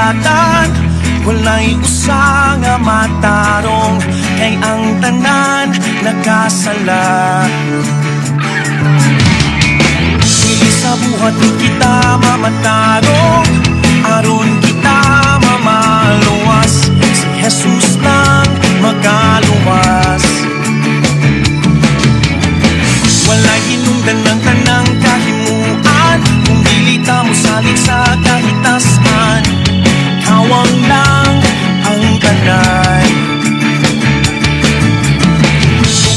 kasulatan, walay usa nga matarong, kay ang tanan nakasala. Dili sa buhat ni kita mamatarong, aron kita mamaluwas, si Jesus lang makaluwas. Walay hinungdan ng tanang kahimuan, kung dili ta mosalig sa kahitasan, kawang lang ang tanan.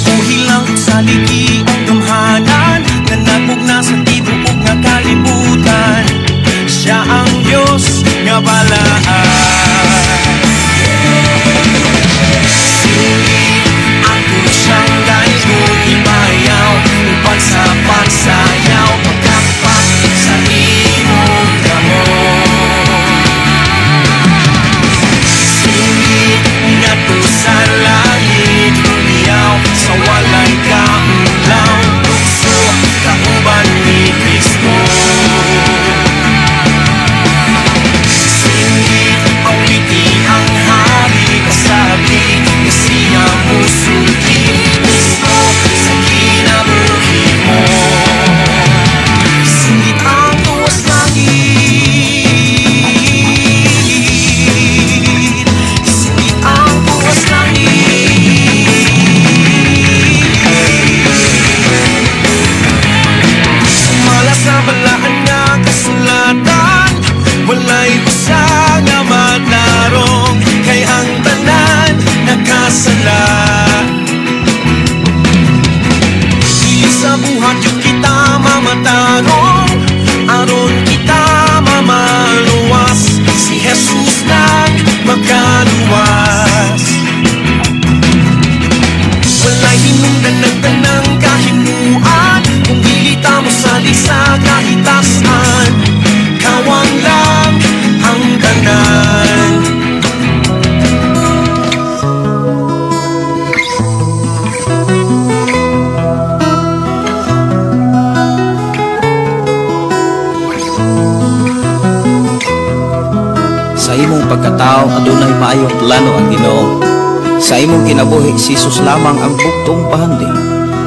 Tuuhi lang saligi ang gamhanan, nga nagmugna sa tibuok nga kalibutan. Siya ang Diyos nga balaan. Singit ako siyang daygon, ibayaw uban sa pagsayaw, pagkapak sa imong kamot. Singit ngadto sa langit, lumiyaw sa walay kaulaw, lukso kauban ni Kristo. Singit awiti ang hari, kasabi nga siya musulti mismo sa kinabuhi mo. Singit ang tuwas langit, singit ang tuwas langit. Sumala sa balaan nga kasulatan, walay usa nga matarong, kay ang tanan nakasala. Dili sa buhat yung kita mamatarong, aron kita mamaluwas, si Jesus lang makaluwas. Walay hinungdan ng tanang kahimuan, kung dili ta mosalig sa kahitasan, kawang lang ang tanan. Sa imong pagkatao adunay maayong plano ang Ginoo. Sa imong kinabuhi si Jesus lamang ang buktong pahandi.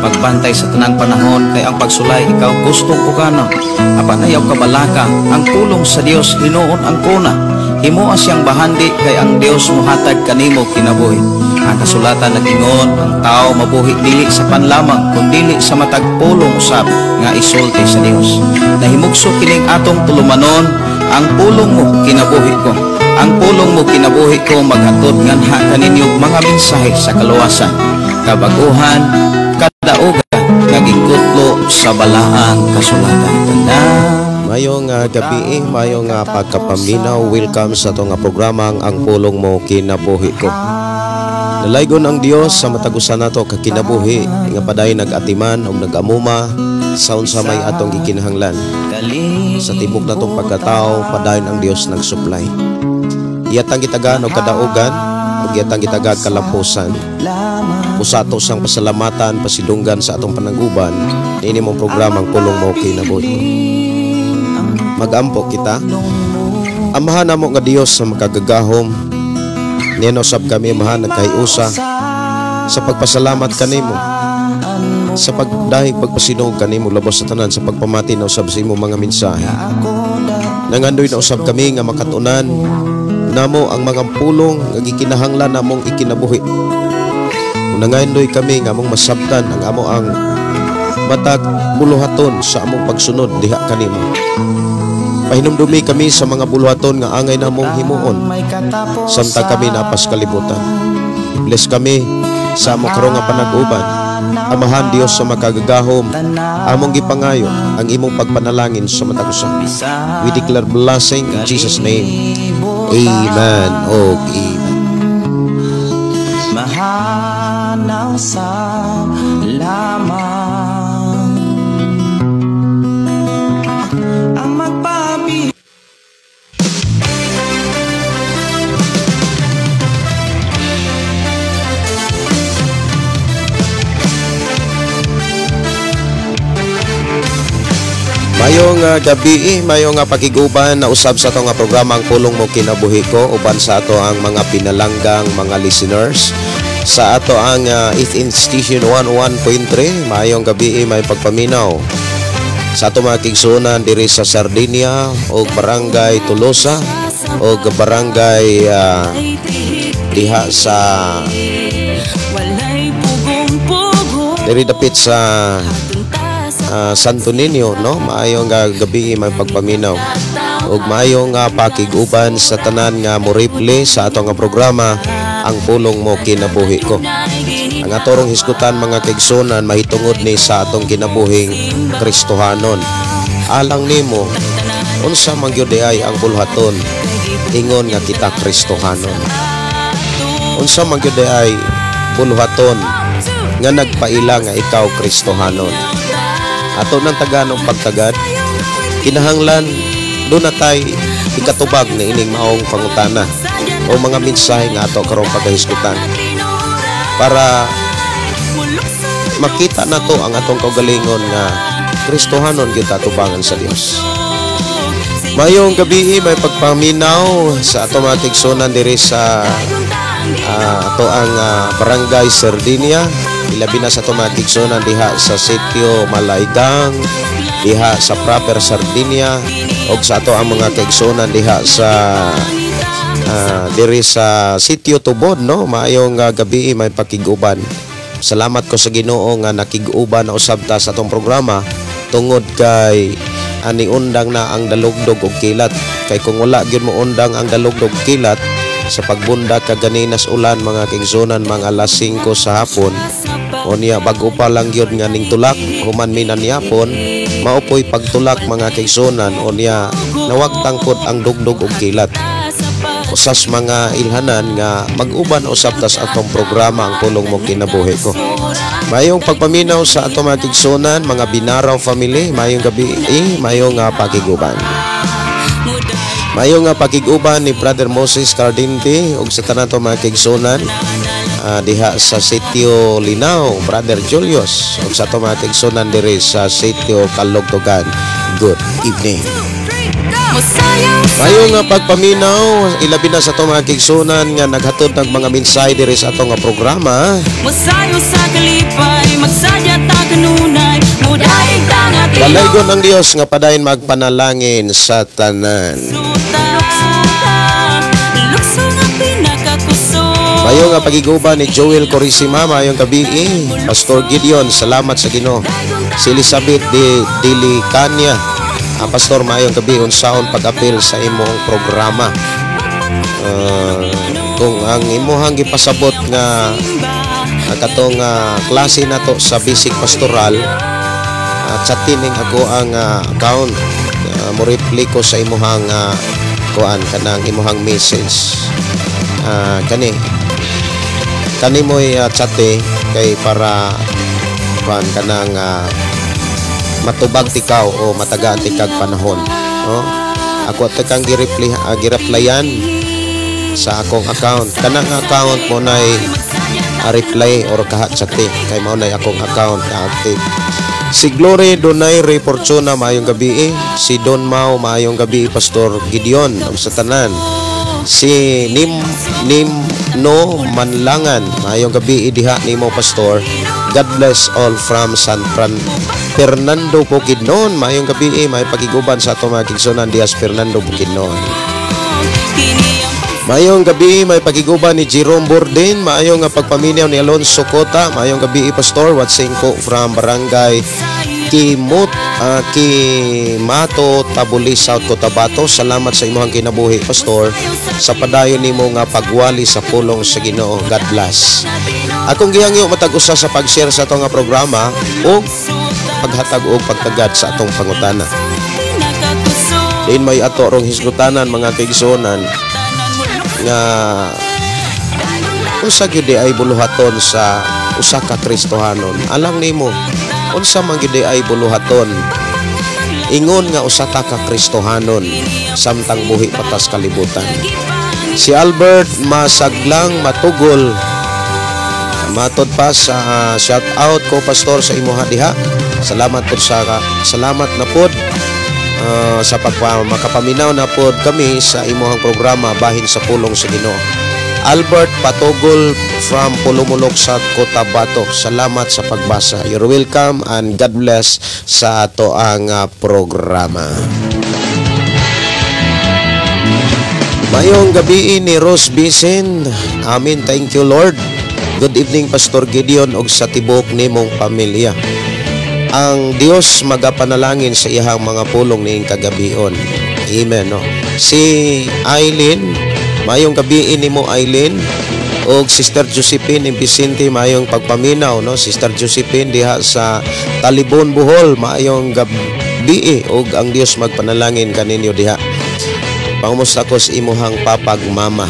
Pagbantay sa tanang panahon kay ang pagsulay ikaw gustong pukanon. Apan ayaw kabalaka ang pulong sa Dios hinuon ang kuna. Himoa siyang bahandi kay ang Dios mohatag kanimo kinabuhi. Ang kasulatan nag-ingon ang tao mabuhi dili sa panlamang kun dili sa matag pulong usab nga isulti sa Dios. Nahimugso kining atong tulumanon, ang pulong mo kinabuhi ko. Ang pulong mo kinabuhi ko maghatod nganha kaninyo mga mensahe sa kaluwasan, kabaguhan, kadaugan nga gikutlo sa balaang kasulatan. Tanan. Mayong gabi, mayong pagkapaminaw. Welcome sa atong programang Ang Pulong Mo Kinabuhi Ko. Nalaygon ang Dios sa matag usa nato ka kinabuhi nga padayon nag-atiman og nag-amuma sa unsa may atong gikinahanglan. Sa tibok natong pagkatao, padayon ang Dios nagsupply. Iyatang gitagaan og kadaugan ug iyatang gitagag kalampusan. Usa ato sang pasalamatan, pasidunggan sa atong panag-uban niini mong programang Pulong Mo Kinabuhi Ko. Magampo kita. Amahan namo nga Dios sa makagagahom, niya usab kami amahan nagkahiusa sa pagpasalamat kanimo, sa pagdahig pagpasinug kanimo labos sa tanan, sa pagpamati na usab sa imong mga mensahe. Nangandoy na usab kami nga makatunan namo ang mga pulong nga gikinahanglan namong ikinabuhi. Nangandoy kami nga among masabtan ang amo ang matag buluhaton sa among pagsunod diha kanimo. Pahinumdumi kami sa mga buluhaton nga angay namong himuon samtang kami napas kalibutan. Bless kami sa among karong nga panag-uban. Amahan Dios sa makagagahom, among gipangayo ang imong pagpanalangin sa matag usa. We declare blessing in Jesus' name. Amen og amen. Mahanaw sa lamang ang magpabi. Mayong gabi, mayong pakiguban na usab sa ato nga programa, Ang Pulong Mo Kinabuhi Ko, uban sa ato ang mga pinalanggang mga listeners sa ato ang 8th Station 11.3. Mayong gabi, may pagpaminaw sa ato mga kigsunan diri sa Sardinia o Barangay Tolosa o Barangay diha sa diri dapit sa Santo Niño, no? Maayong gabi, may pagpaminaw ug maayong pakig-uban sa tanan nga mo-replay sa ato nga programa, Ang Pulong Mo Kinabuhi Ko. Ang atorong hisgutan, mga kaigsunan, mahitungod ni sa atong kinabuhing Kristohanon. Alang nimo, unsa man gyud ay ang bulhaton ingon nga kita Kristohanon? Unsa man gyud ay bulhaton nga nagpaila nga ikaw Kristohanon? Ato ng taganong pagtagad, kinahanglan doon na tay ikatubag na ining maong pangutana o mga mensahe nga ato karong pagkahisgutan para makita nato ang atong kaugalingon nga Kristohanon gyud atubangan sa Dios. Mayong gabi, may pagpaminaw sa ato mga kaigsunan diri sa ato ang Barangay Sardinia, ilabi na sa ato mga kaigsunan diha sa Sitio Malaygang, diha sa proper Sardinia, ug sa ato ang mga kaigsunan diha sa diri sa Sitio Tubod, no? Maayong gabi, may pakig-uban. Salamat ko sa Ginoo nga nakig-uban na usab ta sa atong programa tungod kay ani undang na ang dalugdog og kilat, kay kung wala gyud mo undang ang dalugdog kilat sa pagbunda kaganinas ulan, mga kaigsunan, mga alas 5 sa hapon. Unya bag-o pa lang gyud nga ning tulak, human mi nanyapon maopoy pagtulak, mga kaigsunan. Unya nawagtang pod ang dugdog og kilat, usas mga ilhanan nga mag-uban usab tas atong programa, Ang Pulong Mo Kinabuhi Ko. Mayong pagpaminaw sa atong mga kaigsunan, mga Binaraw family, mayong gabi, mayong pakiguban. Mayong pakiguban ni Brother Moses Cardinte ug sa tanan to mga kaigsunan diha sa Sitio Linao, Brother Julius, ug sa atong mga kaigsunan diri sa Sitio Kalugtugan. Good evening. Maayong nga pagpaminaw, ilabi na sa atong mga kaigsunan nga naghatod ng mga mensahe diri sa atong nga programa. Mosayo sa kalipay, magsaya ta kanunay, mudaig ta nga Balaygon ang Dios nga padayon magpanalangin sa tanan. Lukso nga pinakakusog. Maayong nga pagiguban ni Joel Corisima, maayong gabi. Pastor Gideon, salamat sa Ginoo. Si Elizabeth de Dilicania, Pastor, maayong gabi, unsaon pag-apil sa imong programa? Kung ang imuhang gipasabot nga katong klase nato sa basic pastoral, chatining ako ang account, mo reply ko sa imuhang kuan, kanang imuhang message. Kani kani mo'y chate kay para kuan, kanang matubag tikaw o matagaan tikag panahon, no? Ako at kang gi-reply, gi-replyan sa akong account. Kanang account mo nay reply or kaha chate kay mao nay akong account na active. Si Glory Donayre Fortuna, maayong gabi. Si Don Mau, maayong gabi, Pastor Gideon ug sa tanan. Si Nim Nim No Manlangan, maayong gabi diha nimo, Pastor. God bless all from San Fran Fernando Bukidnon. Maayong gabi, may pagiguban sa ato mga kaigsunan Diaz Fernando Bukidnon. Maayong gabi, may pagiguban ni Jerome Bordin. Maayong nga pagpaminaw ni Alonso Cota. Maayong gabi, Pastor. Watching ko from Barangay Kimut, Kimato, Tabuli, South Cotabato. Salamat sa imong kinabuhi, Pastor, sa padayon nimo nga pagwali sa pulong sa Ginoo. God bless. Akong gihangyo matag usa sa pag-share sa atong nga programa o paghatag og pagtagad sa atong pangutana. Diin may ato rong hisgutanan, mga kaigsuonan, nga unsa gyud ay buluhaton sa usa ka Kristohanon? Alang nimo, unsa man gyud ay buluhaton ingon nga usa ta ka Kristohanon samtang buhi patas kalibutan? Si Albert Masaglang Matugol, matod pa sa shout out ko, Pastor, sa imuha diha. Salamat pod sa salamat na pod. Sa makapaminaw na pod kami sa imuhang programa bahin sa pulong sa Ginoo. Albert Patogol from Pulumulok sa Cotabato. Salamat sa pagbasa. You're welcome and God bless sa ato ang programa. Mayong gabi ni Rose Bisen. Amen. Thank you, Lord. Good evening, Pastor Gideon, og sa tibok nimong pamilya. Ang Dios magapanalangin sa iyang mga pulong niing kagabion. Amen. No? Si Eileen, mayong gabi nimo Eileen, og Sister Josephine Vicente, mayong pagpaminaw, no? Sister Josephine diha sa Talibon, Bohol, mayong gabi og ang Dios magpanalangin kaninyo diha. Pangumusta ko sa imuhang papag mama.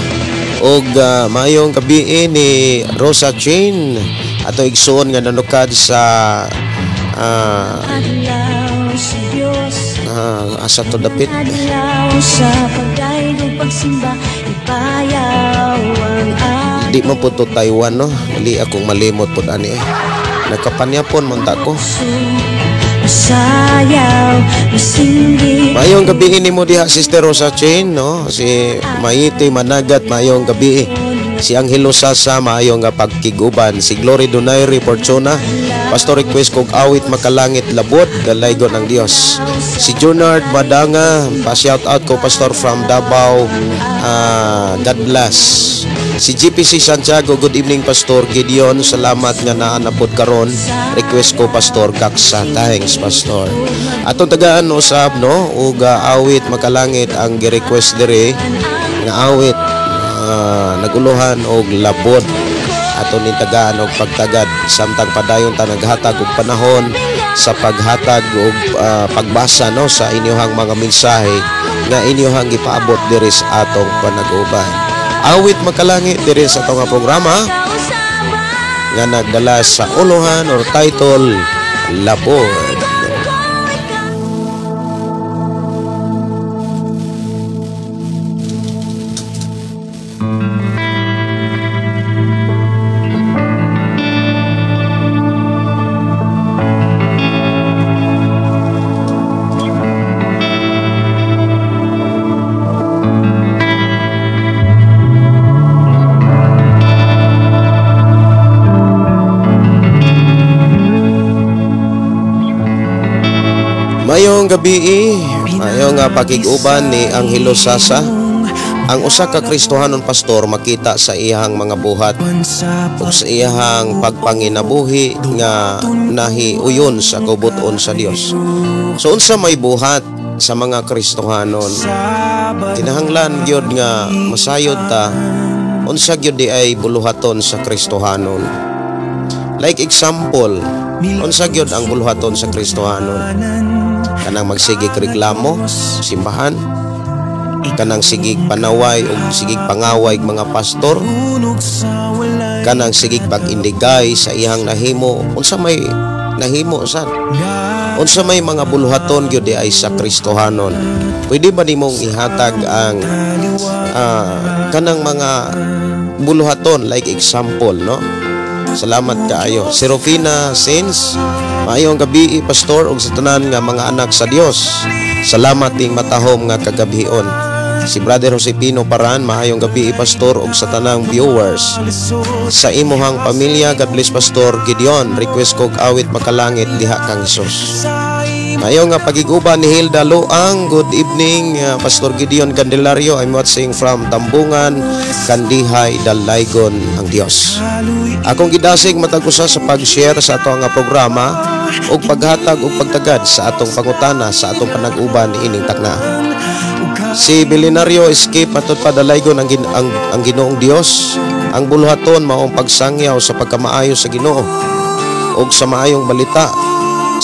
Og mayong gabi ni Rosa Chain, ato igsuon nga nanukad sa asa to dapit. Di mo po to Taiwan, no? Dili akong malimot po ani eh. Nagkapanyapon man ta ko. Mayong gabi ni mo diha Sister Rosa Chain, no? Si Maite Managat, mayong gabi. Si Angelo Sasa, maayong nga pagkiguban. Si Glory Donaire Fortuna, Pastor request kog awit makalangit labod, dalaygon ang Dios. Si Junard Madanga, pa-shout out ko Pastor from Davao, God bless. Si GPC Santiago, good evening Pastor Gideon, salamat nga naanapod karon. Request ko Pastor Kaksa, thanks Pastor. Atong tagaan usab, no, ug awit makalangit ang gi-request diri nga awit naguluhan og labod. Ato ning tagaan og pagtagad samtang padayon ta naghatag og panahon sa paghatag og pagbasa, no, sa inyohang mga mensahe nga inyohang gipaabot diri sa atong panag-uban. Awit makalangit diri sa atong programa nga nagdala sa uluhan or title Labod. Mayong gabi, mayong pakig-uban ni Angelo Sasa. Ang usa ka Kristohanon pastor makita sa iyang mga buhat ug sa iyang pagpanginabuhi nga nahiuyon sa kubuton sa Dios. So unsa may buhat sa mga Kristohanon? Kinahanglan gyud nga masayod ta unsa gyud di ay buluhaton sa Kristohanon. Like example, unsa gyud ang buluhaton sa Kristohanon? Kanang magsigig reklamo simbahan, kanang sigig panaway o sigig pangaway mga pastor, kanang sigig pag-indigay sa iyang nahimo. Unsa may nahimo sad? Unsa may mga buluhaton gyud di ay sa Kristohanon? Pwede ba nimong ihatag ang kanang mga buluhaton like example, no? Salamat kaayo. Si Rufina Sins, maayong gabi pastor ug sa tanan nga mga anak sa Dios. Salamat ning matahom nga kagabhion. Si Brother Josepino Paran, maayong gabi pastor ug sa tanang viewers. Sa imuhang pamilya, God bless Pastor Gideon. Request kog awit makalangit diha kang Hesus. Maayong nga pagiguban ni Hilda Luang. Good evening Pastor Gideon Candelario. I'm watching from Tambungan, Kandihay, Dalaygon ang Dios. Akong gidasig matag usa sa pag-share sa ato nga programa ug paghatag ug pagtagad sa atong pangutana sa atong panag-uban ining takna. Si Billionario Escape matud pa dalaygon ang Ginoong Dios. Ang buluhaton maong pagsangyaw sa pagkamaayo sa Ginoo ug sa maayong balita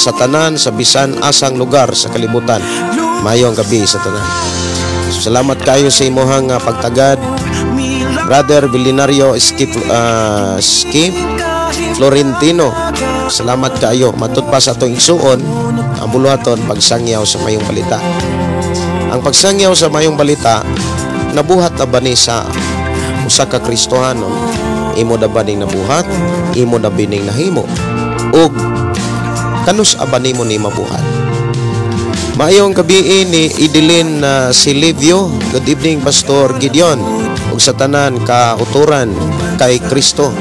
sa tanan sa bisan asang lugar sa kalibutan. Maayong gabi sa tanan. Salamat kayo sa imuhang pagtagad, Brother Billionario Skip Florentino. Salamat kayo. Matud pa sa atong igsuon ang buluhaton pagsangyaw sa mayong balita. Ang pagsangyaw sa mayong balita nabuhat na ba ni sa usa ka Kristohanon? Imo na ba ning nabuhat? Imo na bining nahimo? Ug kanus aba nimo ni mabuhat? Maayong gabi ni Idilin Silivio. Good evening, Pastor Gideon, ug sa tanan ka uturan kay Kristo.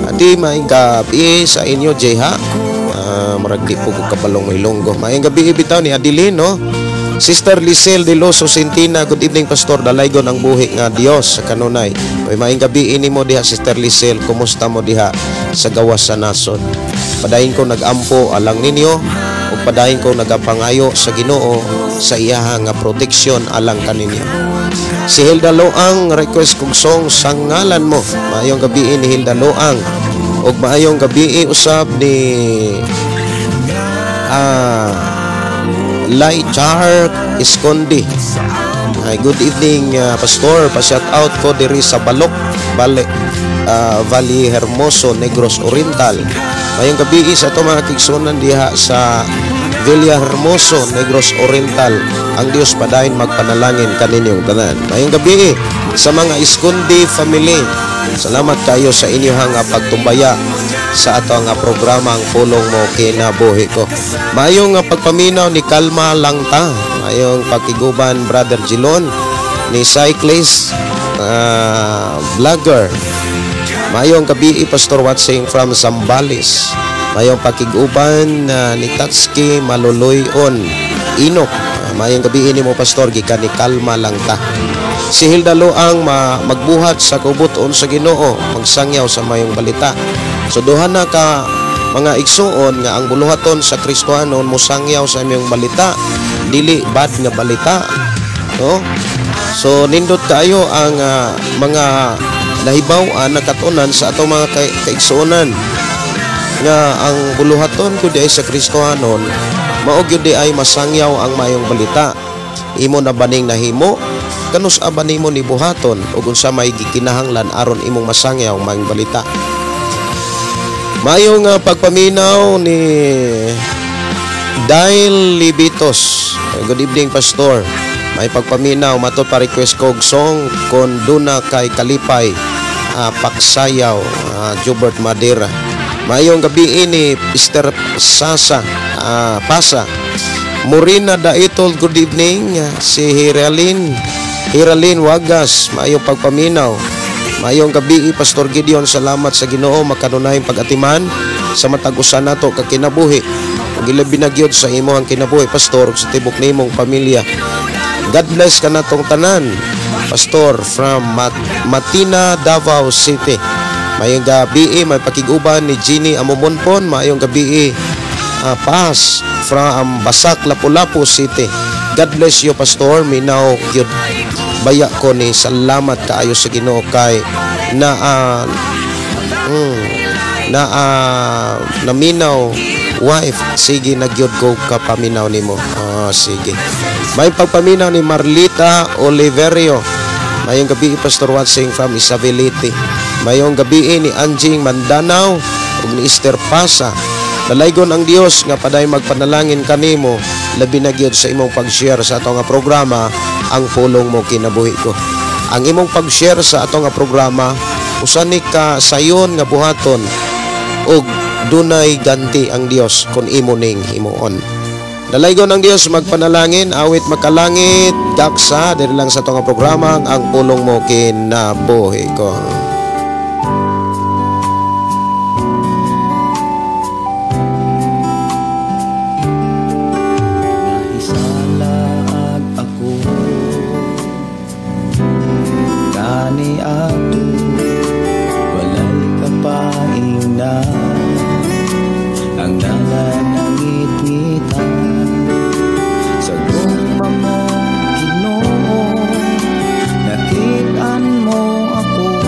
Ati, maayong gabi sa inyo, Jeha. Murag di po ko kabalong Ilonggo. Maayong gabi bitaw ni Adeline, no? Sister Lisel de Loso Sentina, good evening, Pastor, dalaygon ang buhi nga Dios sa kanunay. May maayong gabi ini mo diha, Sister Lisel, kumusta mo diha sa gawas sa nasod? Padayon ko nagampo alang ninyo ug padayon ko nagapangayo sa Ginoo sa iyaha nga proteksyon alang kaninyo. Si Hilda Loang, request kog song "Sa Ngalan Mo". Maayong gabi ni Hilda Loang. Ug maayong gabi usab ni Lai Char Escondi. Ay, good evening, Pastor. Pa-shout out ko diri sa Balok, Bale, Valle Hermoso, Negros Oriental. Mayong gabi sa ato mga kaigsuonan diha sa Villa Hermoso, Negros Oriental. Ang Dios padayon magpanalangin kaninyong tanan. Mayong gabi sa mga Escondi family. Salamat kayo sa inyong pagtumbaya sa ato nga programa, Ang Pulong Mo Kinabuhi Ko. Maayong nga pagpaminaw ni Kalma Langta, maayong pagkiguban, Brother Gilon, ni cyclist vlogger. Maayong gabi, Pastor Watsing from Zambales. Maayong pakiguban ni Tatski Maluloyon Inok. Maayong gabi ini mo, Pastor, gikan ni Kalma Langta. Si Hilda Loang, magbuhat sa kubuton sa Ginoo, magsangyaw sa mayong balita. So duha na ka mga igsuon nga ang buluhaton sa Kristohanon, mosangyaw sa mayong balita, dili bad nga balita, no? So nindot kaayo ang mga nahibaw-an, nakatunan sa atong mga kaigsuonan nga ang buluhaton gyud ay sa Kristohanon mao gyud ay masangyaw ang mayong balita. Imo na baning nahimo? Kanus-a ba nimo ni buhaton ug unsa may gikinahanglan aron imong masangyaw ang mayong balita? Maayong pagpaminaw ni Dail Libitos. Good evening, Pastor. May pagpaminaw, mato pa request kog song "Kon Duna Kay Kalipay", Paksayaw, Jubert Madera. Maayong gabi ini Mr. Sasa Pasa. Murina Daitol, good evening. Si Hiralin, Hiralin Wagas, maayong pagpaminaw. Maayong gabi, Pastor Gideon, salamat sa Ginoo makanunay pag-atiman sa matag usa nato ka kinabuhi. Ug ilabi na gyud sa imong kinabuhi, Pastor, ug sa tibok nimong pamilya. God bless kanatong tanan. Pastor from Matina, Davao City. Maayong gabi, may pakiguban ni Jeannie Amumonpon. Maayong gabi, Paz from Basak, Lapu-Lapu City. God bless you, Pastor. Minaw gyud baya ko ni, salamat kaayo sa Ginoo kay na na naminaw wife, sige na gyud ko kapaminaw nimo. Sige, may pagpaminaw ni Marlita Oliverio. Mayong gabi, Pastor Watsing from Isabelite. Mayong gabi ni Anjing Mandanao ug ni Esther Pasa. Dalaygon ang Dios nga paday magpanalangin kanimo, labi na gyud sa imong pag-share sa ato nga programa, Ang Pulong Mo Kinabuhi Ko. Ang imong pag-share sa ato nga programa usa ni ka sayon nga buhaton ug dunay ganti ang Dios kon imo ning himuon. Dalaygon ang Dios magpanalangin, awit "Makalangit Gaksa", diri lang sa ato nga programa, Ang Pulong Mo Kinabuhi Ko. Nahisalaag ako kani ato, walay kapaingna ang nanangit-ngita sa gugma mo, Ginoo. Nakit-an mo ako,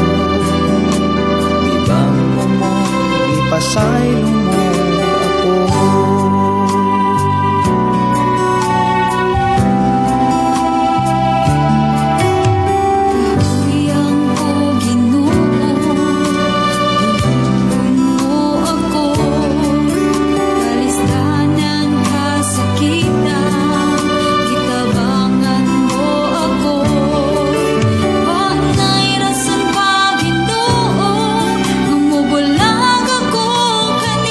gibango mo, gipasaylo mo ako. Kahuyang ko, Ginoo, gihipon mo ako, kalisdanan kasakitan, gitabangan mo ako. Wa nay rason pa, Ginoo, nga mobulag ako kanimo.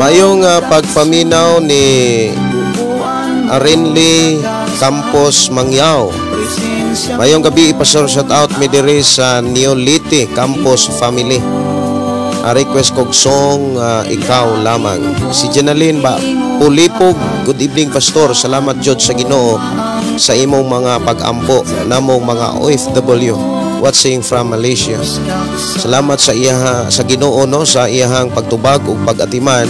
Mayong pagpaminaw ni Arenli Campos Mangyao. Mayong gabi, Pastor, shout out mi diri sa Neolite Campos family. Request kog song "Ikaw Lamang." Si Jenaline ba Pulipog, good evening, Pastor. Salamat jud sa Ginoo sa imong mga pag-ampo namong mga OFW watching from Malaysia. Salamat sa iyaha, sa Ginoo, no, sa iyahang pagtubag ug pag-atiman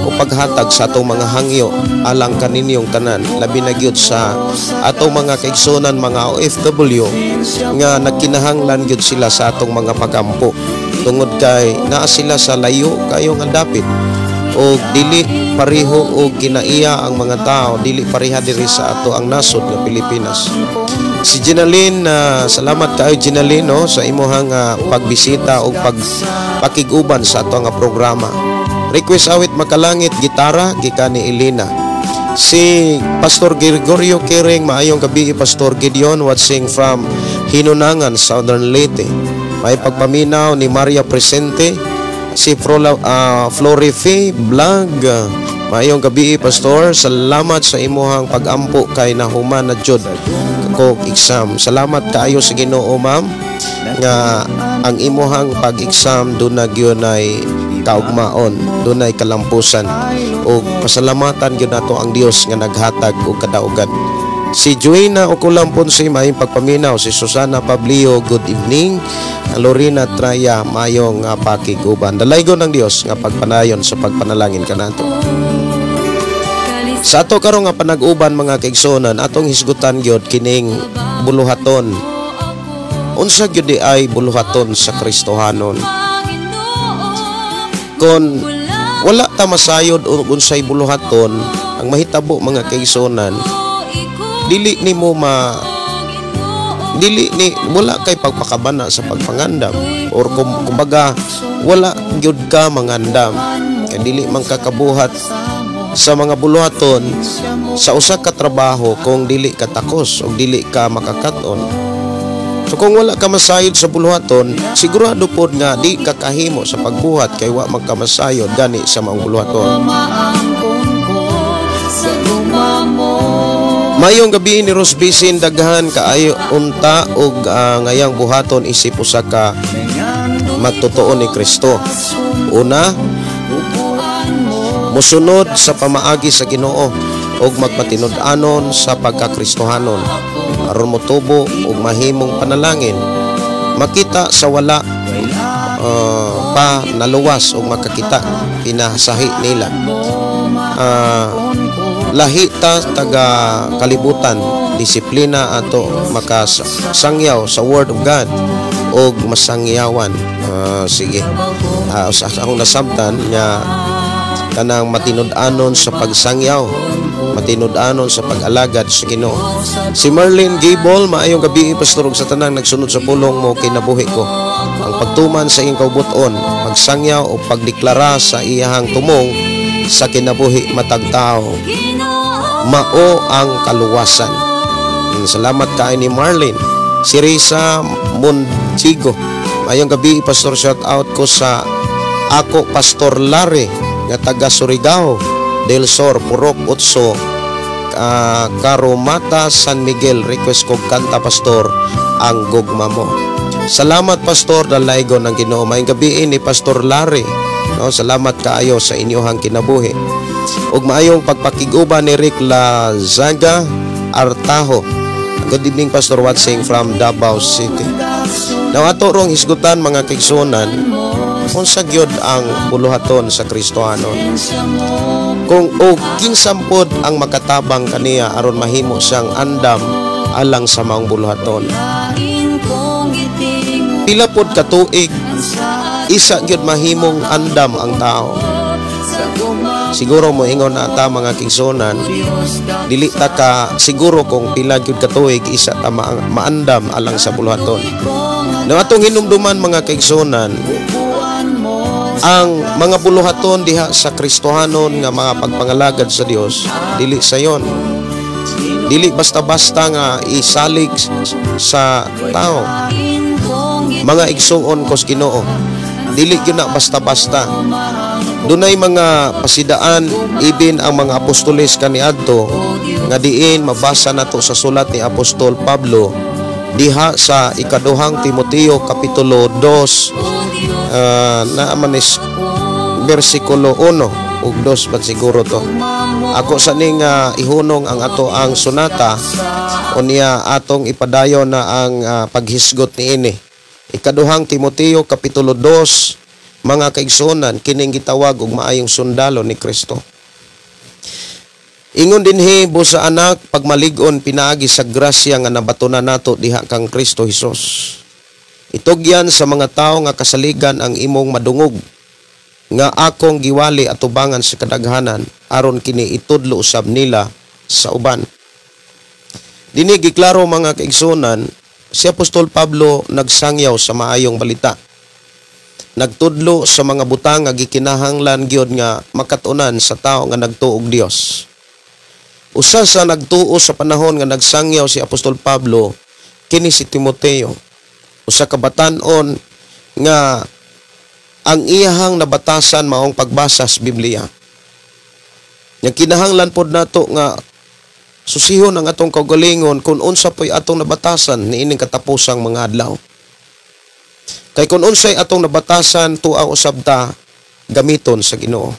o paghatag sa atong mga hangyo alang kaninyong tanan, labi na gyud sa atong mga kaigsunan, mga OFW nga nagkinahanglan gyud sila sa atong mga pagampo tungod kay naa sila sa layo kayo nga dapit o dili pareho og kinaiya ang mga tao, dili pareha diri sa ato ang nasod nga Pilipinas. Si Jenaline, salamat kaayo, Jenaline, no, sa imuhang pagbisita o pagpakig-uban sa ato nga programa. Request awit "Makalangit Gitara" gikan ni Elena. Si Pastor Gregorio Kering, maayong gabi, Pastor Gideon, watching from Hinunangan, Southern Leyte. May pagpaminaw ni Maria Presente. Si Florife Vlog, maayong gabi, Pastor. Salamat sa imuhang pagampo kay nahuman na jud ko exam. Salamat kaayo sa Ginoo, ma'am, nga ang imuhang pag-exam duna gyud ay kaugmaon, dunay kalampusan ug pasalamatan gyud nato ang Dios nga naghatag og kadaugan. Si Joanna Okulam Ponce, maayong pagpaminaw. Si Susana Pablio, good evening. Lorena Traya, mayong pakiguban. Dalaygon ng Dios nga pagpanayon sa pagpanalangin kanato. Sa ato karon nga panag-uban, mga kaigsuonan, atong hisgutan gyud kining buluhaton. Unsa gyud di ay buluhaton sa Kristohanon? Kon wala ta masayod og unsay buluhaton, ang mahitabo, mga kaigsuonan, dili nimo ma dili ni wala kay pagpakabana sa pagpangandam or kumbaga wala gyud ka mangandam kay dili man kakabuhat sa mga buluhaton sa usa ka trabaho kung dili ka takos o dili ka makakaton. So kung wala ka masayod sa buluhaton, sigurado pod nga di ka kahimo sa pagbuhat kay wa man ka masayod gani sa mga buluhaton. Sa gugma mo. Mayong gabi ni Ros Bisin, daghan kaayo unta og ngayang buhaton isip usa ka magtotoo ni Kristo. Una, musunod sa pamaagi sa Ginoo ug magmatinud-anon sa pagkakristohanon aron motubo ug mahimong panalangin. Makita sa wala pa naluwas ug makakita pinasahi nila. Lahi ta taga kalibutan, disiplina ato makasangyaw sa Word of God og masangyawan. Sige, sa akong nasabtan nga kanang matinud-anon sa pagsangyaw, matinud-anon sa pag-alagad sa Ginoo. Si Marlene Gable, maayong gabi, Pastor, ug sa tanang nagsunod sa Pulong Mo Kinabuhi Ko. Ang pagtuman sa iyang kaubuton, pagsangyaw o pagdeklara sa iyahang tumong sa kinabuhi matag tao, mao ang kaluwasan. Salamat kay ni Marlene. Si Risa Montigo, maayong gabi, Pastor, shout out ko sa ako Pastor Larry nga taga Surigao del Sur, Purok Utso, Karumata, San Miguel. Request kog kanta, Pastor, "Ang Gugma Mo." Salamat, Pastor, dalaygon ng Ginoo. Maayong gabi ni Pastor Larry, no, salamat kaayo sa inyong kinabuhi. Ug maayong pagpakig-uban ni Rick Lazaga Artajo. Good evening, Pastor, watching from Davao City. Now ato rong hisgutan, mga kaigsuonan, unsa gyud ang buluhaton sa Kristohanon. Kung og kinsa pod ang makatabang kaniya aron mahimo siyang andam alang sa maong buluhaton. Pila pod ka tuig isa gyud mahimong andam ang tao? Siguro mo ingon na ta, mga kaigsuonan, dili ta ka siguro kung pila gyud ka tuig isa ta maandam alang sa buluhaton. No, atong hinumduman, mga kaigsuonan, ang mga buluhaton diha sa Kristohanon nga mga pagpangalagad sa Dios, dili sayon. Dili basta-basta nga isalig sa tao. Mga igsuon kos Ginoo, dili gyud na basta-basta. Dunay mga pasidaan ibin ang mga apostoles kaniadto nga diin mabasa nato sa sulat ni Apostol Pablo diha sa ikaduhang Timoteo kapitulo 2 naa man is bersikulo 1 ug 2 ba siguro to. Ako sa ning ihunong ang ato ang sunata unya atong ipadayon na ang paghisgot niini. Ikaduhang Timoteo kapitulo 2, mga kaigsuonan, kining gitawag og maayong sundalo ni Kristo. Ingon dinhi, busa anak, pagmalig-on pinaagi sa grasya nga nabatunan nato diha kang Kristo Hesus. Itugyan sa mga tawo nga kasaligan ang imong madungog nga akong giwali atubangan sa kadaghanan aron kini itudlo usab nila sa uban. Dinhi giklaro, mga kaigsuonan, si Apostol Pablo nagsangyaw sa maayong balita. Nagtudlo sa mga butang nga gikinahanglan gyud nga makatunan sa tao nga nagtuog Dios. Usa sa nagtuo sa panahon nga nagsangyaw si Apostol Pablo kini si Timoteo. Usa ka batan-on nga ang iyahang nabatasan maong pagbasa sa Biblia. Nga kinahanglan pod nato nga susihon ang atong kaugalingon kung unsa po'y atong nabatasan niining katapusang mga adlaw. Kay kung unsay atong nabatasan, tuang usab ta gamiton sa Ginoo.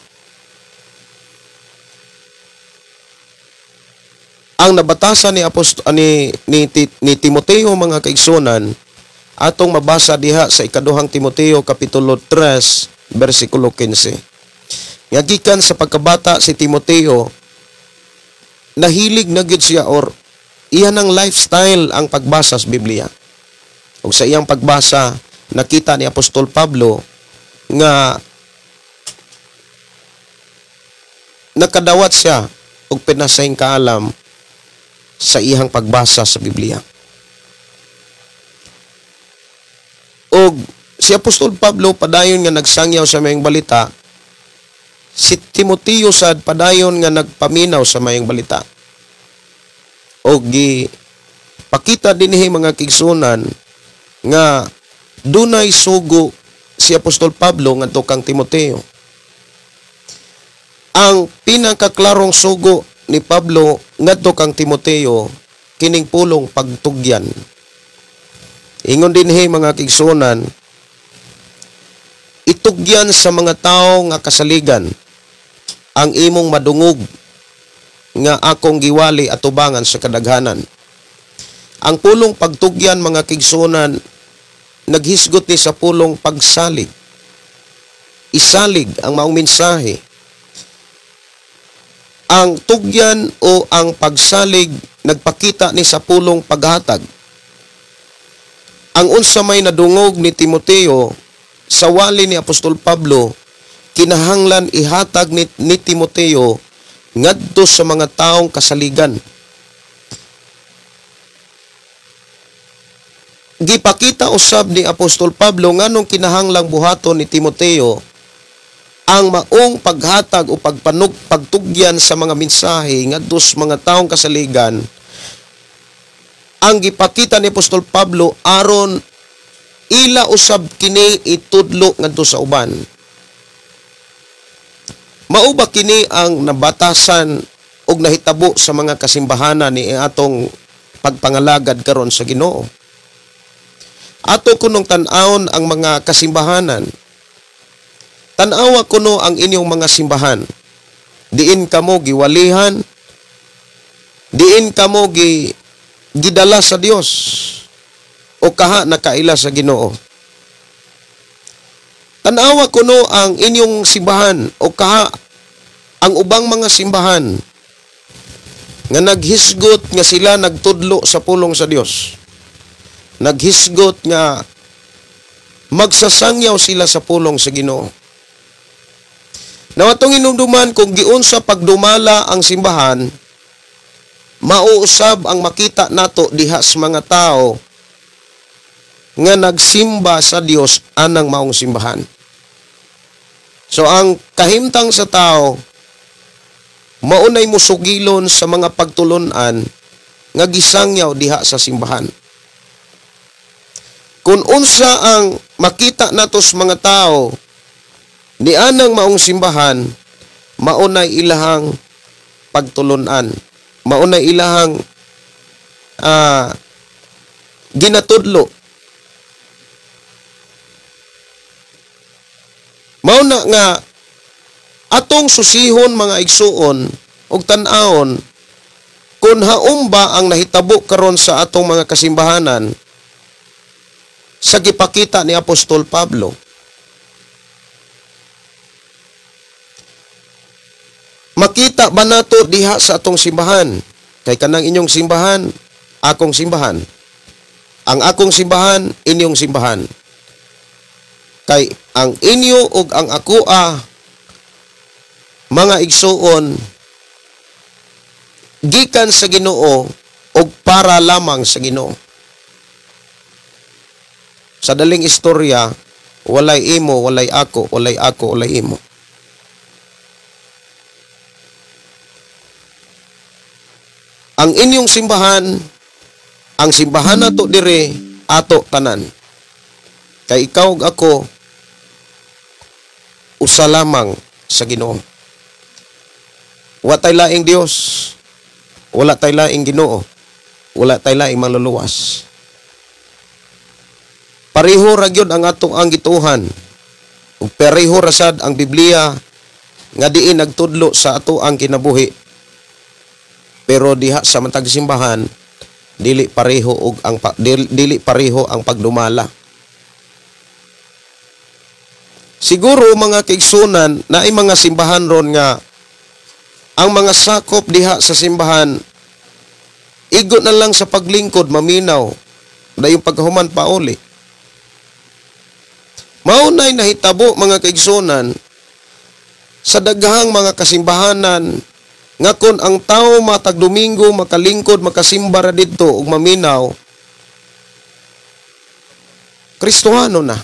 Ang nabatasan ni Apostol ni Timoteo, mga kaigsunan, atong mabasa diha sa ikaduhang Timoteo kapitulo 3 bersikulo 15. Nga gikan sa pagkabata si Timoteo nahilig na gyud siya or iya ng lifestyle ang pagbasa sa Biblia. Ug sa iyang pagbasa, nakita ni Apostol Pablo nga nakadawat siya og pinasahing kaalam sa iyang pagbasa sa Biblia. Og si Apostol Pablo padayon nga nagsangyaw sa mayong balita, si Timoteo sad padayon nga nagpaminaw sa mayong balita. Og gipakita dinhi, mga kaigsuonan, nga dunay sugo si Apostol Pablo ngadto kang Timoteo. Ang pinakaklarong sugo ni Pablo ngadto kang Timoteo kining pulong pagtugyan. Ingon dinhi, mga kaigsuonan, itugyan sa mga tao nga kasaligan ang imong madungog nga akong giwali atubangan sa kadaghanan. Ang pulong pagtugyan, mga kaigsuonan, naghisgot ni sa pulong pagsalig. Isalig ang maong mensahe. Ang tugyan o ang pagsalig nagpakita ni sa pulong paghatag. Ang unsa may nadungog ni Timoteo sa wali ni Apostol Pablo, kinahanglan ihatag ni Timoteo ngadto sa mga taong kasaligan. Gipakita usab ni Apostol Pablo nganong kinahanglang buhaton ni Timoteo ang maong paghatag o pagtugyan sa mga mensahe ngadto sa mga taong kasaligan. Ang gipakita ni Apostol Pablo aron ila usab kini itudlo ngadto sa uban. Mao ba kini ang nabatasan og nahitabo sa mga kasimbahanan ni atong pagpangalagad karon sa Ginoo? Ato kunong tan-awon ang mga kasimbahanan. Tan-awa kuno ang inyong mga simbahan. Diin kamo giwalihan, diin kamo gidala sa Dios o kaha nakaila sa Ginoo. Tan-awa kuno ang inyong simbahan o kaha ang ubang mga simbahan nga naghisgot nga sila nagtudlo sa pulong sa Dios. Naghisgot nga magsasangyaw sila sa pulong sa Ginoo. Nawatong inumduman kung giunsa pagdumala ang simbahan, mauusab ang makita nato diha sa mga tao nga nagsimba sa Dios anang maong simbahan. So ang kahimtang sa tao maunay musugilon sa mga pagtulun-an nga gisangyaw diha sa simbahan. Kung unsa ang makita nato sa mga tao Nianang maong simbahan, maunay ilahang pagtulunan, maunay ilahang ginatudlo. Mauna nga atong susihon mga igsuon ug tan-awon kung haom ba ang nahitabo karon sa atong mga kasimbahanan sa gipakita ni Apostol Pablo. Makita ba nato diha sa atong simbahan? Kay kanang inyong simbahan, akong simbahan. Ang akong simbahan, inyong simbahan. Kay ang inyo ug ang akoa, mga igsuon, gikan sa Ginoo ug para lamang sa Ginoo. Sa daling istorya, walay imo, walay ako, walay ako, walay imo. Ang inyong simbahan, ang simbahan nato dire, ato tanan. Kay ikaw ug ako, usa lamang sa Ginoo. Wa tay laing Dios, wala tay laing Ginoo, wala tay laing manluluwas. Pareho ra gyud ang atong ang gituohan. Ug pareho ra sad ang Biblia nga diin nagtudlo sa ato ang kinabuhi. Pero diha sa matag simbahan, dili pareho og ang dili pareho ang pagdumala. Siguro mga kaigsunan, naay mga simbahan ron nga ang mga sakop diha sa simbahan igo na lang sa paglingkod, maminaw, dayong pagkahuman pauli. Mao nay nahitabo mga kaigsunan sa daghang mga kasimbahanan nga kon ang tao matag Domingo makalingkod, makasimba ra didto ug maminaw, Kristohano na.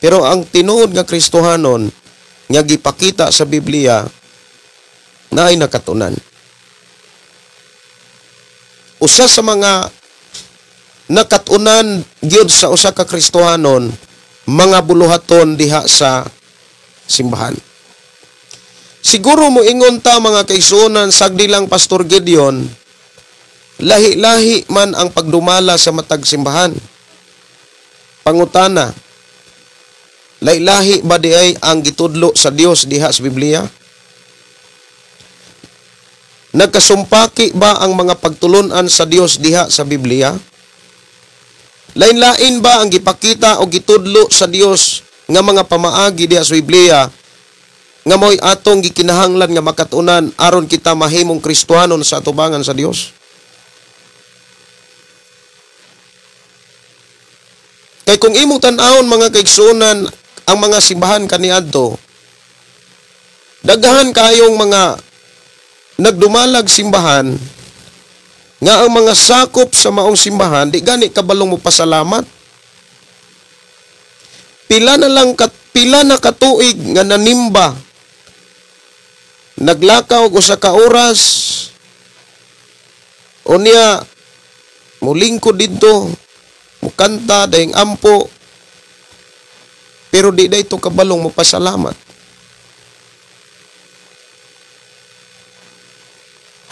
Pero ang tinuod nga Kristohanon nga gipakita sa Biblia naay nakatunan. Usa sa mga nakatunan gyud sa usa ka Kristohanon, mga buluhaton diha sa simbahan. Siguro moingon ta mga kaigsuonan, sagdi lang Pastor Gideon, lahi-lahi man ang pagdumala sa matag simbahan. Pangutana, lahi-lahi ba di ay ang gitudlo sa Dios diha sa Biblia? Nagkasumpaki ba ang mga pagtulunan sa Dios diha sa Biblia? Lain-lain ba ang gipakita o gitudlo sa Dios nga mga pamaagi diha sa Biblia nga mo'y atong gikinahanglan nga makatunan aron kita mahimong Kristohanon sa atubangan sa Dios? Kay kung imong tan-awon mga kaigsuonan ang mga simbahan kaniadto, daghan kayong mga nagdumalag simbahan nga ang mga sakop sa maong simbahan di gani kabalong mo pasalamat. Pila na lang pila na katuig nga nanimba, naglakaw og usa ka oras, unya mulingkod didto, mukanta dayong ampo, pero di dayto kabalong mopasalamat.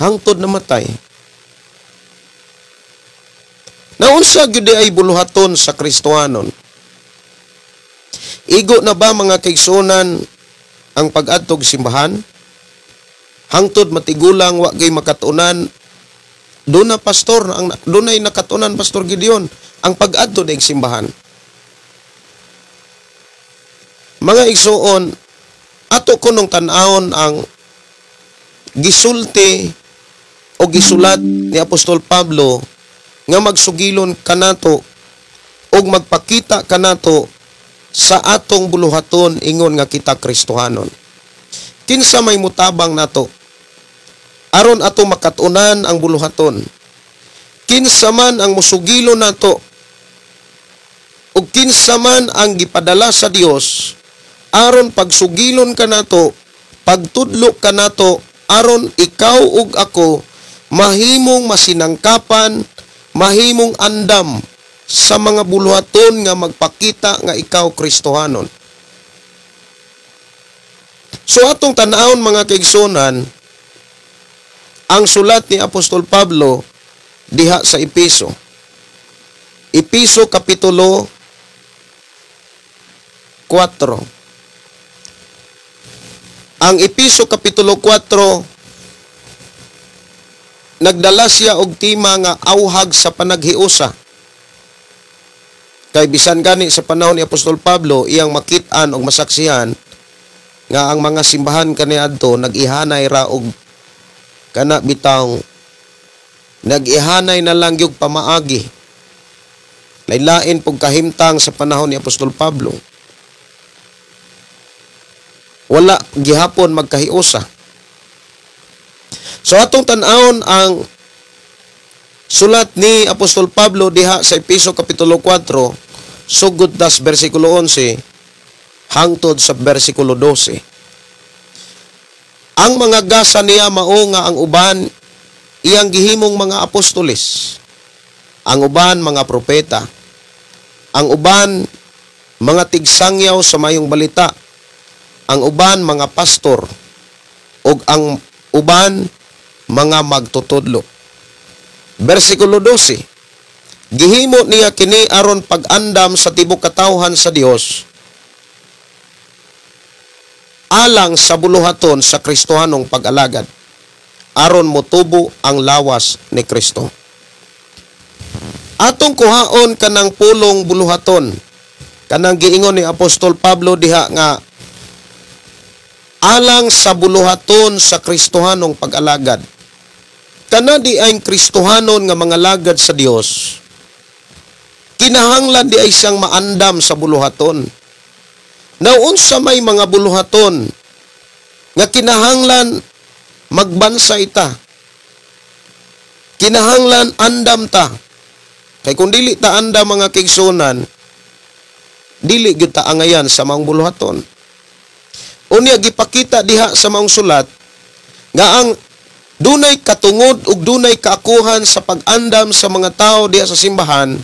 Hangtod namatay. Naunsa gyud ay buluhaton sa Kristohanon? Igo na ba mga kaigsuonan ang pag-adtog simbahan? Hangtod matigulang wa gyud makatunan, doon na pastor, ang dunay nakatunan Pastor Gideon ang pag-adto ning simbahan. Mga igsuon, ato kunong tan-awon ang gisulti o gisulat ni Apostol Pablo nga magsugilon kanato og magpakita kanato sa atong buluhaton ingon nga kita Kristohanon. Kinsa may mutabang nato aron ato makatunan ang buluhaton? Kinsa man ang musugilon nato ug kinsa man ang gipadala sa Dios aron pagsugilon kanato, pagtudlo kanato, aron ikaw ug ako mahimong masinangkapan, mahimong andam sa mga buluhaton nga magpakita nga ikaw Kristohanon. So atong tan-awon mga kaigsunan ang sulat ni Apostol Pablo diha sa Epeso. Epeso Kapitulo 4. Ang Epeso Kapitulo 4, nagdala siya og tema nga auhag sa panaghiusa. Kay bisan gani sa panahon ni Apostol Pablo, iyang makit-an og masaksihan nga ang mga simbahan kaniadto nag-ihanay ra og kana bitawng nag-ihanay na lang gyud pamaagi. Lain-lain pug kahimtang sa panahon ni Apostol Pablo. Wala gihapon magkahiusa. So atong tan-awon ang sulat ni Apostol Pablo diha sa Epeso Kapitulo 4, sugod tas bersikulo 11 hangtod sa bersikulo 12. Ang mga gasa niya mao nga ang uban iyang gihimong mga apostoles, ang uban mga propeta, ang uban mga tigsangyaw sa mayong balita, ang uban mga pastor, ug ang uban mga magtutudlo. Bersikulo 12, gihimo niya kini aron pag-andam sa tibok katawhan sa Dios alang sa buluhaton sa Kristohanong pag-alagad, aron motubo ang lawas ni Kristo. Atong kuhaon kanang pulong buluhaton, kanang giingon ni Apostol Pablo diha nga alang sa buluhaton sa Kristohanong pag-alagad. Kana di ay Kristohanon nga mga lagad sa Dios, kinahanglan di ay siyang maandam sa buluhaton. Naunsa may mga buluhaton nga kinahanglan magbansa ita, kinahanglan andam ta. Kay kung dili ta andam mga kaigsunan, dili gyud ta angayan sa maong buluhaton. Unya gipakita diha sa maong sulat nga ang dunay katungod ug dunay kaakuhan sa pag-andam sa mga tao diha sa simbahan,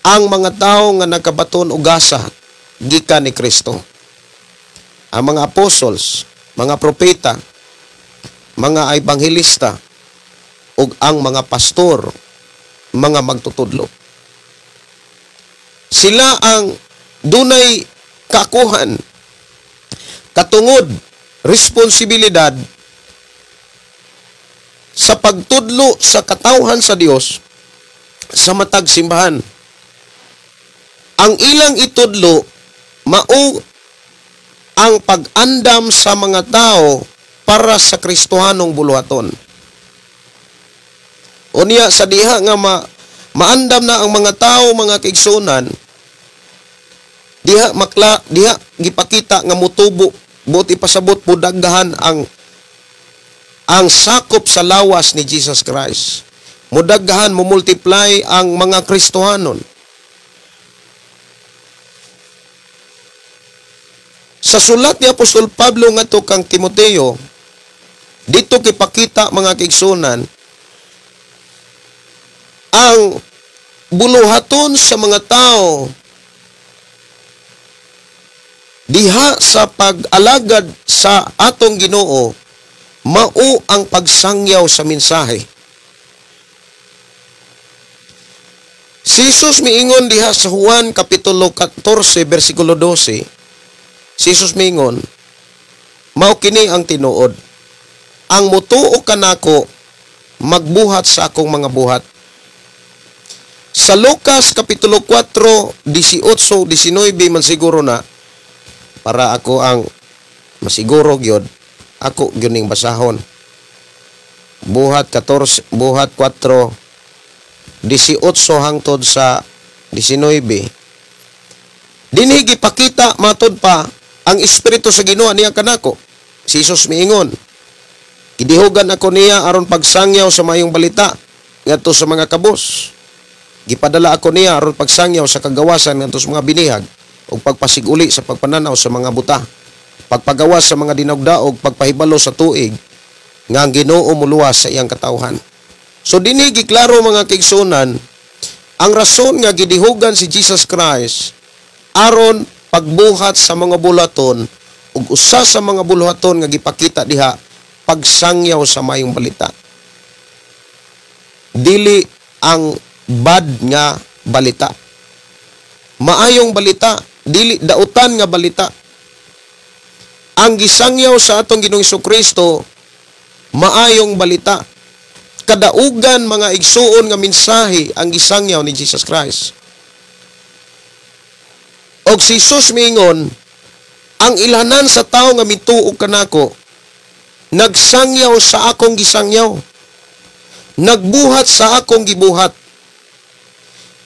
ang mga tao nga nakabaton og gasa gikan ni Kristo. Ang mga apostles, mga propeta, mga ebanghelista, ug ang mga pastor, mga magtutudlo. Sila ang dunay kaakuhan, katungod, responsibilidad sa pagtudlo sa katawhan sa Dios sa matag simbahan. Ang ilang itudlo mao ang pag-andam sa mga tao para sa Kristohanong buluhaton. Unya sa diha nga maandam na ang mga tao mga kaigsunan, diha makla, diha gipakita nga motubo, buot ipasabot mudaghan ang sakop sa lawas ni Jesus Christ. Mudaghan, mo-multiply ang mga Kristohanon. Sa sulat ni Apostol Pablo ngadto kang Timoteo, dito kipakita mga kaigsunan ang buluhaton sa mga tao diha sa pag-alagad sa atong Ginoo, mao ang pagsangyaw sa mensahe. Si Jesus miingon diha sa Juan Kapitulo 14 versikulo 12. Si Jesus miingon, mao kini ang tinuod, ang mutuo kanako magbuhat sa akong mga buhat. Sa Lucas Kapitulo 4, 18, 19 man siguro na, para ako ang masiguro gyud, ako gyud ning basahon. Buhat 14, buhat 4, 18 hangtod sa 19. Dinhi gipakita matud pa ang espiritu sa Ginoo niya kanako. Si Jesus miingon, gidihugan ako niya aron pagsangyaw sa mayong balita ngadto sa mga kabos. Gipadala ako niya aron pagsangyaw sa kagawasan ngadto sa mga binihag ug pagpasiguli sa pagpananaw sa mga buta, pagpagawas sa mga dinugdaog, pagpahibalo sa tuig nga ang Ginoo moluwas sa iyang katawhan. So dinhi giklaro mga kaigsunan Ang rason nga gidihugan si Jesus Christ aron pagbuhat sa mga buluhaton, ug usa sa mga buluhaton nga gipakita diha, pagsangyaw sa mayong balita. Dili ang bad nga balita. Maayong balita, dili dautan nga balita. Ang gisangyaw sa atong Ginoong Hesukristo, maayong balita. Kadaugan mga igsuon nga mensahe ang gisangyaw ni Jesus Christ. Og si Jesus miingon, ang ilhanan sa tawo nga mituo kanako, nagsangyaw sa akong gisangyaw, nagbuhat sa akong gibuhat.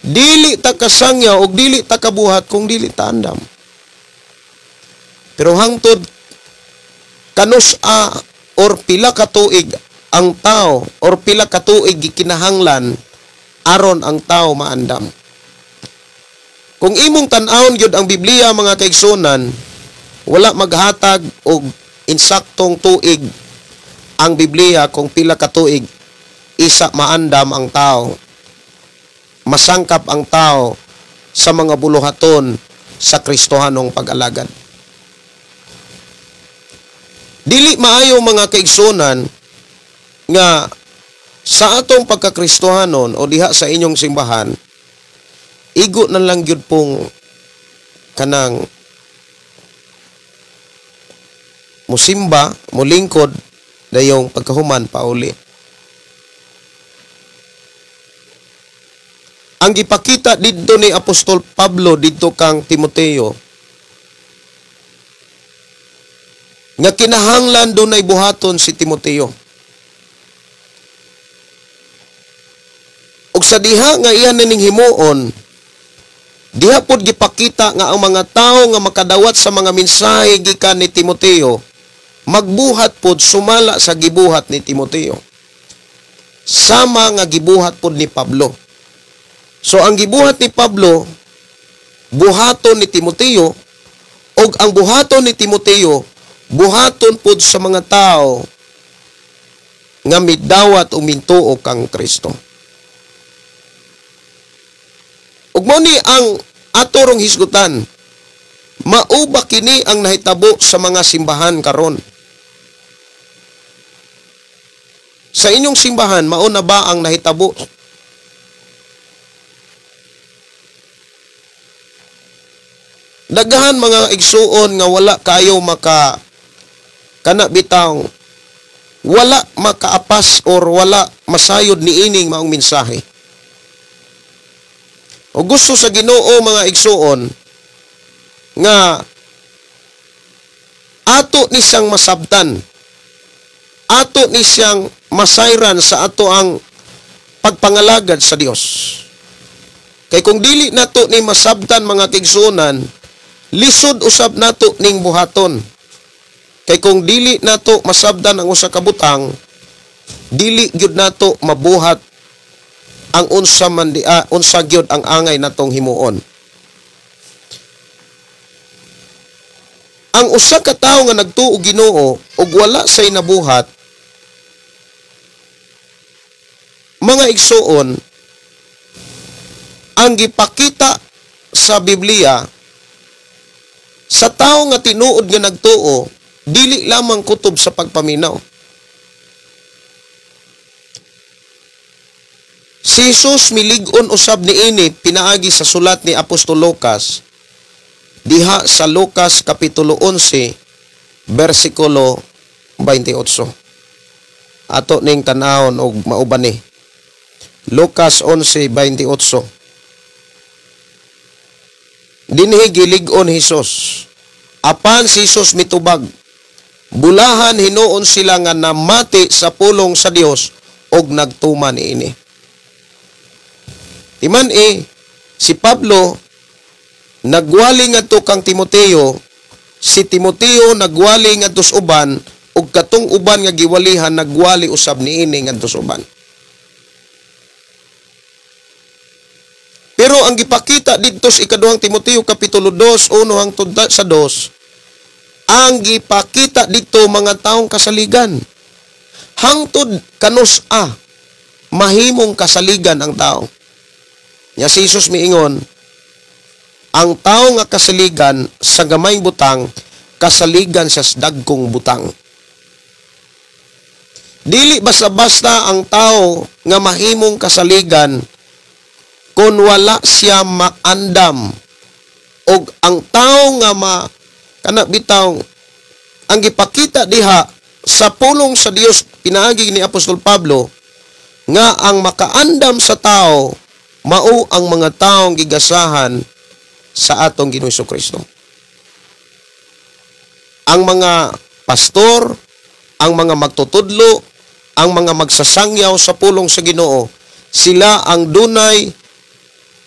Dili ta kasangyaw og dili ta kabuhat kung dili ta andam. Pero hangtod kanus-a or pila ka tuig ang tao or pila ka tuig gikinahanglan aron ang tao maandam. Kung imong tan-awon gyud ang Biblia mga kaigsunan, wala maghatag og insaktong tuig ang Biblia kung pila ka tuig isa maandam ang tao, masangkap ang tao sa mga buluhaton sa Kristohanong pag-alagad. Dili maayo mga kaigsunan nga sa atong pagkakristohanon o diha sa inyong simbahan, igo na lang gyud pong kanang musimba, mulingkod, dayong pagkahuman pauli. Ang gipakita didto ni Apostol Pablo didto kang Timoteo nga kinahanglan dunay buhaton si Timoteo. Og sa diha nga iya nining himuon, diha pod gipakita nga ang mga tawo nga makadawat sa mga mensahe gikan ni Timoteo, magbuhat pod sumala sa gibuhat ni Timoteo. Sama nga gibuhat pod ni Pablo. So ang gibuhat ni Pablo, buhaton ni Timoteo, og ang buhaton ni Timoteo, buhaton pod sa mga tao nga midawat o mintuo kang Kristo. Ug mao ni ang atorong hisgutan, mao ba kini ang nahitabo sa mga simbahan karon? Sa inyong simbahan, mao na ba ang nahitabo? Daghan mga igsuon nga wala kayo maka kana bitaw, wala makaapas or wala masayod niining maong mensahe. O gusto sa Ginoo mga igsuon nga ato ni siyang masabtan, ato ni siyang masayran sa ato ang pagpangalagad sa Dios. Kay kung dili nato ni masabtan mga kaigsuonan, lisod usab nato ning buhaton. Kay kung dili nato masabtan ang usa ka butang, dili gyud nato mabuhat ang unsa man di unsa gyud ang angay natong himuon. Ang usa ka tawo nga nagtuo Ginoo ug wala say nabuhat, mga igsuon, ang gipakita sa Biblia sa tawo nga tinuod nga nagtuo, dili lamang kutob sa pagpaminaw. Si Jesus milig-on usab niini pinaagi sa sulat ni Apostol Lucas diha sa Lucas kapitulo 11 bersikulo 28. Ato ning tan-awon og mauban ni Lucas 11:28. Dinhi gilig-on Hesus. Apan si Jesus mitubag, bulahan hinuon sila nga namati sa pulong sa Dios og nagtuman niini. Timan si Pablo nagwali ngadto kang Timoteo, si Timoteo nagwali ngadto sa uban, ug katong uban nga giwalihan nagwali usab niini ngadto sa uban. Pero ang gipakita didto sa ikaduhang Timoteo kapitulo 2, 1 hangtod sa 2, ang gipakita didto mga taong kasaligan. Hangtod kanus-a mahimong kasaligan ang tao. Nya si Jesus miingon, ang tao nga kasaligan sa gamayng butang, kasaligan sa dagkong butang. Dili basta-basta ang tao nga mahimong kasaligan kung wala siya maandam, og ang tao nga ma kana bitaw ang gipakita diha sa pulong sa Dios pinaagi ni Apostol Pablo nga ang makaandam sa tao mao ang mga taong gigasahan sa atong Ginoong Hesukristo. Ang mga pastor, ang mga magtutudlo, ang mga magsasangyaw sa pulong sa Ginoo, sila ang dunay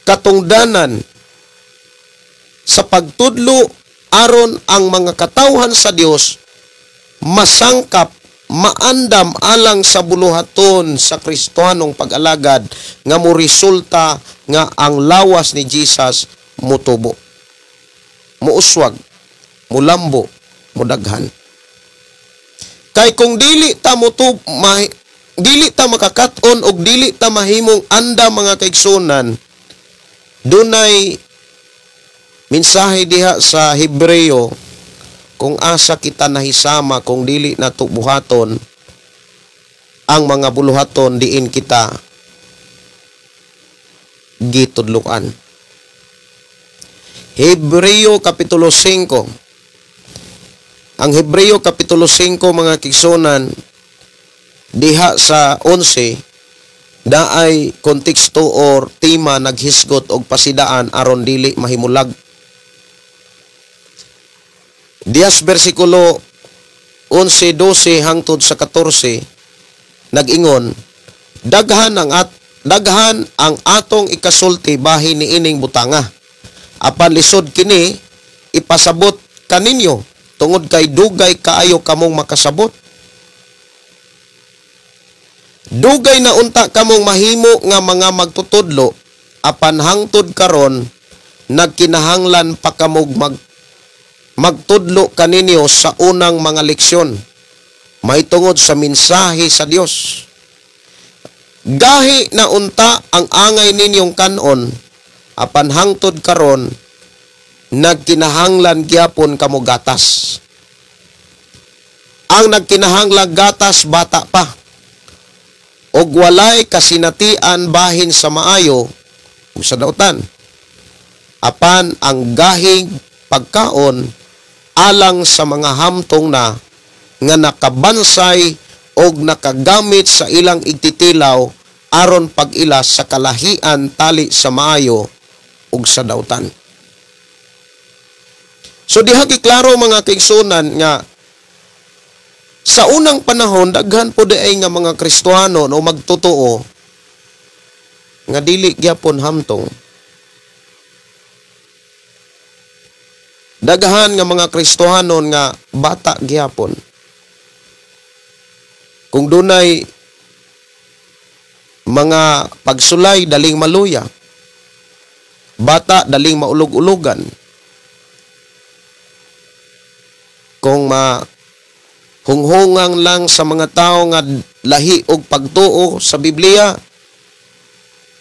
katungdanan sa pagtudlo aron ang mga katawhan sa Dios masangkap, maandam alang sa buluhaton sa Kristohanong pag-alagad nga moresulta nga ang lawas ni Jesus mutubo, muuswag, mulambo, mudaghan. Kay kung dili ta dili ta makakat-on og dili ta mahimong andam mga kaigsunan, dunay mensahe diha sa Hebreo kung asa kita nahisama kung dili nato buhaton ang mga buluhaton diin kita gitudloan. Hebreo Kapitulo 5. Ang Hebreo Kapitulo 5 mga kaigsunan, diha sa 11 daay konteksto or tema naghisgot og pasidaan aron dili mahimulag. Diyas bersikulo 11, 12 hangtod sa 14 nag-ingon, daghan ang atong ikasulti bahin niining butanga. Apan lisod kini ipasabot kaninyo tungod kay dugay kaayo kamong makasabot. Dugay na unta kamong mahimo nga mga magtutudlo, apan hangtod karon nagkinahanglan pa kamog magtudlo kaninyo sa unang mga leksyon mahitungod sa mensahe sa Dios. Gahi na unta ang angay ninyong kanon, apan hangtod karon nagkinahanglan gyapon kamo gatas. Ang nagkinahanglan gatas bata pa, og walay kasinatian bahin sa maayo ug sa dautan. Apan ang gahing pagkaon alang sa mga hamtong na nga nakabansay og nakagamit sa ilang igtitilaw aron pag-ila sa kalahian tali sa maayo ug sa dautan. So diha giklaro mga kaigsunan nga sa unang panahon daghan po diay nga mga Kristohano o magtotoo nga dili gyapon hamtong. Daghan nga mga Kristohanon nga bata gyapon. Kung dunay mga pagsulay daling maluya, bata daling maulog-ulugan. Kung mahunghungang lang sa mga tao nga lahi og pagtuo sa Biblia,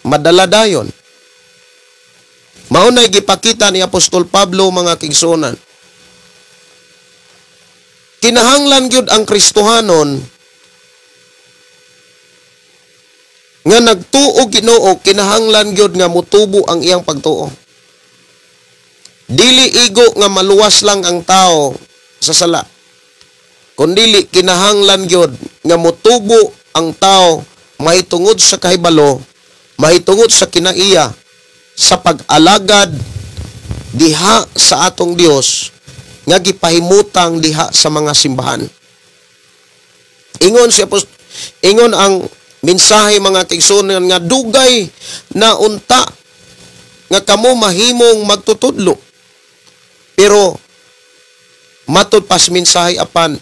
madala dayon. Maunay gipakita ni Apostol Pablo mga kaigsuonan. Kinahanglan gyud ang Kristohanon nga nagtuo Ginoo, kinahanglan gyud nga mutubo ang iyang pagtuo. Dili igo nga maluwas lang ang tao sa sala, kundili kinahanglan gyud nga mutubo ang tao mahitungod sa kahibalo, mahitungod sa kinaiya, sa pag-alagad diha sa atong Dios nga gipahimutang diha sa mga simbahan. Ingon ang mensahe mga kaigsuonan nga dugay na unta nga kamo mahimong magtutudlo, pero matud pas mensahe apan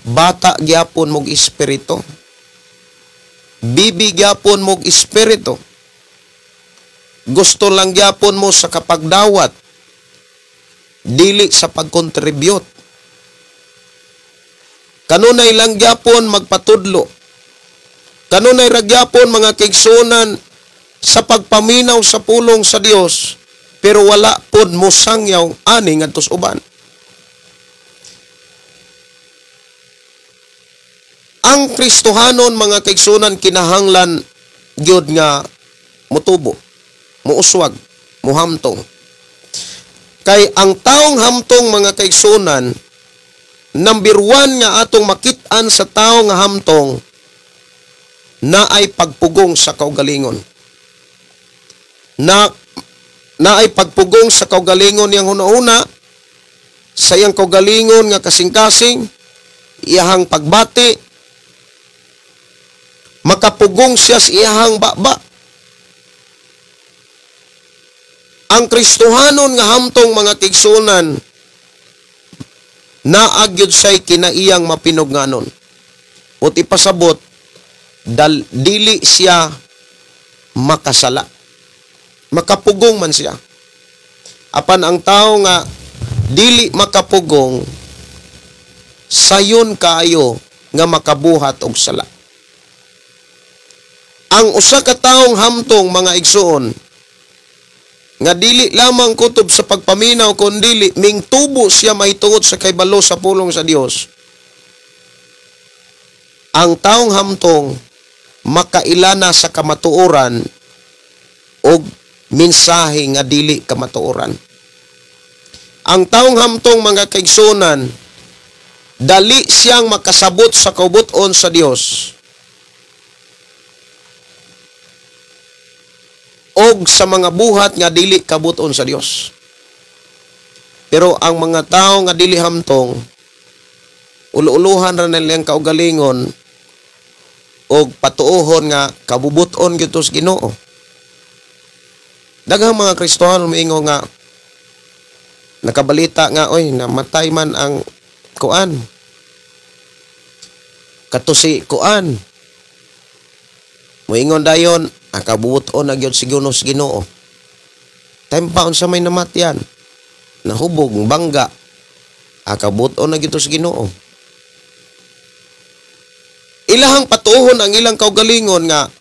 bata gyapon mog espiritu, bibi gyapon mog espiritu, gusto lang gyapon mo sa kapagdawat, dili sa pagkontribute. Kanunay lang gyapon magpatudlo. Kanunay ra gyapon mga kaigsuonan sa pagpaminaw sa pulong sa Dios, pero wala pod mosangyaw ani ngadto sa uban. Ang Kristohanon, mga kaigsunan, kinahanglan gyud nga motubo, muuswag, muhamtong. Kay ang taong hamtong, mga kaigsunan, number 1 nga atong makit-an sa tawo nga hamtong na ay pagpugong sa kaugalingon. Na ay pagpugong sa kaugalingon niyang una-una, sa iyang kaugalingon nga kasing-kasing, iyahang pagbati, makapugong siya sa iyahang baba. Ang Kristohanon nga hamtong, mga kaigsunan, naagyod siya'y kinaiyang mapinugnanon. Ut ipasabot, dili siya makasala. Makapugong man siya. Apan ang tao nga dili makapugong, sayon kaayo nga makabuhat og sala. Ang usa ka taong hamtong, mga igsoon, nga dili lamang kutob sa pagpaminaw kundili mingtubo siya mahitungod sa kaybalo sa pulong sa Dios. Ang taong hamtong makailana sa kamatuoran og mensahe nga dili kamatuoran. Ang taong hamtong, mga kaigsunan, dali siyang makasabot sa kaubuton sa Dios og sa mga buhat nga dili kabuton sa Dios. Pero ang mga tao nga dili hamtong, ulo-uluhan ra nilang kaugalingon og patuohon nga kabubuton gyud sa Ginoo. Daghang mga Kristohano miingon nga nakabalita nga, oy, namatay man ang kuan, kato si kuan, moingon dayon, akabubuton na gyud siguro sa Ginoo. Time pa unsa may namatyan, nahubog, bangga, akabubuton na gyud sa Ginoo. Ilahang patuohon ang ilang kaugalingon nga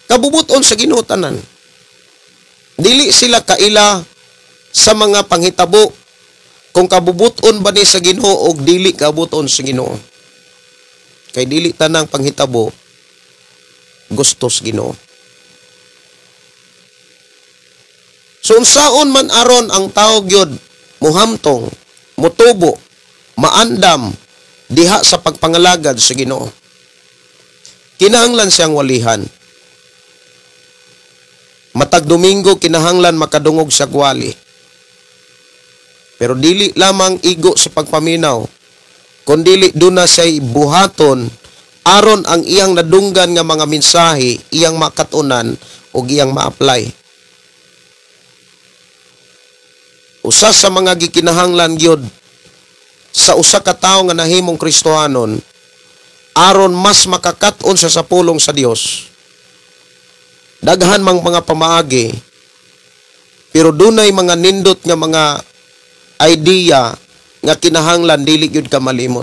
kabubuton sa Ginoo tanan. Dili sila kaila sa mga panghitabo kung kabubuton ba ni sa Ginoo o dili kabubuton sa Ginoo. Kay dili tanang panghitabo gusto sa Ginoo. So unsaon man aron ang tao gyud muhamtong, mutubo, maandam diha sa pagpangalagad sa Ginoo, kinahanglan siyang walihan. Matag Domingo kinahanglan makadungog sa gwali. Pero dili lamang igo sa pagpaminaw, kundili duna siya'y buhaton aron ang iyang nadunggan nga mga mensahe iyang makatunan o iyang ma-apply. Usa sa mga gikinahanglan gyud sa usa ka tawo nga nahimong Kristohanon aron mas makakat-on siya sa pulong sa Dios. Daghan mang mga pamaagi, pero dunay mga nindot nga mga idea nga kinahanglan dili gyud ka malimot.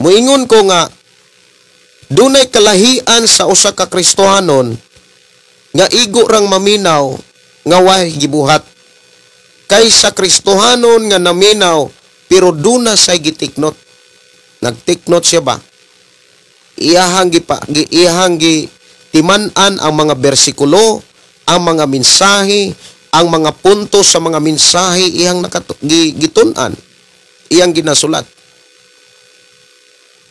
Muingon ko nga dunay kalahian sa usa ka Kristohanon nga igo rang maminaw nga way gibuhat kaysa Kristohanon nga naminaw pero duna say gitiknot. Nagtiknot siya ba? Iyahang gi timan-an ang mga bersikulo, ang mga mensahe, ang mga punto sa mga mensahe iyang gitun-an, iyang ginasulat.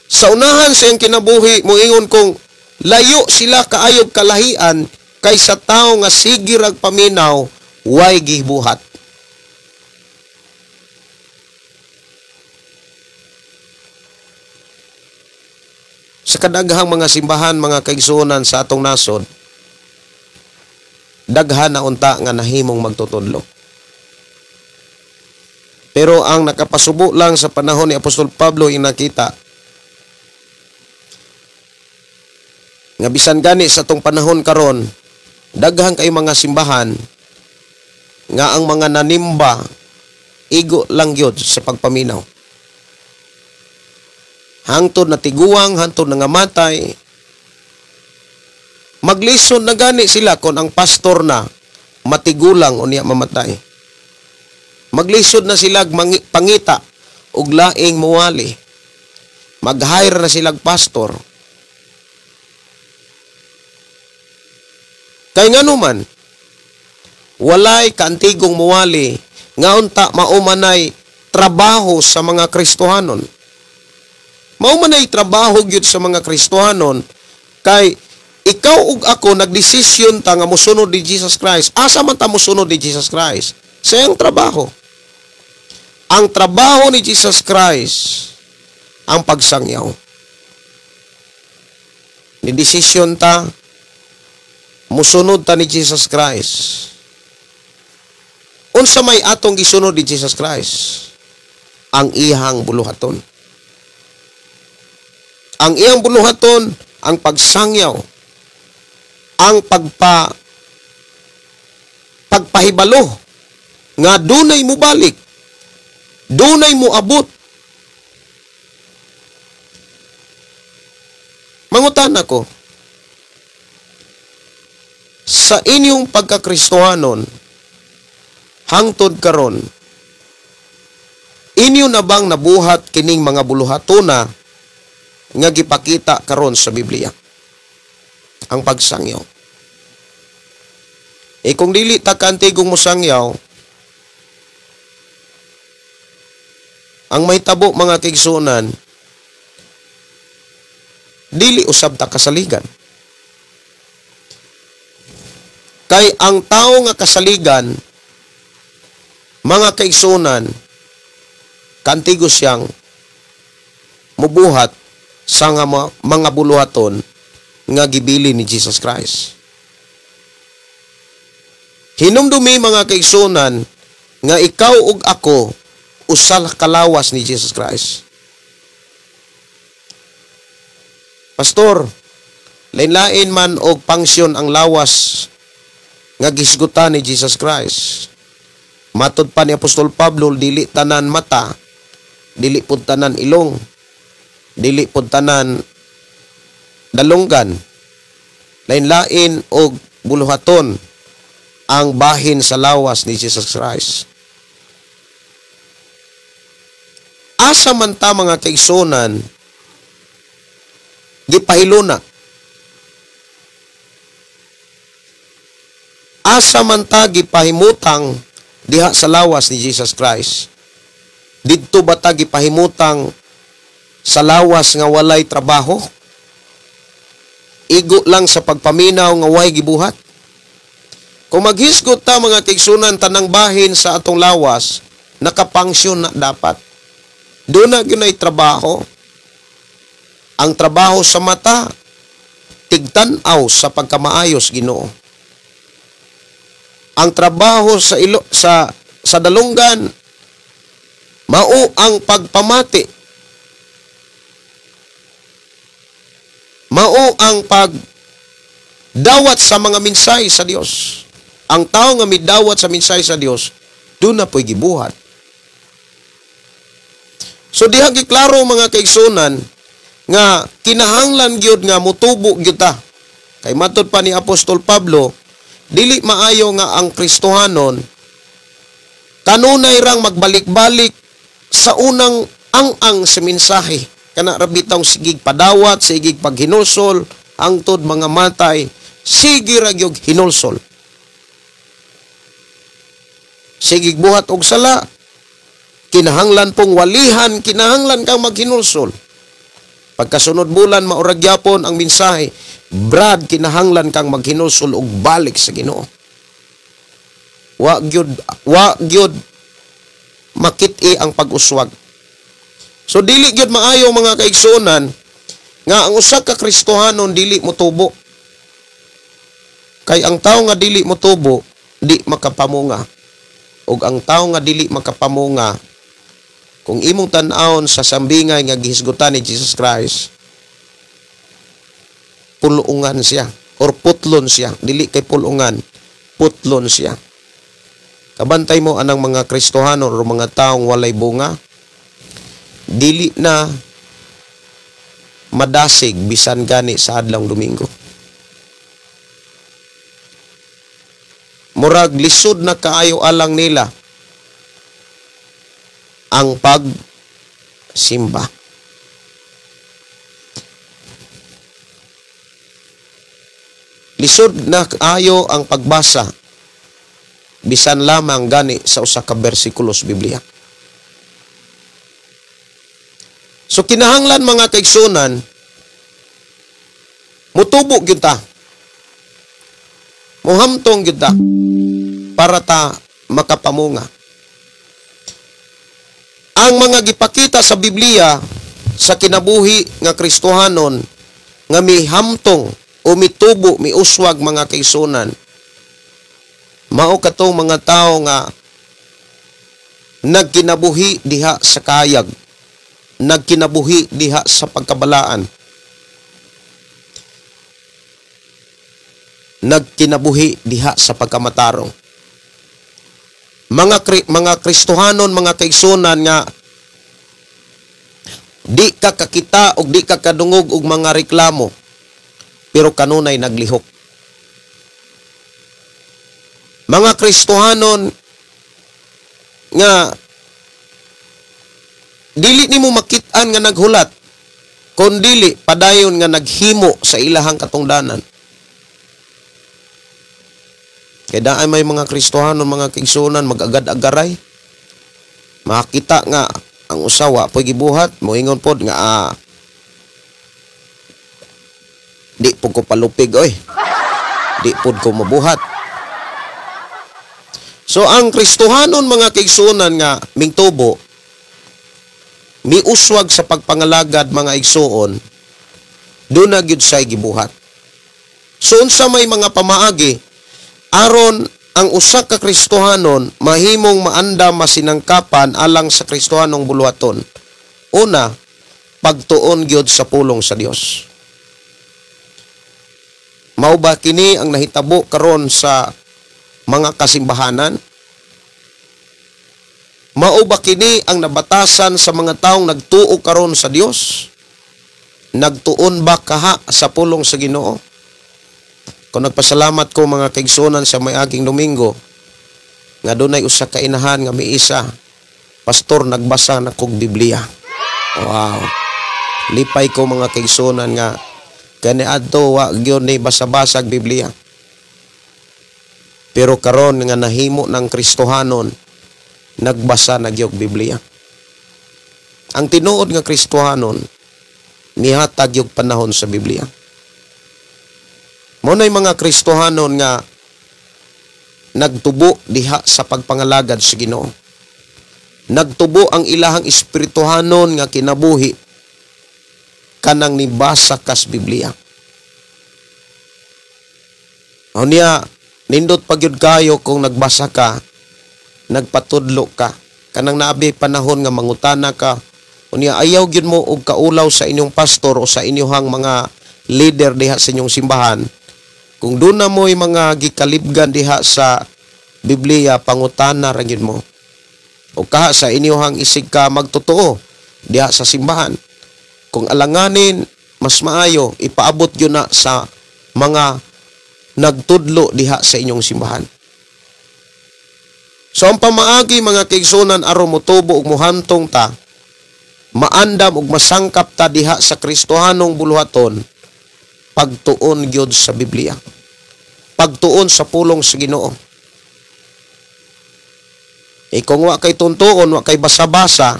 Sa unahan sa iyang kinabuhi, moingon kong layo sila kaayog kalahian kaysa tao nga sige rag paminaw, way gibuhat. Sa kadaghang mga simbahan, mga kaigsuonan sa atong nasod, daghan na unta nga nahimong magtutudlo. Pero ang nakapasubo lang sa panahon ni Apostol Pablo yung nakita nga bisan gani sa atong panahon karon, daghan kay mga simbahan nga ang mga nanimba igo lang gyud sa pagpaminaw. Hangtod na tiguang, hangtod na ngamatay. Maglisod na gani sila kon ang pastor na matigulang unya mamatay. Maglisod na sila pangita og laing muwali. Mag-hire na silang pastor. Kay nganuman, walay kaantigong muwali nga unta maumanay trabaho sa mga Kristohanon. Maumanay trabaho gyud sa mga Kristohanon kay ikaw ug ako nagdesisyon ta nga mosunod ni Jesus Christ. Asa man ta mosunod ni Jesus Christ? Sa iyang trabaho. Ang trabaho ni Jesus Christ ang pagsangyaw. Ni desisyon ta musunod ta ni Jesus Christ. Unsa may atong gisunod ni Jesus Christ? Ang iyang buluhaton. Ang iyang buluhaton, ang pagsangyaw, ang pagpahibalo nga dunay mubalik, dunay muabot. Mangutan ako, sa inyong pagkakristohanon hangtod karon, inyo na bang nabuhat kining mga buluhatona nga gipakita karon sa Biblia? Ang pagsangyaw. E kung dili ta kaantigong mosangyaw, ang mahitabo mga kaigsuonan, dili usab ta kasaligan. Kay ang tao nga kasaligan, mga kaigsuonan, kantigo siyang mubuhat sa nga mga buluhaton nga gibili ni Jesus Christ. Hinumdumi mga kaigsuonan nga ikaw ug ako usal kalawas ni Jesus Christ. Pastor, lain-lain man og pangsyon ang lawas nga gisgutan ni Jesus Christ. Matod pa ni Apostol Pablo, dili tanan mata, dili pud tanan ilong, dili pud tanan dalunggan. Lain-lain og buluhaton ang bahin sa lawas ni Jesus Christ. Asa man ta mga kaigsuonan gipahiluna? Asa man ta gipahimutang diha sa lawas ni Jesus Christ? Didto ba ta gipahimutang sa lawas nga walay trabaho? Igo lang sa pagpaminaw nga way gibuhat? Kung maghisgot ta mga kaigsuonan tanang bahin sa atong lawas, nakapangsyon na dapat. Doon na gyud ay trabaho. Ang trabaho sa mata, tigtan-aw sa pagkamaayos Ginoo. Ang trabaho sa ilo, sa dalunggan, mao ang pagpamati. Mao ang pagdawat sa mga mensahe sa Dios. Ang tao nga midawat sa mensahe sa Dios, doon na po'y gibuhat. So diha giklaro mga kaigsuonan nga kinahanglan gyud nga mutubo gyud ta. Kay matod pa ni Apostol Pablo, dili maayo nga ang Kristohanon kanunay rang magbalik-balik sa unang ang-ang sa mensahe. Kana ra bitawng sigig padawat, sigig paghinulsol, hangtod mga matay, sige ra gyud hinulsol. Sigig buhat og sala, kinahanglan pong walihan, kinahanglan kang maghinulsol. Pagkasunod bulan, maurag gyapon ang mensahe, Brad, kinahanglan kang maghinulsol og balik sa Ginoo. Wa gyud makit-i ang pag-uswag. So dili gyud maayo mga kaigsuonan nga ang usa ka Kristohanon dili motubo. Kay ang tawo nga dili motubo, di makapamunga. Ug ang tawo nga dili makapamunga, kung imong tan-awon sa sambingay nga gihisgutan ni Jesus Christ, pulungan siya or putlon siya. Dili kay pulungan, putlon siya. Kabantay mo anang mga Kristohanon o mga taong walay bunga, dili na madasig bisan gani sa adlawng Domingo. Murag lisod na kaayo alang nila ang pagsimba. Lisod na kaayo ang pagbasa bisan lamang gani sa usa ka bersikulo sa Biblia. So kinahanglan mga kaigsunan, mutubo gyud ta, muhamtong gyud ta para ta makapamunga. Ang mga gipakita sa Biblia sa kinabuhi nga Kristohanon nga mihamtong o mitubo, miuswag mga kaigsunan, mao katong mga tawo nga nagkinabuhi diha sa kayag, nagkinabuhi diha sa pagkabalaan, nagkinabuhi diha sa pagkamatarong. Mga Kristohanon, mga kaigsunan nga di ka kakita og di ka kadungog og mga reklamo, pero kanunay naglihok. Mga Kristohanon nga dili nimo makit-an nga naghulat, kun dili padayon nga naghimo sa ilahang katungdanan. Kaya daan may mga Kristohanon, mga kaigsunan, mag-agad-agaray. Makita nga ang usawa po'y gibuhat, moingon pod nga di pod ko palupig oy, di pod ko mabuhat. So ang Kristohanon, mga kaigsunan, nga mingtubo, miuswag sa pagpangalagad mga igsuon, doon na gyud siya'y gibuhat. So unsa may mga pamaagi aron ang usa ka Kristohanon mahimong maandam masinangkapan alang sa Kristohanong buluhaton? Una, pagtuon gyud sa pulong sa Dios. Mao ba kini ang nahitabo karon sa mga kasimbahanan? Mao ba kini ang nabatasan sa mga taong nagtuo karon sa Dios? Nagtuon ba kaha sa pulong sa Ginoo? Kung nagpasalamat ko mga kaigsunan sa may-aging Domingo nga dunay usa ka inahan nga miisa, pastor, nagbasa na kog Biblia. Wow. Lipay ko mga kaigsunan nga kaniadto wa gyud ni basa-basag Biblia. Pero karon nga nahimo ng Kristohanon, nagbasa na gyud Biblia. Ang tinuod nga Kristohanon nihatag yung panahon sa Biblia. Mao nay mga Kristohanon nga nagtubo diha sa pagpangalagad sa Ginoo. Nagtubo ang ilahang espirituhanon nga kinabuhi kanang nibasa kas Biblia. Unya, nindot pa gyud kayo kung nagbasa ka, nagpatudlo ka, kanang naabi panahon nga mangutana ka. Unya, ayaw gyud mo og kaulaw sa inyong pastor o sa inyong mga leader diha sa inyong simbahan. Kung doon na mo'y mga gikalibgan diha sa Biblia, pangutana ra gyud mo. O kaha sa inyong isig ka magtotoo diha sa simbahan. Kung alanganin, mas maayo ipaabot gyud na sa mga nagtudlo diha sa inyong simbahan. So ang pamaagi mga kaigsunan aron motubo ug mohantong ta, maandam ug masangkap ta diha sa Kristohanong buluhaton, pagtuon gyud sa Biblia. Pagtuon sa pulong sa Ginoo. E kung wa kay tuntuon, wa kay basa-basa,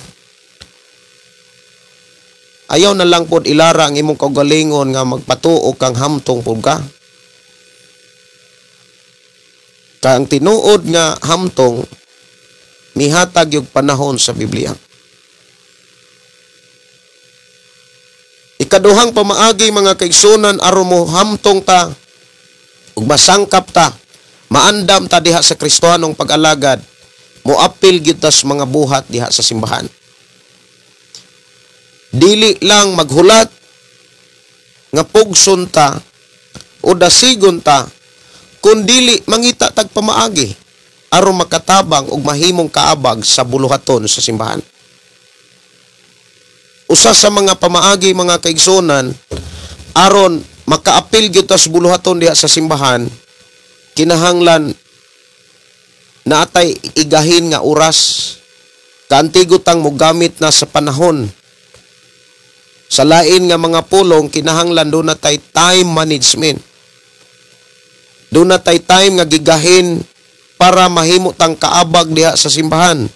ayaw na lang pod ilara ang imong kaugalingon nga magpatuo kang hamtong pud ka. Kay ang tinuod nga hamtong mihatag yung panahon sa Biblia. Ikaduhang pamaagi mga kaigsunan aron mo hamtong ta ug masangkap ta, maandam ta diha sa Kristohanong pag-alagad, moapil gyud ta sa mga buhat diha sa simbahan. Dili lang maghulat nga pugson ta o dasigon ta, kun dili mangita tag pamaagi aron makatabang ug mahimong kaabag sa buluhaton sa simbahan. Usa sa mga pamaagi, mga kaigsuonan, aron makaapil gyud ta sa buluhaton diha sa simbahan, kinahanglan naatay igahin nga oras. Kaantigo tang mogamit na sa panahon. Sa lain nga mga pulong, kinahanglan doon na tay time management. Doon na tay time nga gigahin para mahimo tang kaabag diha sa simbahan.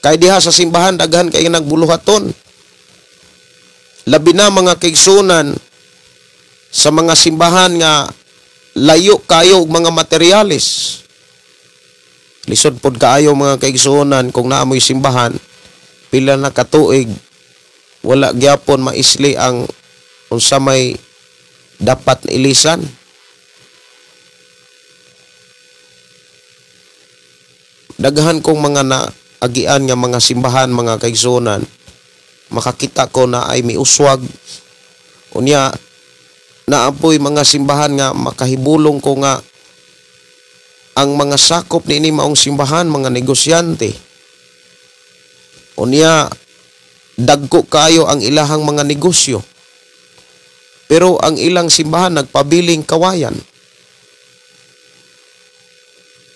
Kay diha sa simbahan daghan kay nagbuluhaton. Labi na, mga kaigsunan, sa mga simbahan nga layo kayo og mga materialis. Lisod pod kaayo, mga kaigsuonan, kung naamoy simbahan pila na katuig wala gyapon maisli ang unsa may dapat na ilisan. Daghan kong mga naagian nga mga simbahan, mga kaigsuonan, makakita ko na ay miuswag. Unya naapoy mga simbahan nga makahibulong ko nga ang mga sakop niini maong simbahan mga negosyante. Unya dagko kayo ang ilahang mga negosyo, pero ang ilang simbahan nagpabiling kawayan.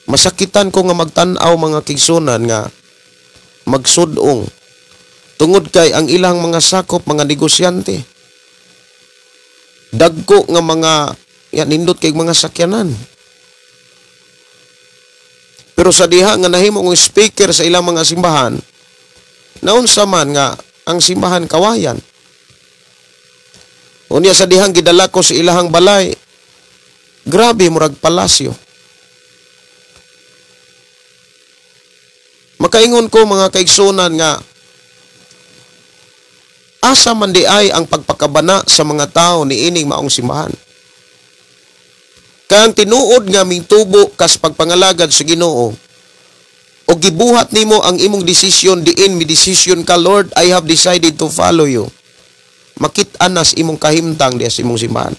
Masakitan ko nga magtan-aw, mga kaigsuonan, nga magsudong tungod kay ang ilang mga sakop mga negosyante. Dagko nga mga ya, nindot kay mga sakyanan. Pero sa diha nga nahimo ng speaker sa ilang mga simbahan, naunsa man nga ang simbahan kawayan. Unya sa dihang gidala ko sa ilahang balay, grabe, murag palasyo. Makaingon ko, mga kaigsunan, nga asa man di ay ang pagpakabana sa mga tao ni ining maong simbahan? Kaya ang tinuod nga mingtubo kas pagpangalagad sa Ginoo, o gibuhat nimo ang imong desisyon diin mi desisyon ka, "Lord, I have decided to follow you." Makit-an nas imong kahimtang diya sa imong simbahan.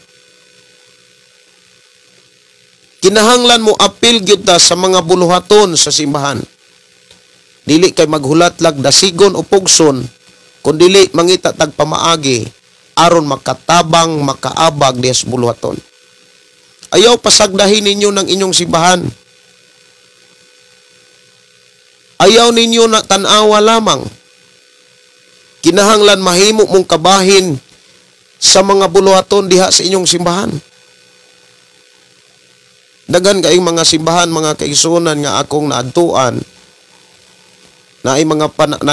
Kinahanglan mo apil gyud ta sa mga buluhaton sa simbahan. Dili kay maghulat lag dasigon o pugson, kun dili mangita tag pamaagi aron makatabang, makaabag diya sa buluhaton. Ayaw pasagdahin ninyo ng inyong simbahan. Ayaw ninyo na tan-awa lamang. Kinahanglan mahimo mong kabahin sa mga buluhaton diha sa inyong simbahan. Daghan kaayong mga simbahan, mga kaigsuonan, nga akong naadtuan. Naay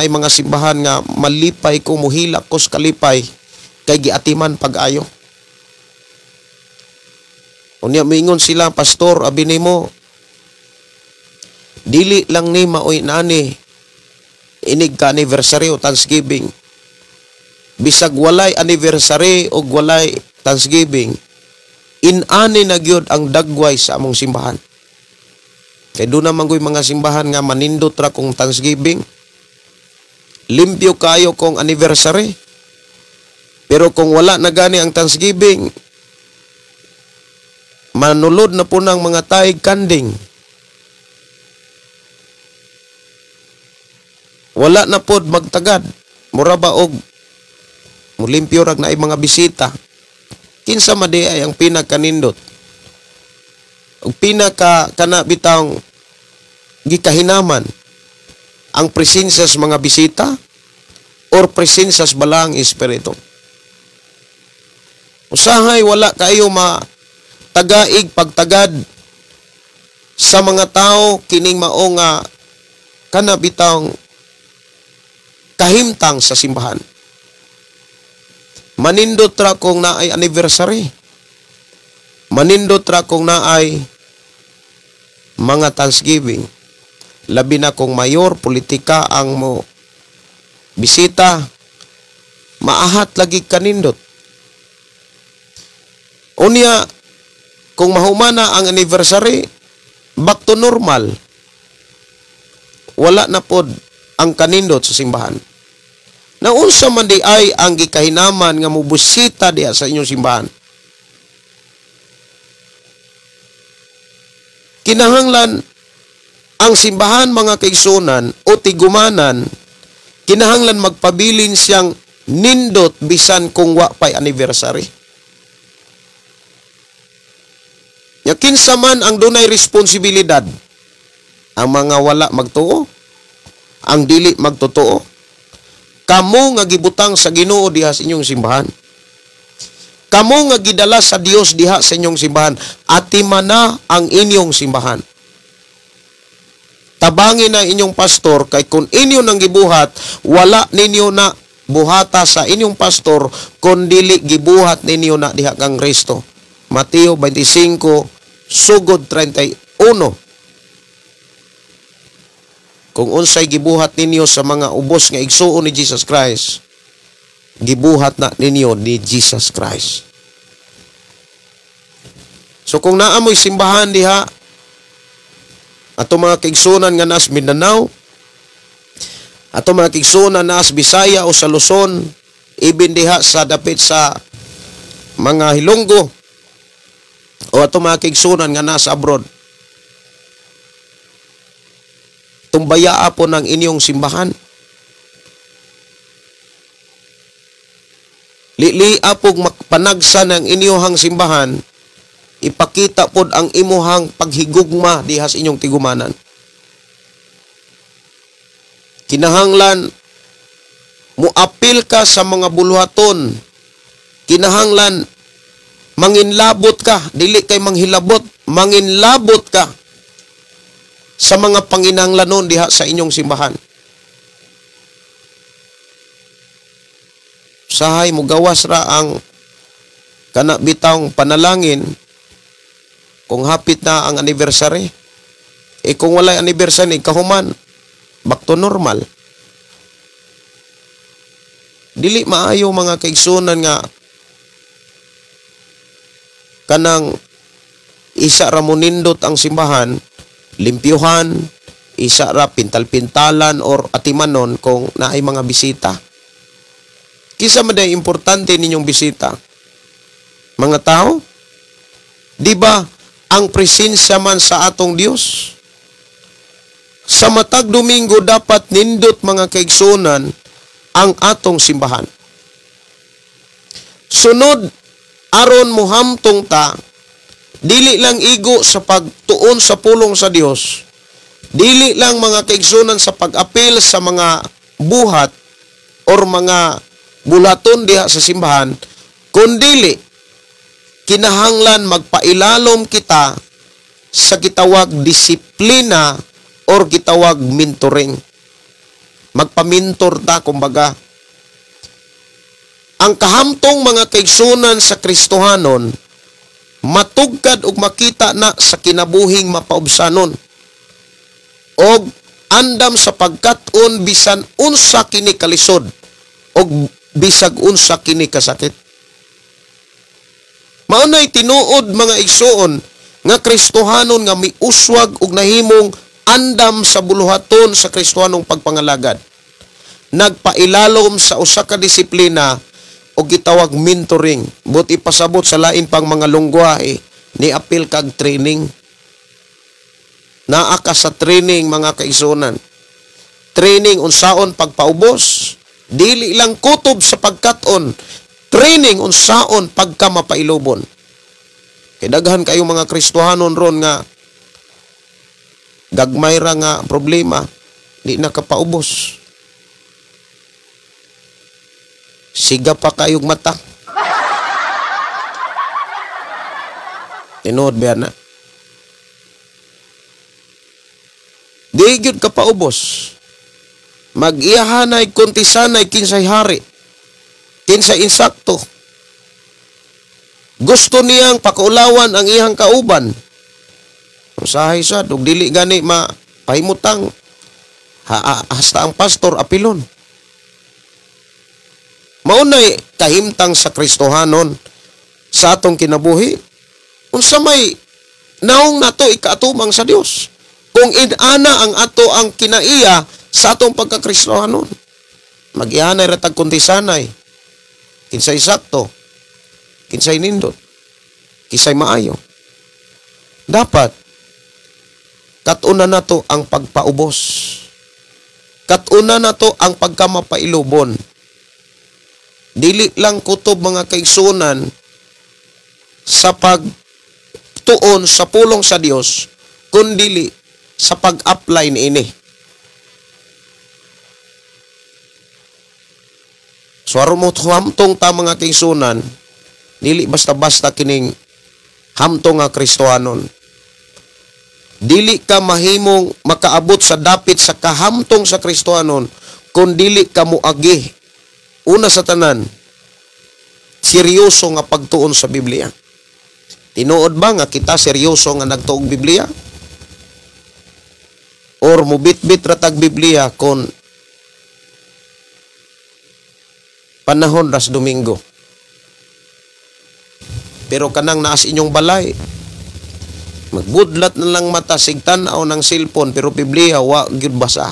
mga simbahan nga malipay ko, muhilak ko sa kalipay kay giatiman pag-ayo. Unya miingon sila, "Pastor, abi nimo, dili lang ni maoy nani inig ka anniversary o Thanksgiving. Bisag walay anniversary o walay Thanksgiving, inani na gyud ang dagway sa among simbahan." Kay doon naman ko'y mga simbahan nga manindot ra kung Thanksgiving. Limpyo kayo kung anniversary. Pero kung wala na gani ang Thanksgiving, manulod na po ng mga taig kanding. Wala na pod magtagad. Mura ba og mulimpyo rag na ay mga bisita. Kinsa man di ay ang pinagkanindot? Og pinaka kana bitawng gikahinaman ang presensya sa mga bisita or presensya sa Balaang Espiritu? Usahay wala kayo matagaig pagtagad sa mga tao kining mao nga kana bitawng kahimtang sa simbahan. Manindot ra kung naay anniversary. Manindot ra kung naay mga Thanksgiving. Labi na kung mayor, politika ang mo bisita, maahat lagi kanindot. Unya, kung mahumana ang anniversary, back to normal. Wala na pod ang kanindot sa simbahan. Naunsa man di ay ang gikahinaman nga mobisita diha sa inyong simbahan? Kinahanglan ang simbahan, mga kaigsunan, o tigumanan, kinahanglan magpabilin siyang Nindot bisan kung wa pay anniversary. Nya kinsa man ang dunay responsibilidad? Ang mga wala magtuo, ang dili magtotoo. Kamo nga gibutang sa Ginoo diha sa inyong simbahan. Kamo nga gidala sa Dios diha sa inyong simbahan, atimana ang inyong simbahan. Tabangin na inyong pastor kay kung inyo nang gibuhat, wala ninyo na buhata sa inyong pastor kun dili gibuhat ninyo na diha kang Kristo. Mateo 25 sugod 31. Kung unsay gibuhat ninyo sa mga ubos nga igsuon ni Jesus Christ, gibuhat na ninyo ni Jesus Christ. So kung naa mo'y simbahan diha, ato mga kaigsunan nga naas Mindanao, ato mga kaigsunan naas Bisaya o sa Luzon, ibin diha sa dapit sa mga Hilonggo, o ato mga kaigsunan nga naas abroad, tumbayaa po ng inyong simbahan. Lilia po panagsa ng inyong simbahan, ipakita po ang imuhang paghigugma diha sa inyong tigumanan. Kinahanglan muapil ka sa mga buluhaton. Kinahanglan manginlabot ka, dili kay manghilabot, manginlabot ka sa mga panginahanglanon diha sa inyong simbahan. Sahay mugawas ra ang kana bitawng panalangin kung hapit na ang anniversary. Eh kung walay anniversary, kahuman, back to normal. Dili maayo mga kaigsunan nga kanang isa ra mo nindot ang simbahan, limpyuhan, isa ra pintal-pintalan or atimanon kung naay mga bisita. Kinsa man day importante ninyong bisita? Mga tao? Di ba ang presensya man sa atong Dios? Sa matag Domingo dapat nindot mga kaigsunan ang atong simbahan. Sunod, aron mohamtong ta, dili lang igo sa pagtuon sa pulong sa Dios, dili lang mga kaigsunan sa pag-apil sa mga buhat or mga bulaton diha sa simbahan, kundili kinahanglan magpailalom kita sa gitawag disiplina or gitawag mentoring. Magpamintor ta kumbaga. Ang kahamtong mga kaigsunan sa Kristohanon matugkad og makita na sa kinabuhing mapaubsanon og andam sa pagkat-on bisan unsa kini kalisod og bisag unsa kini kasakit. Mao nay tinuod mga igsuon nga Kristohanon nga miuswag og nahimong andam sa buluhaton sa Kristohanong pagpangalagad. Nagpailalom sa usa ka disiplina o gitawag mentoring. But ipasabot sa lain pang mga lungwahe ni apil kag training. Naa ka sa training mga kaigsuonan. Training unsaon pagpaubos, dili lang kutob sa pagkat-on. Training unsaon pagka mapailobon. Kay daghan kayo mga Kristohanon ron nga gagmay ra nga problema, di na kapaubos. Siga pa kayog mata. Tinuod ba na? Di gyud kapaubos. Mag-iyahanay kuntisanay kinsay hari, kinsay insakto. Gusto niyang pakaulawan ang iyang kauban. Usahay sad ug dili gani mapahimutang hasta ang pastor apilon. Maunay kahimtang sa Kristohanon sa atong kinabuhi. Unsa may naong nato ikaatumang sa Dios kung inana ang ato ang kinaiya sa atong pagkakristohanon. Mag-ihanay ra tag kuntisanay, kinsay sakto, kinsay nindot, kinsay maayo. Dapat kat-una nato ang pagpaubos. Kat-una nato ang pagkamapailubon. Dili lang kutob mga kaigsunan sa pagtuon sa pulong sa Dios, kundili sa pag-apply niini. So aron mo hamtong ta mga kaigsunan, dili basta-basta kining hamtong nga Kristohanon. Dili ka mahimong makaabot sa dapit sa kahamtong sa Kristohanon kung dili ka moagi. Una sa tanan, seryoso nga pagtuon sa Biblia. Tinuod ba nga kita seryoso nga nagtuog Biblia? Or mubitbit ratag Biblia kon panahon ras Domingo? Pero kanang naas inyong balay, magbudlat na lang mata, sigtan-aw ng cellphone, pero Biblia wa gyud basa.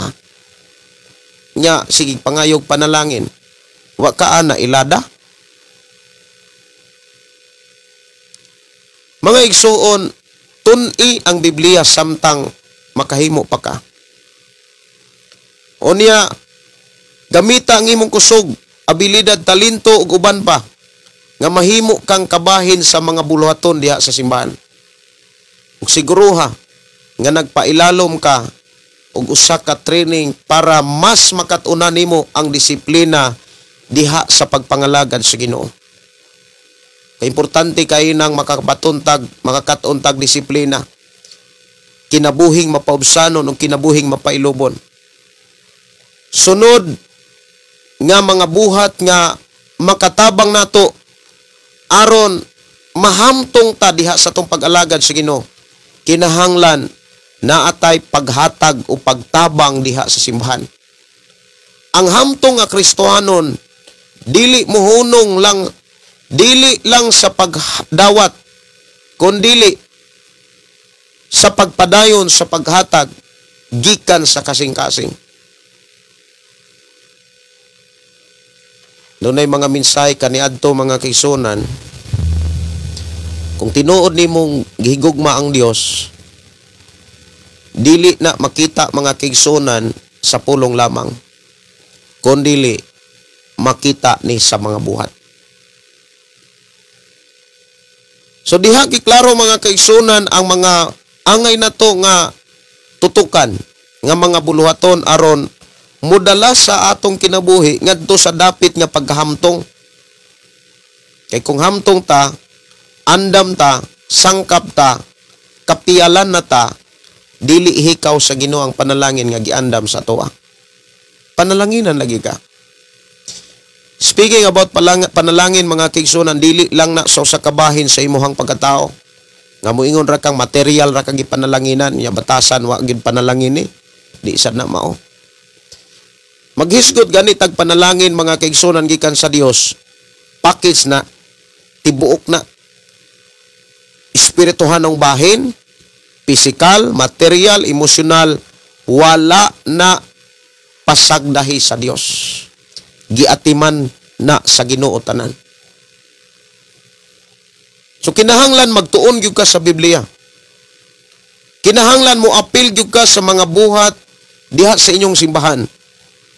Nya sige pangayog panalangin, wa ka ana ilada. Mga igsuon, tun-i ang Biblia samtang makahimo pa ka. Unya, gamita ang imong kusog, abilidad, talento ug uban pa nga mahimo kang kabahin sa mga buluhaton diha sa simbahan. Ug siguruha nga nagpailalom ka og usa ka training para mas makat-unan nimo ang disiplina diha sa pagpangalagad sa Ginoo. Kay importante kayo nang makapatuntag, makakatuntag disiplina. Kinabuhing mapaubsanon o kinabuhing mapailubon. Sunod nga mga buhat nga makatabang nato aron mahamtong ta diha sa tong pag-alagad sa Ginoo, kinahanglan naatay paghatag o pagtabang diha sa simbahan. Ang hamtong nga Kristohanon dili mohunong lang, dili lang sa pagdawat, kundili sa pagpadayon sa paghatag gikan sa kasing-kasing. Dunay mga mensahe kaniadto mga kaigsunan, kung tinuod nimong gihigugma ang Dios, dili na makita mga kaigsunan sa pulong lamang, kundili makita ni sa mga buhat. So diha giklaro mga kaigsunan ang mga angay nato nga tutukan nga mga buluhaton aron mudala sa atong kinabuhi ngadto sa dapit nga pagkahamtong. Kay kung hamtong ta, andam ta, sangkap ta, kapialan na ta, dili hikaw sa Ginoo ang panalangin nga giandam sa atoa. Panalanginan lagi ka. Speaking about panalangin mga kaigsunan, dili lang na sa usa ka bahin sa imuhang pagkatao. Nga moingon ra kang material ra kang gipanalanginan, nya batasan wa gyud panalangin ni, di sad na mao. Maghisgot gani tag panalangin mga kaigsunan gikan sa Dios, package na, tibuok na. Espirituhanong bahin, physical, material, emosyonal, wala na pasagdahi sa Dios. Giatiman na sa Ginoo tanan. So kinahanglan magtuon gyud ka sa Biblia. Kinahanglan mo apil gyud ka sa mga buhat diha sa inyong simbahan.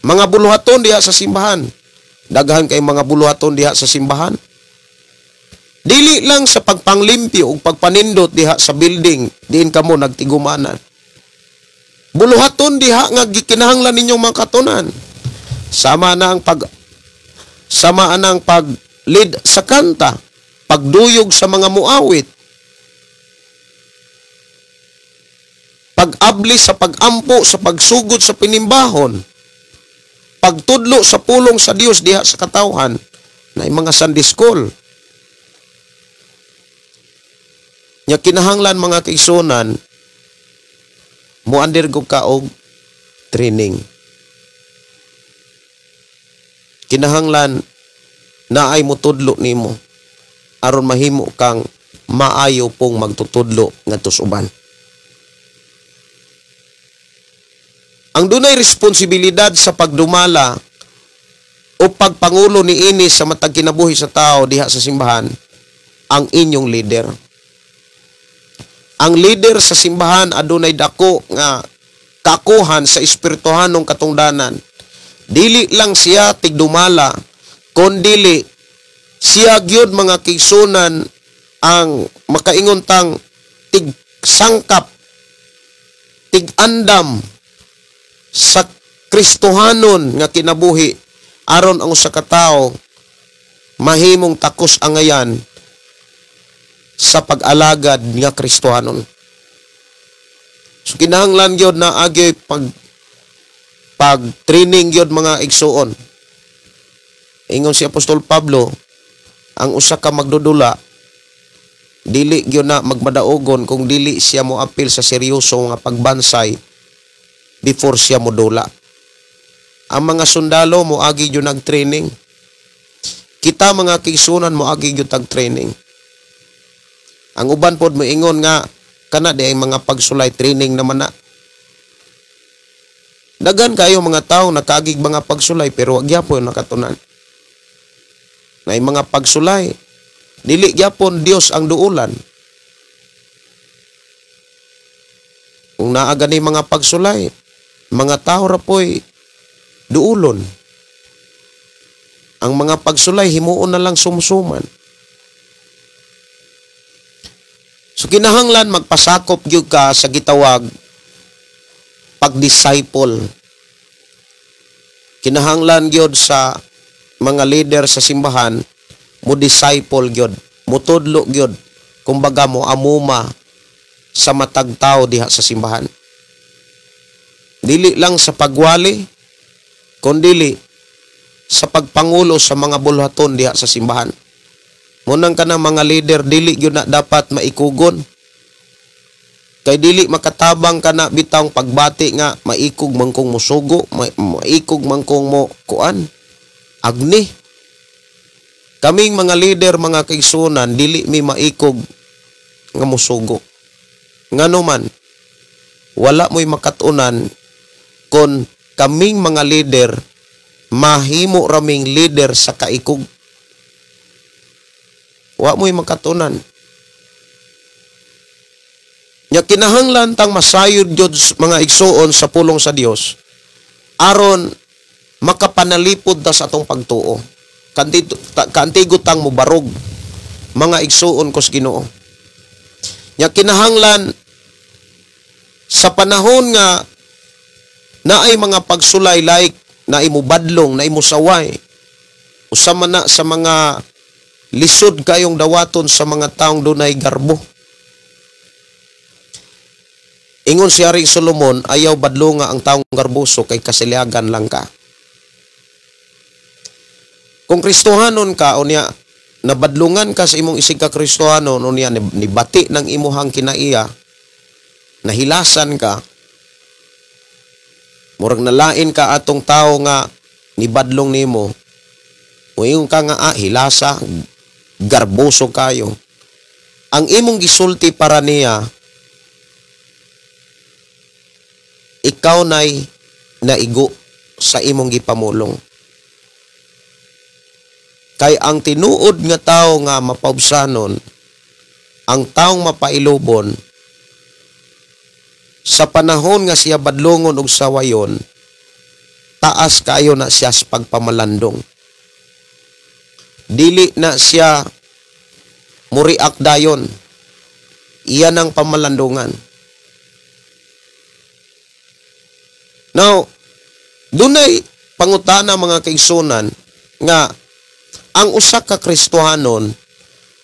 Mga buluhaton diha sa simbahan. Daghan kay mga buluhaton diha sa simbahan. Dili lang sa pagpanglimpyo ug pagpanindot diha sa building diin kamo nagtigumanan. Buluhaton diha nga gikinahanglan ninyong makatunan. Sama na ang pag-lead sa kanta, pagduyog sa mga muawit, pag-abli sa pag-ampo, sa pagsugod sa pinimbahon, pagtudlo sa pulong sa Dios diha sa katawhan na mga Sunday school. Nya kinahanglan mga kaigsunan mo undergo ka og training. Kinahanglan naay motudlo nimo aron mahimo kang maayo pong magtutudlo ngadto sa uban. Ang dunay responsibilidad sa pagdumala o pagpangulo niini sa matag kinabuhi sa tao diha sa simbahan, ang inyong leader. Ang leader sa simbahan adunay dako nga kakuhan sa espirituhanong katungdanan. Dili lang siya tigdumala, Kon dili siya gyud, mga kaigsunan, ang makaingon tang tig sangkap, tig andam sa Kristohanon nga kinabuhi aron ang usa ka tawo mahimong takos angayan sa pag-alagad nga Kristohanon. So kinahanglan gyud na agyoy pag pag training gyud, mga igsuon. Ingon si Apostol Pablo, ang usa ka magdudula dili gyud na magmadaogon kung dili siya mo apil sa seryoso nga pagbansay before siya modula. Ang mga sundalo mo agi gyud nag-training. Kita, mga kaigsunan, mo agi gyud tag training. Ang uban pod moingon nga kana di ay mga pagsulay, training naman na. Daghan kayo mga tao nakaagig mga pagsulay pero wa gyapon nakatunan. Na mga pagsulay, dili gyapon Dios ang duulan. Kung naa gani mga pagsulay, mga tao ra po'y duulon. Ang mga pagsulay himuon na lang sumsuman. So kinahanglan magpasakop gyud ka sa gitawag pag-disciple. Kinahanglan gyud sa mga leader sa simbahan mo disciple gyud, mutudlo gyud, kumbaga mo amuma sa matag tao diha sa simbahan. Dili lang sa pagwali, kundili sa pagpangulo sa mga bulhaton diha sa simbahan. Munang kanang mga leader dili gyud na dapat maikugon. Kay dili makatabang kana bitawng pagbati nga maikog man kong musugo, maikog man kong mo kuan. Agni. Kaming mga leader, mga kaigsunan, dili mi maikog nga musugo. Ngano man, wala mo'y makatunan kon kaming mga leader mahimo raming leader sa kaikog. Wa mo'y makatunan. Nya kinahanglan tang masayod jud, mga igsuon, sa pulong sa Dios aron makapanalipod ta sa atong pagtuo. Kaantigo tang mobarog, mga igsuon ko sa Ginoo. Nya kinahanglan sa panahon nga naay mga pagsulay, like naay mobadlong, naay mosaway, usa man na sa mga lisod kayong dawaton sa mga taong dunay garbo. Ingon si Haring Solomon, ayaw badlonga ang taong garboso kay kasiliagan lang ka. Kung Kristohanon ka, unya nabadlungan ka sa imong isig ka Kristohanon, unya nibati ng imuhang kinaiya, nahilasan ka, murag nalain ka atong tao nga nibadlong nimo, muingon ka nga, ah, hilasa, garboso kayo. Ang imong gisulti para niya, ikaw na'y naigo sa imong gipamulong. Kay ang tinuod nga tao nga mapaubsanon, ang taong mapailubon, sa panahon nga siya badlongon og sawayon, taas kayo na siya sa pagpamalandong. Dili na siya muriak dayon. Iyan ang pamalandungan. Now, dunay pangutana, mga kaigsunan, nga ang usa ka Kristohanon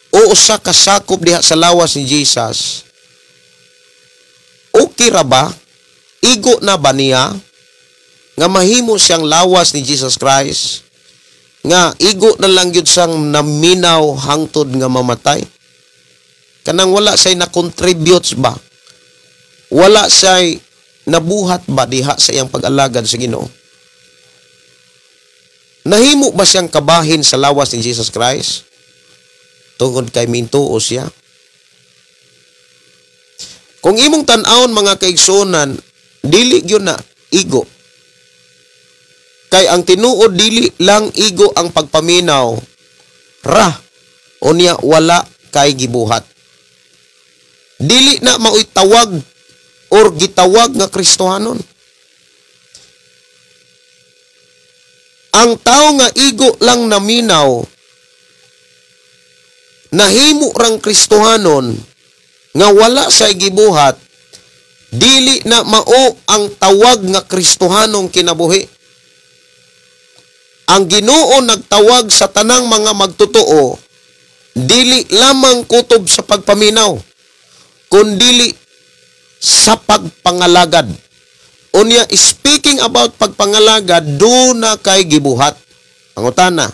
o usa ka sakop diha sa lawas ni Jesus, okay ra ba? Igo na ba niya nga mahimo siyang lawas ni Jesus Christ? Nga igo na lang gyud siyang naminaw hangtod nga mamatay? Kanang wala siya'y na-contributes ba? Wala siya'y nabuhat ba diha sa iyang pag-alagad sa Ginoo? Nahimo ba siyang kabahin sa lawas ni Jesus Christ? Tungod kay mintuo siya. Kung imong tan-awon, mga kaigsuonan, dili gyud na igo. Kay ang tinuod dili lang igo ang pagpaminaw ra unya wala kay gibuhat. Dili na maoy tawag or gitawag nga Kristohanon. Ang tao nga igo lang naminaw, nahimo rang Kristohanon nga wala sa gibuhat, dili na mao ang tawag nga Kristohanong kinabuhi. Ang Ginoo nagtawag sa tanang mga magtotoo, dili lamang kutob sa pagpaminaw, kundili sa pagpangalagad. Unya, speaking about pagpangalagad, do na kay gibuhat. Pangutana,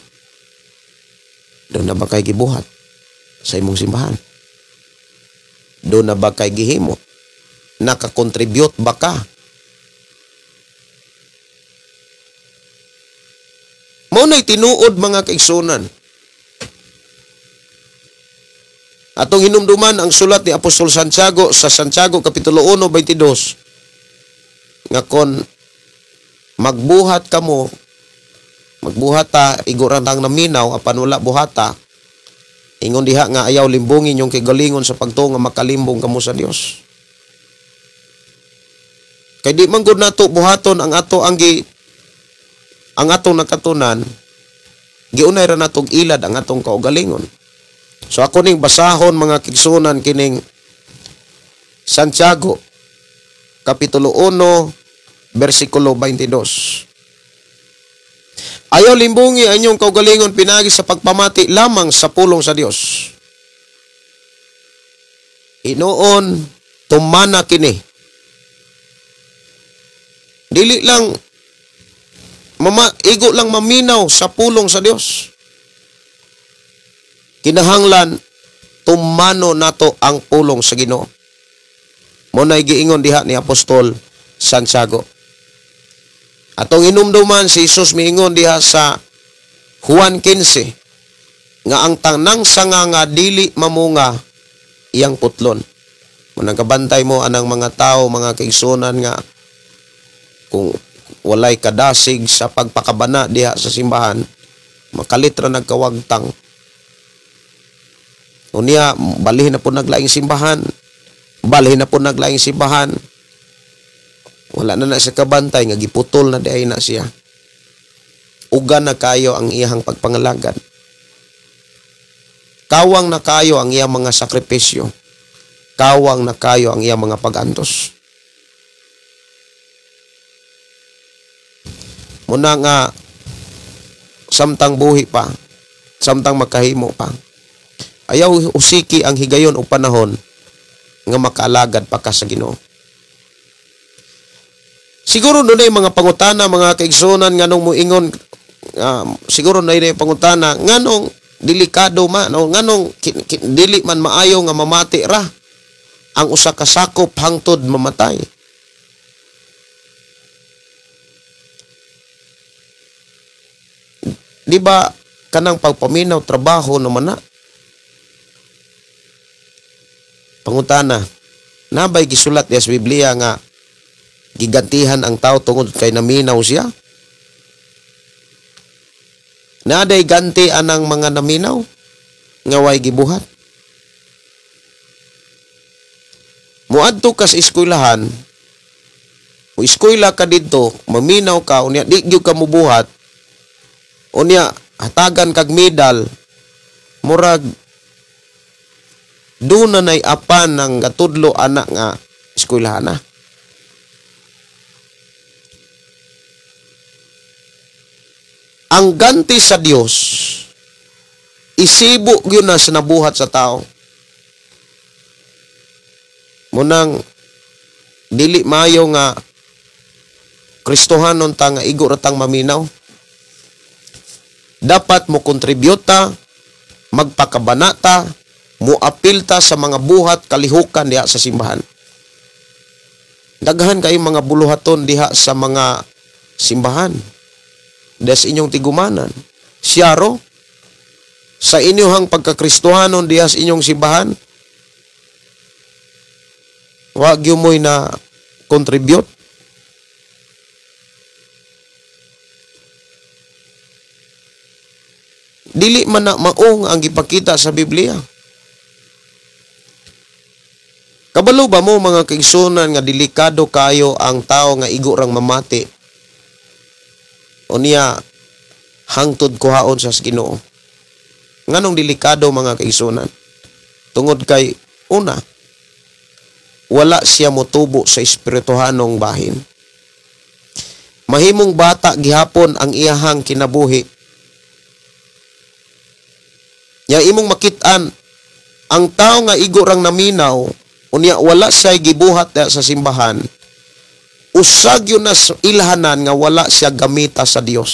do na ba kay gibuhat sa imong simbahan? Do na ba kay gihimo? Nakakontribute ba ka? Mao na'y tinuod mga kaigsunan. Atong hinumduman ang sulat ni Apostol Santiago sa Santiago Kapitulo 1:22 nga kon magbuhat kamo, magbuhat ta, iguran tang naminaw apan wala buhata, ingon diha nga ayaw limbungin yung kagalingon sa pagtuo nga makalimbong kamo sa Dios. Kay di man gud nato buhaton ang ato ang ang atong nakatunan, giunay ra natong ilad ang atong kaugalingon. So ako ning basahon mga kigsunan kining Santiago Kapitulo 1 versikulo 22. Ayaw limbungi ang inyong kaugalingon pinagi sa pagpamati lamang sa pulong sa Dios. Inoon tumana kini. Dili lang igo lang maminaw sa pulong sa Dios. Kinahanglan tumano nato ang pulong sa Ginoo. Mo nay giingon diha ni Apostol Santiago. Atong hinumduman si Jesus miingon diha sa Juan 15 nga ang tanang sanga nga dili mamunga iyang putlon. Munang kabantay mo anang mga tao, mga kaigsunan nga kung walay kadasig sa pagpakabana diha sa simbahan, makalit ra nagkawagtang. Unya, balhin na po naglaing simbahan. Balhin na po naglaing simbahan. Wala na na siya kabantay, nga giputol na diay na siya. Uga na kayo ang iyang pagpangalagad. Kawang na kayo ang iyang mga sakripisyo. Kawang na kayo ang iyang mga pag-antos. Muna nga, samtang buhi pa, samtang makahimo pa, ayaw usiki ang higayon o panahon nga makaalagad pa ka sa Ginoo. Siguro doon ay mga pangutana, mga kaigsunan, nganong muingon, siguro na yung pangutana, nganong delikado man, o nganong dili man maayo nga mamati ra ang usa ka sakop hangtod mamatay. Di ba kanang pagpaminaw trabaho naman na? Pangutana, nabay gisulat niya sa Biblia nga gigantihan ang tao tungod kay naminaw siya? Naday ganti anang mga naminaw nga way gibuhat? Muadto ka sa eskwelahan, mo eskwela ka didto, maminaw ka, unya di gyud ka mubuhat, unya hatagan kag medal, murag doon na nay apan ng gatudlo anak nga eskwelahan na. Ang ganti sa Dios isibo gyud na sa nabuhat sa tao. Munang dili maayo nga Kristohanon ta nga igo ra tang maminaw. Dapat mo kontribute ta, magpakabana ta, muapil ta sa mga buhat kalihukan diha sa simbahan. Daghan kayo mga buluhaton diha sa mga simbahan. Diha sa inyong tigumanan. Siyaro, sa inyong pagkakristohanon diha sa inyong simbahan, wag yun mo'y na contribute. Dili man na maong ang gipakita sa Biblia. Kabalo ba mo mga kaigsunan nga delikado kayo ang tao nga igo rang mamati? O niya, Hangtod kuhaon sa Ginoo. Nganong delikado mga kaigsunan? Tungod kay una, wala siya motubo sa espirituhanong bahin. Mahimong bata gihapon ang iyahang kinabuhi. Nya imong makit-an ang tao nga igo rang naminaw, unya wala siya gibuhat sa simbahan, usag yun na ilhanan nga wala siya gamita sa Dios.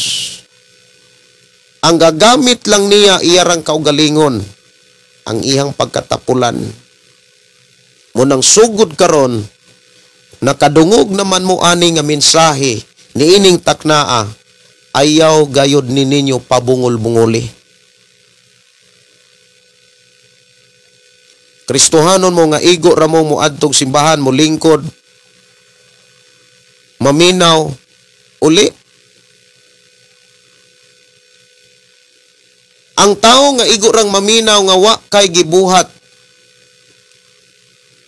Ang gagamit lang niya iyarang kaugalingon, ang iyang pagkatapulan. Munang sugod karon, nakadungog naman mo ani nga mensahe niining taknaa, ayaw gayod ni ninyo pabungol-bungoli. Kristohanon mo nga igo ra mo moadtong simbahan, mo lingkod, maminaw, uli. Ang tao nga igo rang maminaw nga wa kay gibuhat,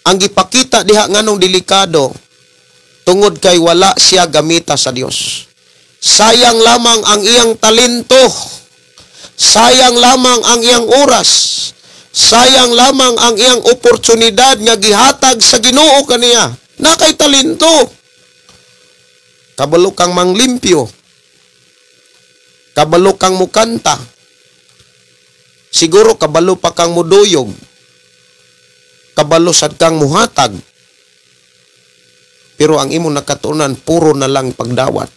ang gipakita diha nganong delikado, tungod kay wala siya gamita sa Dios. Sayang lamang ang iyang talento, sayang lamang ang iyang oras, sayang lamang ang iyang oportunidad nga gihatag sa Ginoo kaniya. Na kay talento, kabalo kang manglimpyo, kabalo kang mukanta, siguro kabalo pa kang muduyog, kabalo sad kang muhatag, pero ang imo nakatunan puro na lang pagdawat.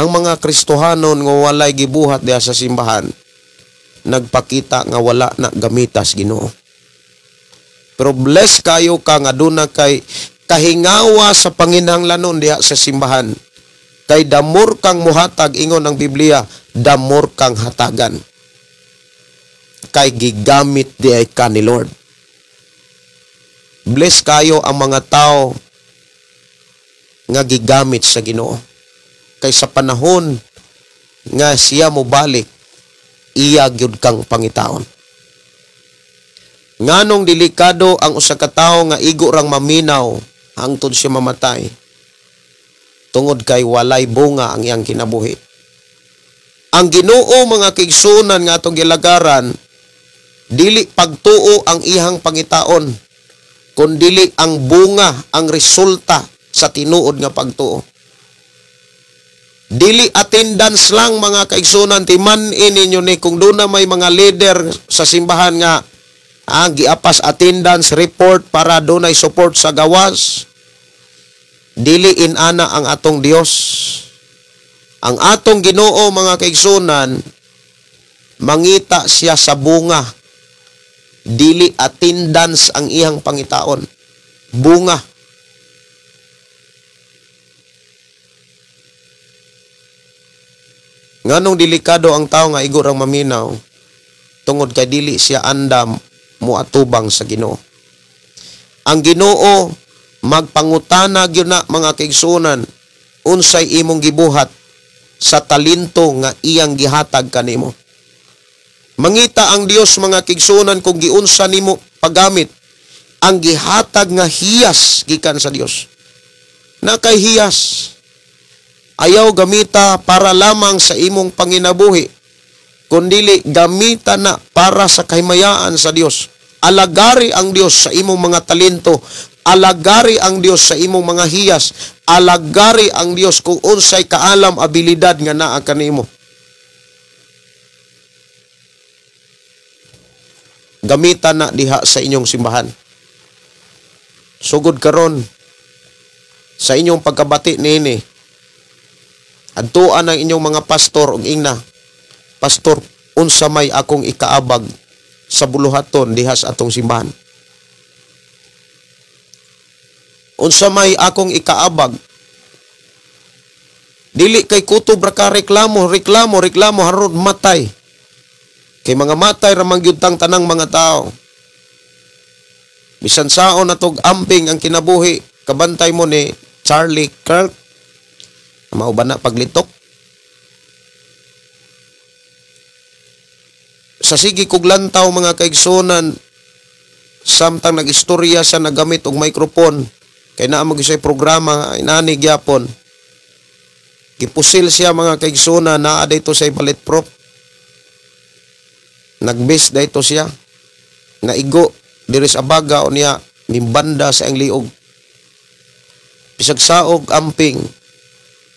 Ang mga Kristohanon nga walay gibuhat diha sa simbahan, nagpakita nga wala na gamitas Ginoo. Pero bless kayo ka nga duna kay kahingawa sa panginahanglanon diha sa simbahan. Kay damor kang muhatag, ingon ang Biblia, damor kang hatagan. Kay gigamit diay ka ni Lord. Bless kayo ang mga tao nga gigamit sa Ginoo. Kay sa panahon nga siya mobalik, iya gyud kang pangitaon. Nganong delikado ang usa ka tawo nga igo rang maminaw hangtod siya mamatay, tungod kay walay bunga ang iyang kinabuhi. Ang Ginoo mga kaigsunan nga atong gilagaran, dili pagtuo ang iyang pangitaon, kundili ang bunga, ang resulta sa tinuod nga pagtuo. Dili attendance lang mga kaigsunan, timan-in ninyo ni kung doon na may mga leader sa simbahan nga giapas attendance report para doon ay support sa gawas. Dili inana ang atong Dios. Ang atong Ginoo mga kaigsunan, mangita siya sa bunga. Dili attendance ang iyang pangitaon, bunga. Nganong delikado ang tao nga igo rang maminaw, tungod kay dili siya andam moatubang sa Ginoo. Ang Ginoo magpangutana gyud na mga kaigsuonan, unsay imong gibuhat sa talento nga iyang gihatag kanimo. Mangita ang Dios mga kaigsuonan kung giunsa nimo paggamit ang gihatag nga hiyas gikan sa Dios. Na kay hiyas, ayaw gamita para lamang sa imong panginabuhi, kundili gamita na para sa kahimayaan sa Dios. Alagari ang Dios sa imong mga talento, alagari ang Dios sa imong mga hiyas, alagari ang Dios kung unsay kaalam abilidad nga naa kanimo. Gamita na diha sa inyong simbahan. Sugod karon sa inyong pagkabati niini, adtuan ang inyong mga pastor og ingna, "Pastor, unsa may akong ikaabag sa buluhaton diha sa atong simbahan? Unsa may akong ikaabag?" Dili kay kutob ra ka reklamo, reklamo, reklamo haron matay. Kay mga matay ra man gyud tang tanang mga tao. Bisan saon natog amping ang kinabuhi, kabantay mo ni Charlie Kirk, mao ba na paglitok? Sa sige kog lantaw mga kaigsunan, samtang nag-istorya siya nagamit og microphone, kay naa mag isay programa inani gyapon. Gipusil siya mga kaigsoona, naa dito sa bulletproof. Nagbis dito siya. Naigo diri sa baga unya nimbanda sa iyang liog. Bisag saog amping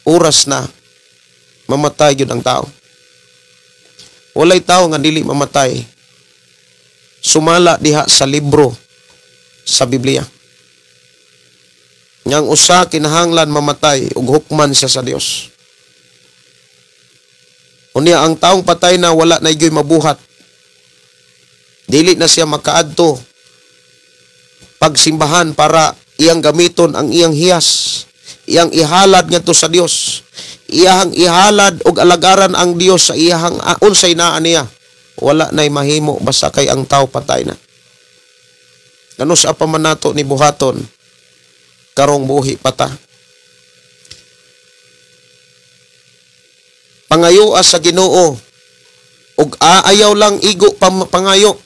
oras na mamatay gyud ang tao. Walay tao nga dili mamatay. Sumala diha sa libro sa Biblia. Ngang usa kinahanglan mamatay ug hukman siya sa Dios. Unya ang taong patay na wala na igyoy mabuhat. Dili na siya makaadto pagsimbahan para iyang gamiton ang iyang hiyas, iyang ihalad ngadto sa Dios. Iyang ihalad og alagaran ang Dios sa iyang unsay naa niya. Wala na'y mahimo basta kay ang tao patay na. Ngano sa pa man nato ni buhaton karong buhi pata. Pangayoa sa Ginoo ug aayaw lang igo pangayo.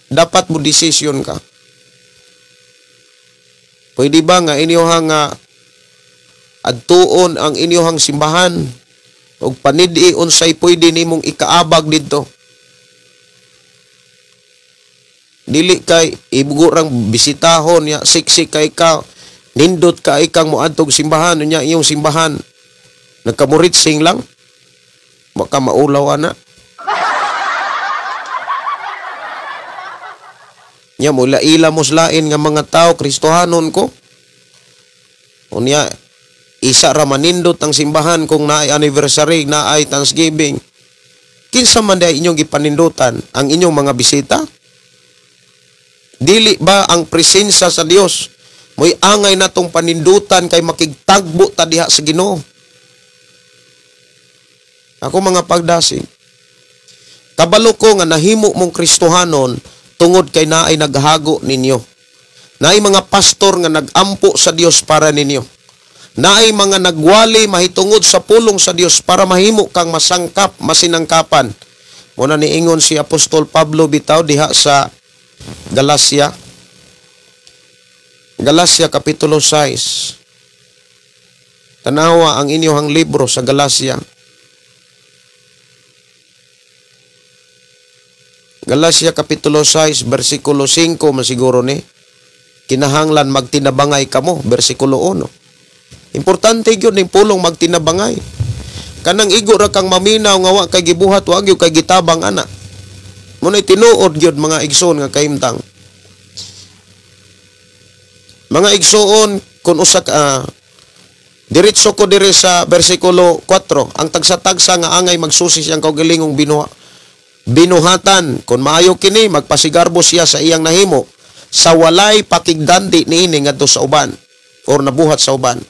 Dapat mo desisyon ka. Pwede ba nga inyohang nga adtuon ang inyohang simbahan ug panid-i unsay pwede nimong ikaabag didto? Dili kay ibugurang bisitahon ya siksik kay ka nindot ka ikang moadtog simbahan unya iyong simbahan nagkamuritsing lang baka maulaw ana. Nya mula ila moslain nga mga tao Kristohanon ko. Unya isa ra manindot ang simbahan kung naay anniversary, naay Thanksgiving. Kinsa man day inyong gipanindutan ang inyong mga bisita? Dili ba ang presensya sa Dios mo'y angay natong panindutan kay makigtagbo ta diha sa Ginoo? Ako mga pagdasig, kabalo ko nga nahimo mong Kristohanon tungod kay naay naghago ninyo. Naay mga pastor nga nagampo sa Dios para ninyo. Naay mga nagwali mahitungod sa pulong sa Dios para mahimo kang masangkap, masinangkapan. Muna niingon si Apostol Pablo bitaw diha sa Galacia. Galacia Kapitulo 6. Tanawa ang inyong libro sa Galacia. Galacia Kapitulo 6, versikulo 5, masiguro ni. Kinahanglan magtinabangay kamo, versikulo 1. Importante gyud ning pulong magtinabangay. Kanang igo ra kang maminaw nga wa kay gibuhat, wa gyud kay gitabang ana. Muna'y tinuod gyud mga igsoon nga kahimtang. Mga igsoon, kun usa ka diretso ko dire sa versikulo 4, ang tagsa-tagsa nga angay magsusi siyang kaugalingong binuhatan, kun maayo kini magpasigarbo siya sa iyang nahimo sa walay pakigdandi niini ngadto sa uban or nabuhat sa uban.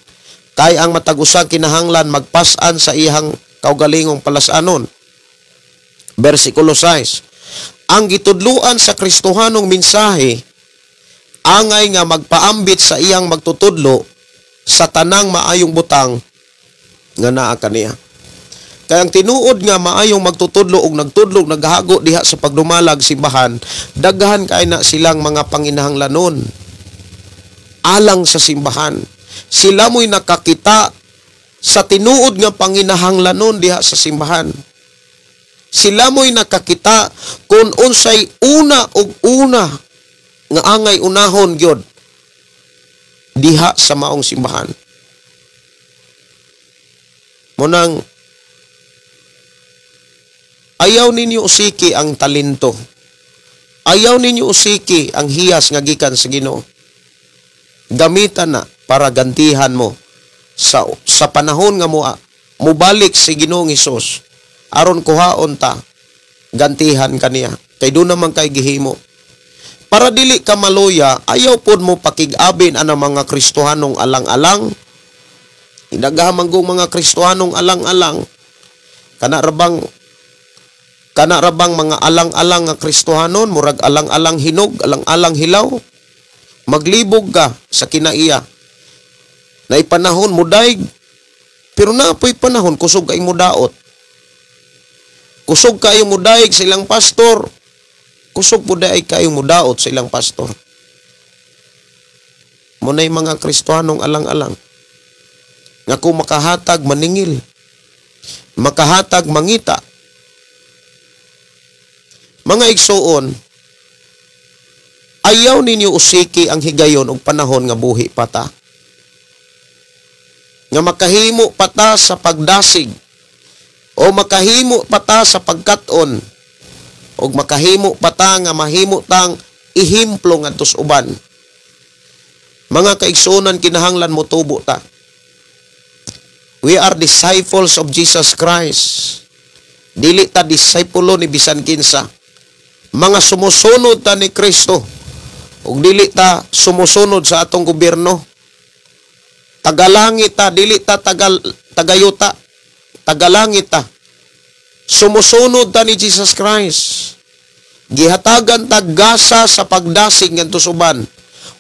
Kay ang matag usa kinahanglan magpas-an sa iyang kaugalingong palasanon. Versikulo 6, ang gitudluan sa Kristohanong mensahe angay nga magpaambit sa iyang magtutudlo sa tanang maayong butang nga naa kaniya. Kaya ang tinuod nga maayong magtutudlo og nagtudlo naghago diha sa pagdumalag simbahan, daghan kay na silang mga panginahanglanon alang sa simbahan. Sila mo'y nakakita sa tinuod nga panginahanglanon diha sa simbahan. Sila mo'y nakakita kung unsay una og una nga angay unahon gyud diha sa maong simbahan. Munang ayaw ninyo usiki ang talento. Ayaw ninyo usiki ang hiyas nga gikan sa Ginoo. Gamitan na para gantihan mo sa panahon nga mobalik si Ginoong Hesus aron kuhaon ta, gantihan kaniya kay do naman kay gihimo. Para dili ka maluya, ayaw pod mo pakig-abin ang mga Kristohanong alang-alang. Inagahan kong mga Kristohanong alang-alang. Kana rabang mga alang-alang nga Kristohanon, murag alang-alang hinog, alang-alang hilaw. Maglibog ka sa kinaiya. Naipanahon mo daig, pero naapoy panahon kusog kay mo daot. Kusog kayo mo daig sa ilang pastor. Kusog po daig kayo mo daot sa ilang pastor. Muna'y mga Kristohanong alang-alang. Nga kung makahatag maningil, makahatag mangita. Mga igsuon, ayaw ninyo usiki ang higayon og panahon nga buhi pata. Nga makahimo pata sa pagdasig o makahimo pata sa pagkat-on o makahimo pata nga mahimo tang ihimplo ngadto sa uban. Mga kaigsuonan, kinahanglan motubo ta. We are disciples of Jesus Christ. Dili ta disipulo ni bisan kinsa. Mga sumusunod ta ni Kristo. Ug dili ta sumusunod sa atong gobyerno. Tagalangit ta, dili ta tagayuta. Tagalangit ta. Sumusunod ta ni Jesus Christ. Gihatagan ta gasa sa pagdasig ngadto sa uban.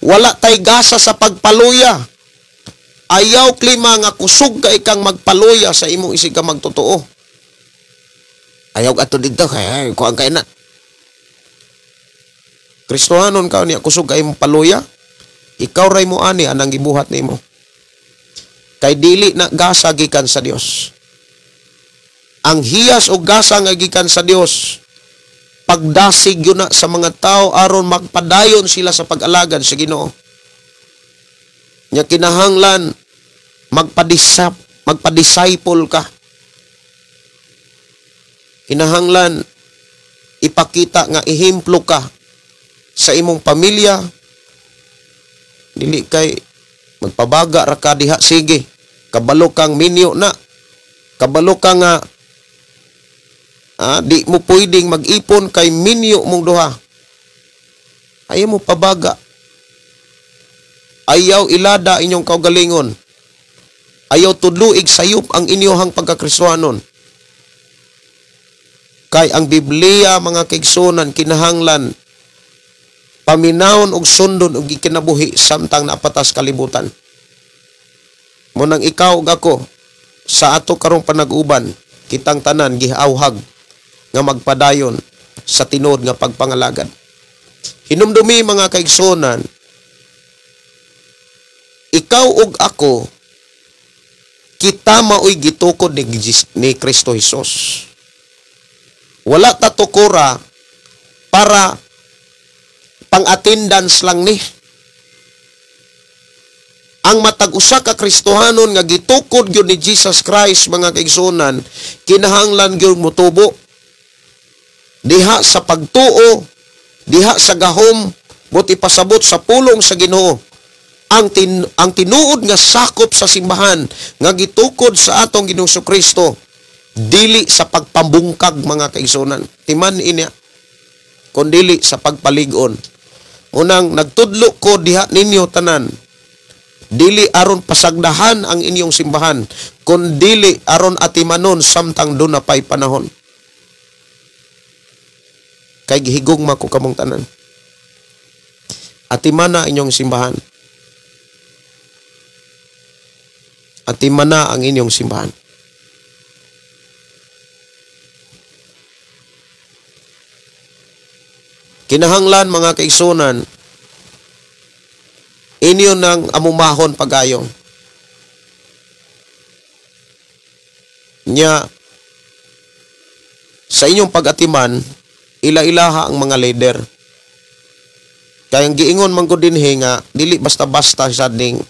Wala tay gasa sa pagpaluya. Ayaw klima nga kusog ka ikang magpaluya sa imong isig ka magtotoo. Ayaw ato didto kay kuan kay na. Kristohanon ka niya kusog kay imong paluya. Ikaw ray mo ani anang gibuhat nimo. Kay dili na gasa gikan sa Dios. Ang hiyas o gasa nga gikan sa Dios, pagdasig yun na sa mga tao aron magpadayon sila sa pag-alagad sa Ginoo. Nya kinahanglan magpa-disciple ka. Kinahanglan ipakita nga ehemplo ka sa imong pamilya. Dili kay magpabaga ra ka diha, sige. Kabalo kang minyo na. Kabalo ka nga di mo pwedeng mag-ipon kay minyo mong duha. Ayaw mo pabaga. Ayaw ilada inyong kaugalingon. Ayaw tudluig sayop ang inyohang pagkakristohanon. Kay ang Biblia, mga kaigsunan, kinahanglan paminawon og sundon og gikinabuhi samtang napatas kalibutan. Munang ikaw ug ako sa ato karong panag-uban, kitang tanan giawhag nga magpadayon sa tinuod nga pagpangalagad. Hinumdumi, mga kaigsunan, ikaw ug ako, kita maoy gitukod ni Kristo Jesus. Wala ta tukura para pang-attendance lang ni. Ang matag usa ka Kristohanon nga gitukod gyud ni Jesus Christ, mga kaigsuonan, kinahanglan gyud motubo diha sa pagtuo, diha sa gahom, but ipasabot sa pulong sa Ginoo. Ang tinuod nga sakop sa simbahan nga gitukod sa atong Ginoong Kristo, dili sa pagpambungkag, mga kaigsuonan, timan inya, kun dili sa pagpalig-on. Unang nagtudlo ko diha ninyo tanan, dili aron pasagdahan ang inyong simbahan, kun dili aron atimanon samtang duna pay panahon. Kay gihigugma ko kamong tanan. Atimana inyong simbahan. Atimana ang inyong simbahan. Kinahanglan, mga kaigsunan, inyo nang amumahon pagayong. Nya, sa inyong pag-atiman, ila-ilaha ang mga leader. Kaya ang giingon man ko dinhi nga, dili basta-basta sa ding,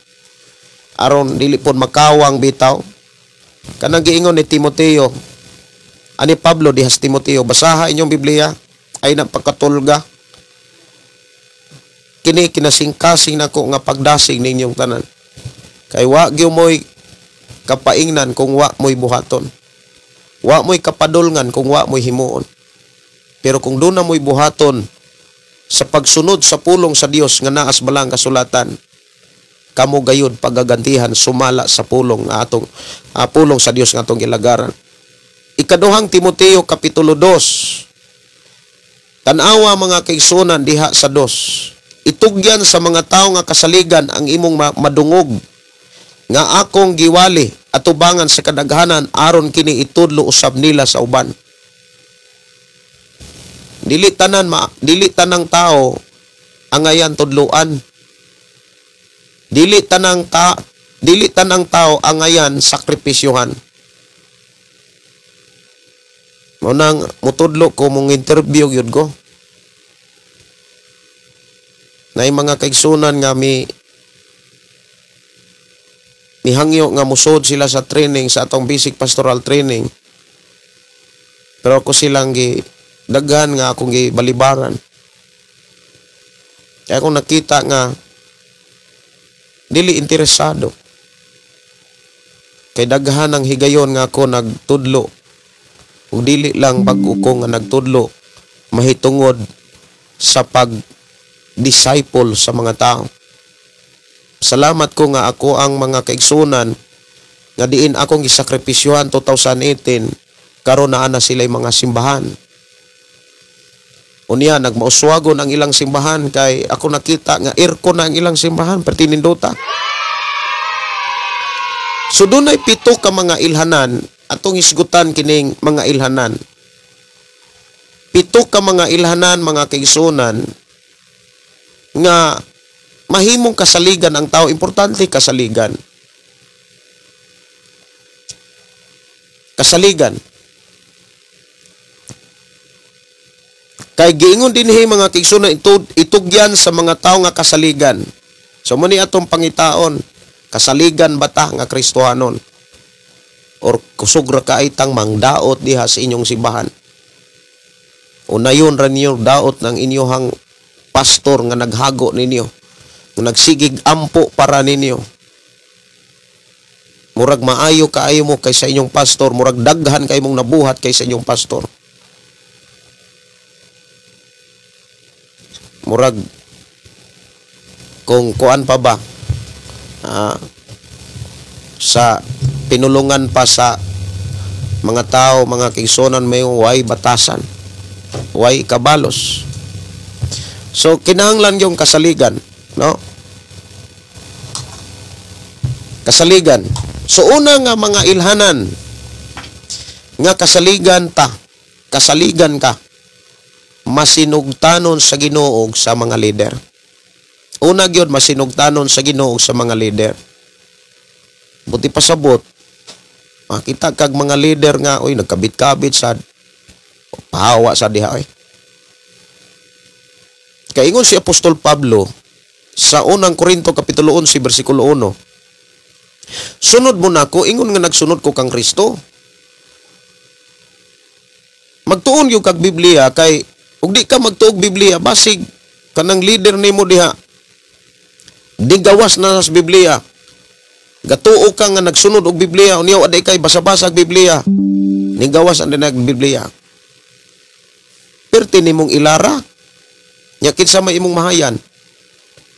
aron dili pod makawang bitaw. Kanang giingon ni Timoteo, ani Pablo dihas Timoteo, basaha inyong Biblia, ay napagkatulga. Kini kinasingkasing nako nga pagdasig ninyong tanan. Kay wa gyud moy kapaingnan kung wa moy buhaton. Wa moy kapadulngan kung wa moy himuon. Pero kung doon na mo'y buhaton sa pagsunod sa pulong sa Dios nga naas balang kasulatan, kamo gayud pagagantihan sumala sa pulong nga atong pulong sa Dios nga atong gilagaran. Ikaduhang Timoteo kapitulo 2. Tan-awa, mga kaigsunan, diha sa 2. Itugyan sa mga tawo nga kasaligan ang imong madungog nga akong giwali atubangan sa kadaghanan aron kini itudlo usab nila sa uban. Dili tanan dili tanang tao angayan tudloan. Dili Dili tanang tao angayan sakripisyuhan. Mao nang mutudlo ko mong interview gyud ko. Nay mga kaigsunan nga mi mihangyo nga musod sila sa training sa atong basic pastoral training. Pero ako silang gi daghan nga akong gibalibaran. Kaya akong nakita nga dili interesado. Kay daghan ang higayon nga ako nagtudlo. Ug dili lang bag-o ko nga nagtudlo mahitungod sa pag-disciple sa mga tao. Salamat ko nga ako ang mga kaigsunan nga diin akong gisakripisyuhan 2018 karon naa na sila'y mga simbahan. Unya nagmauswagon ang ilang simbahan kay ako nakita nga aircon na ang ilang simbahan pertinindota. So dunay 7 ka mga ilhanan atong hisgutan kining mga ilhanan. 7 ka mga ilhanan mga kaigsunan nga mahimong kasaligan ang tao, importante kasaligan. Kasaligan. Kay giingon dinhi mga kaigsunan itugyan sa mga tao nga kasaligan. So mo ni atong pangitaon, kasaligan ba ta nga Kristohanon? Or kusog ra kaitang mangdaot diha sa inyong simbahan. Unayon ra ninyo daot ng inyohang pastor nga naghago ninyo, nga nagsigig ampo para ninyo. Murag maayo kaayo mo kaysa inyong pastor, murag daghan kay mong nabuhat kaysa inyong pastor. Murag kung kuan pa ba sa pinulungan pa sa mga tao, mga kaigsunan, may way batasan, way kabalos. So kinahanglan yung kasaligan, no? Kasaligan. So una nga mga ilhanan nga kasaligan ta, kasaligan ka, masinugtanon sa Ginoo sa mga lider. Una gyud masinugtanon sa Ginoo sa mga lider. Buti pasabot, makita kag mga lider nga oy nagkabit-kabit sad, pahawa sa diha oy. Kaingon si Apostol Pablo sa unang Korinto kapitulo 11 bersikulo 1. Sunod mo nako ingon nga nagsunod ko kang Kristo. Magtuon gyud kag Biblia kay ug di ka magtuog Biblia basig kanang leader nimo diha di gawas na sa Biblia. Gatuo ka nga nagsunod og Biblia unya aday kay basa-basa og Biblia. Ni gawas ang dinag Biblia. Perti nimong ilara. Nya kinsa may imong mahayan?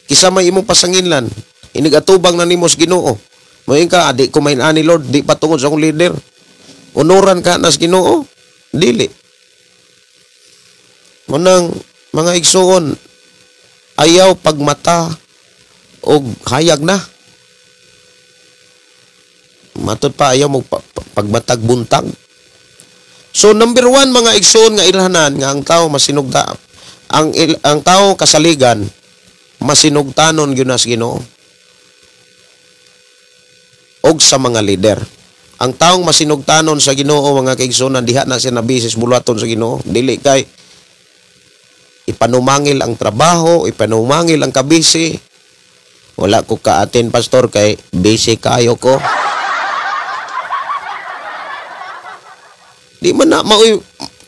Kinsa may imong pasanginlan? Inigatubang na nimo sa Ginoo. Moingon ka adi ko main ani Lord, di patungod sa akong leader. Unuran ka na sa Ginoo? Dili. Munang mga igsuon, ayaw pagmata og hayag na. Matod pa ayaw mo pagmatag buntag. So number 1 mga igsuon nga ilhanan nga ang tao masinugta, ang tao kasaligan masinugtanon gyud na sa Ginoo og sa mga lider. Ang taong masinugtanon sa Ginoo mga kaigsuonan diha na siya nabisis bulaton sa Ginoo. Dili kay ipanumangil ang trabaho, ipanumangil ang kabisi. Wala ko kaatin pastor kay busy kayo ko. Di man na maoy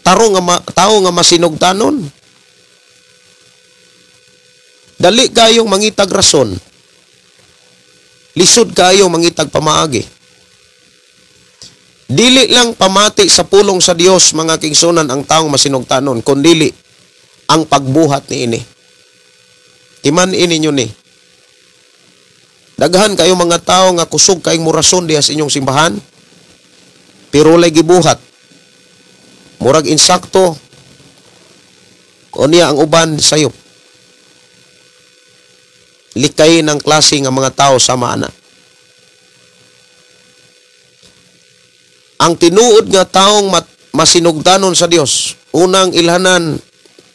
taro nga tao nga masinugtanon. Dali kayong mangitag rason. Lisod kayo mangitag pamaagi. Dili lang pamati sa pulong sa Dios mga kaigsunan ang taong masinugtanon, kundili ang pagbuhat niini. Timan ini nyo ni. Daghan kayo mga tao nga kusog kayong murason diha sa inyong simbahan, pero walay gibuhat. Murag insakto o niya ang uban sayop. Likay ng klase nga mga tao sama ana. Ang tinuod nga taong masinugdanon sa Dios, unang ilhanan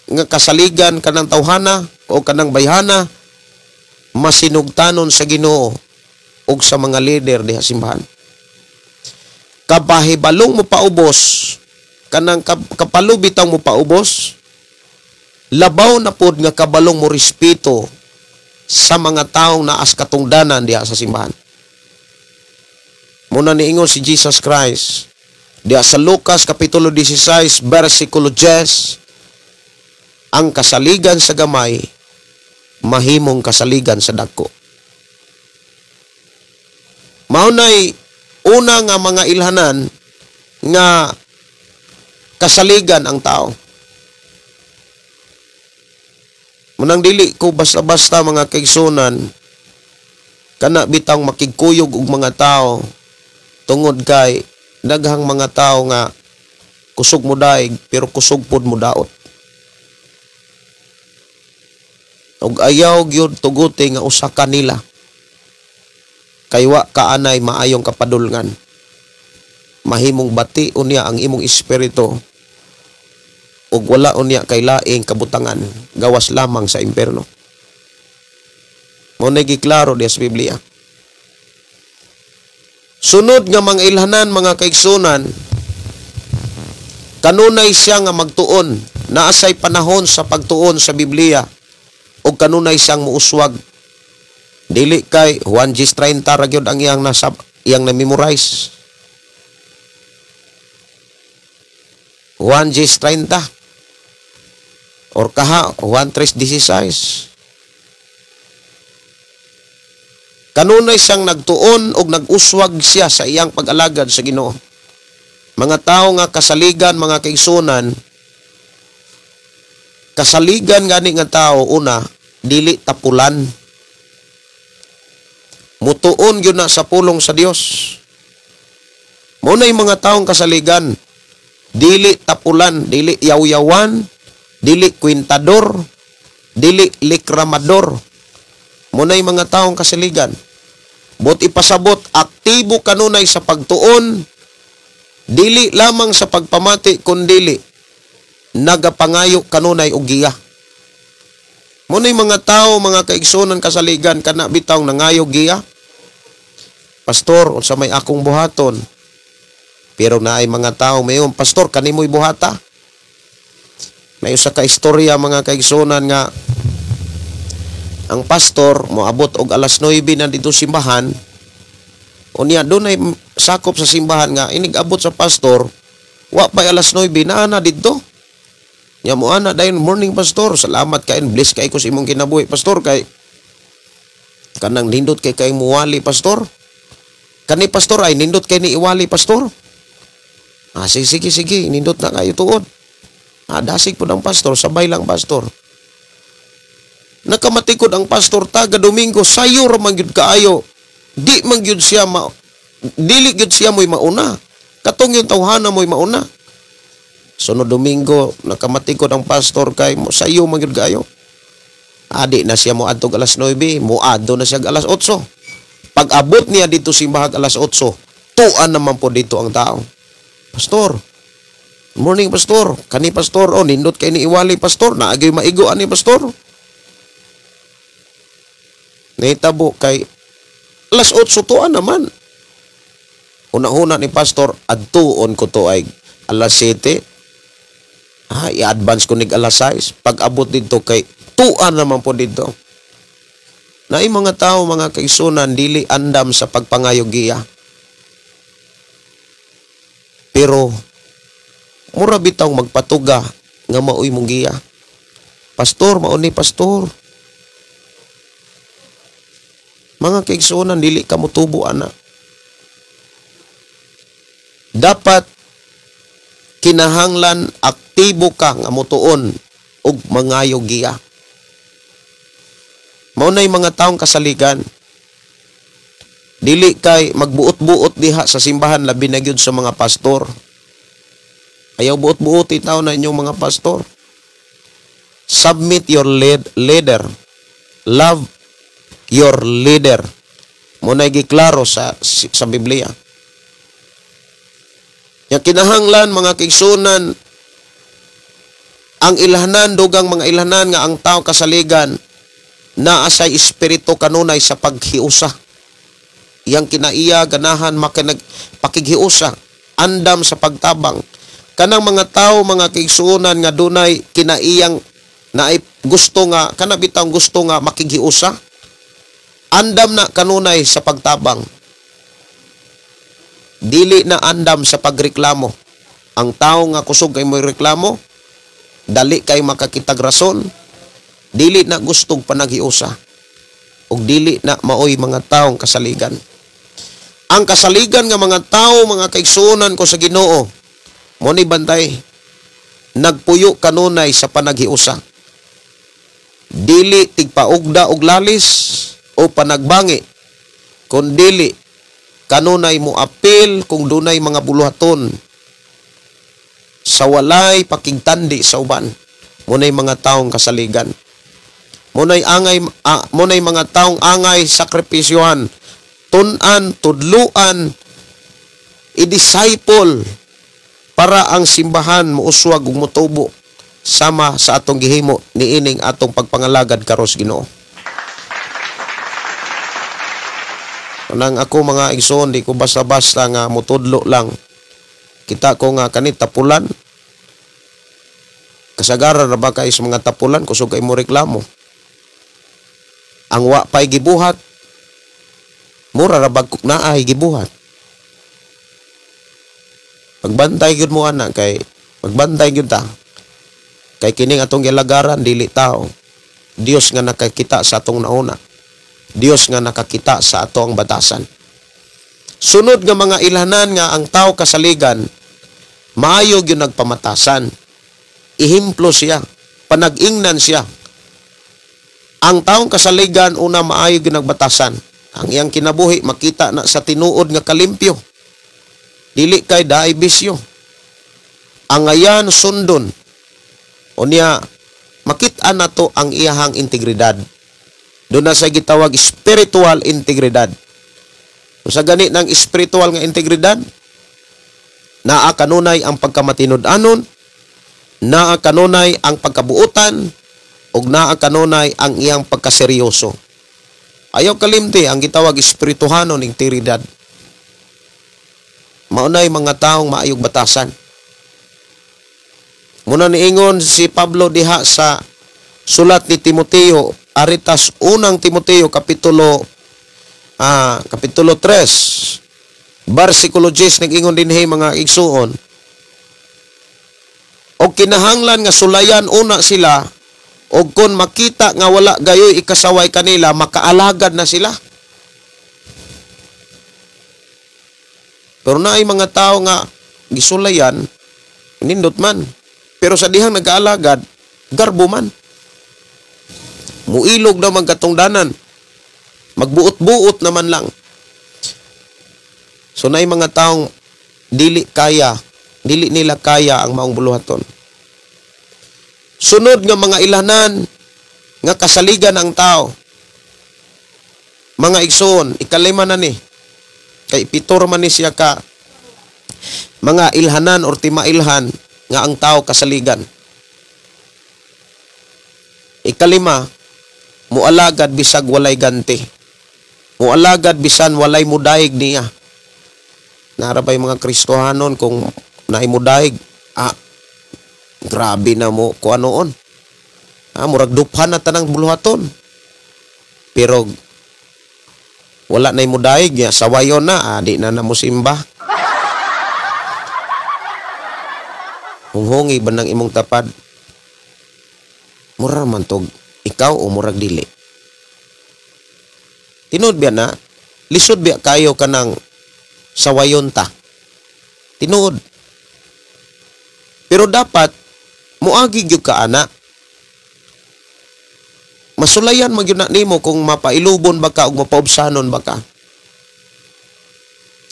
nga kasaligan kanang tawhana o kanang bayhana, masinugtanon sa Ginoo ug sa mga leader diha simbahan. Kapahibalong mo paubos, kanang kapalo bitaw mo paubos, labaw na pod nga kabalong mo respeto sa mga taong naas katungdanan diha sa simbahan. Muna niingon si Jesus Christ diha sa Lucas Kapitulo 16 versikulo 10, ang kasaligan sa gamay mahimong kasaligan sa dagko. Maunay una nga mga ilhanan nga kasaligan ang tao. Munang dili ko basta-basta mga kaigsunan kana bitang makigkuyog og mga tao tungod kay daghang mga tao nga kusog mo daig pero kusog pod mo daot. Og ayaw gyud tuguti nga usa kanila kay wa kaanay maayong kapadulngan. Mahimong bati unya ang imong espiritu ug wala unya kay laing kabutangan gawas lamang sa impierno. Mao na giklaro diha sa Biblia. Sunod nga mga ilhanan mga kaigsunan, kanunay siya nga magtuon, naasay panahon sa pagtuon sa Biblia ug kanunay siyang muuswag. Dili kay Juan 10:30 ra gyud ang iyang nasa iyang na-memorize. Juan 10:30 or kaha Juan 3:16. Kanunay siyang nagtuon og nag-uswag siya sa iyang pag-alagad sa Ginoo. Mga tao nga kasaligan, mga kaigsunan, kasaligan gani nga tao una dili tapulan. Mutuon gyud na sa pulong sa Dios. Mao nay mga taong kasaligan, dili tapulan, dili yaw-yawan, dili kwintador, dili likramador. Mao nay mga taong kasaligan. But ipasabot, aktibo kanunay sa pagtuon, dili lamang sa pagpamati kundili nagapangayo kanunay og giya. Mao nay mga tao, mga kaigsunan kasaligan, kana bitaw nangayo giya. Pastor, unsa may akong buhaton? Pero naay mga tao mayon, pastor, kanimoy buhata. May usa ka istorya mga kaigsunan nga ang pastor moabot og alas 9 na dito simbahan. Unya dunay sakop sa simbahan nga inig abot sa pastor, wa pay alas 9 naa na didto. Nya mo ana dayon, morning pastor, salamat kay, bless kay ko sa imong kinabuhi pastor, kay kanang nindot kay kay muwali pastor. Kani pastor ay nindot kay ni iwali pastor. Ah, sige sige sige, nindot na kayo tuod. Ah, dasig po ng pastor, sabay lang pastor. Nakamatikod ang pastor taga Domingo, sayo ra man gyud kaayo. Di man gyud siya ma, dili gyud siya mo'y mauna. Katong yung tawhana mo'y mauna. Sunod Domingo, nakamatikod ang pastor kay sayo man gyud kaayo. Adi na siya moadtog alas 9, moadto na siya alas 8. Pag abot niya dito simbahag alas 8, tuan naman po dito ang tao. Pastor, morning pastor, kani pastor, oh nindot kay ni iwali pastor, naagay maigo ani pastor. Nahitabo kay alas 8 tuan naman. Una-una ni pastor, adtuon ko to ay alas 7. Ah, i-advance ko nig alas 6. Pag abot dito kay tuan naman po dito. Naay mga tao, mga kaigsunan, dili andam sa pagpangayo giya. Pero mura bitaw magpatuga nga maoy mong giya. Pastor, mao ni pastor. Mga kaigsunan, dili ka motubo ana. Dapat kinahanglan aktibo ka nga motuon og mangayo giya. Mao nay mga taong kasaligan. Dili kay magbuot-buot diha sa simbahan, labi na gyud sa mga pastor. Ayaw buot-buoti taw na inyong mga pastor. Submit your leader. Love your leader. Mao nay giklaro sa Biblia. Ya kinahanglan mga kaigsunan, ang ilhanan, dugang mga ilhanan nga ang tao kasaligan naa say espiritu kanunay sa paghiusa. Iyang kinaiya ganahan makinag pakighiusa, andam sa pagtabang. Kanang mga tawo, mga kaigsuonan, nga dunay kinaiyang naay gusto nga kana bitang gusto nga makighiusa, andam na kanunay sa pagtabang. Dili na andam sa pagreklamo. Ang tawo nga kusog kay mo'y reklamo, dali kay makakitag rason, dili na gustog panaghiusa, ug dili na maoy mga taong kasaligan. Ang kasaligan nga mga tao, mga kaigsuonan ko sa Ginoo, mo ni bantay, nagpuyo kanunay sa panaghiusa. Dili tigpaugda og lalis o panagbangi, kun dili kanunay mo apil kung dunay mga buluhaton sa walay pakigtandi sa uban. Munay mga taong kasaligan. Munay mga taong angay sakripisyohan, tun-an, tudluan, i-disciple para ang simbahan muuswag ug motubo sama sa atong gihimo niining atong pagpangalagad karos Ginoo. Nang ako, mga igsoon, di ko basta-basta nga mutudlo lang. Kita ko nga kani tapulan. Kasagaran ra ba kay sa mga tapulan kusog kay mo reklamo. Ang wa pay gibuhat, mura ra bag naay gibuhat. Pagbantay gyud mo ana kay pagbantay gyud ta. Kay kining atong gilagaran dili tao. Dios nga nakakita sa atong nauna. Dios nga nakakita sa ato ang batasan. Sunod nga mga ilhanan nga ang tao kasaligan, maayo gyud nagpamatasan. Ihimplo siya, panag-ingnan siya. Ang taong kasaligan una maayo gyud nagbatasan. Ang iyang kinabuhi makita na sa tinuod nga kalimpyo. Dili kay daay bisyo. Ang ayan sundon. Unya makita nato ang iyahang integridad. Doon na sa gitawag spiritual integridad. Sa gani ng spiritual nga integridad, naa kanunay ang pagkamatinud-anon, naa kanunay ang pagkabuotan, ug naa kanunay ang iyang pagkaseryoso. Ayaw kalimti ang gitawag espirituhanon integridad. Maunay mga taong maayog batasan. Muna niingon si Pablo diha sa sulat ni Timoteo, Aritas unang Timoteo kapitulo kapitulo 3 versikulo 10, nag-ingon dinhi, mga igsuon, og kinahanglan nga sulayan una sila, og kon makita nga wala gayoy ikasaway kanila, makaalagad na sila. Pero naay mga tao nga gisulayan, nindot man, pero sa dihang nag-aalagad, garbo man. Muilog daw magkatungdanan, magbuot-buot naman lang. So naay mga taong dili kaya, dili nila kaya ang maong buluhaton. Sunod nga mga ilanan nga kasaligan ang tao, mga igsoon, ikalima na ni, kay pitor man ni siya ka mga ilhanan or timailhan nga ang tao kasaligan. Ikalima, mualagad bisag walay ganti. Mualagad bisan walay mudayeg niya. Narabay mga Kristohanon kung naimudayeg, grabe na mo kung anoon. Murag duphan na tanang buluhaton. Pero wala na imudayeg niya, sawayon na, di na na musimba. Hunghungi ba ng imong tapad? Mura man tog ikaw o murag dili. Tinuod biya na, lisod biya kayo kanang sawayon ta. Tinuod. Pero dapat muagi gyud ka ana. Masulayan man gyud na nimo kung mapailubon ba ka o mapaubsanon ba ka.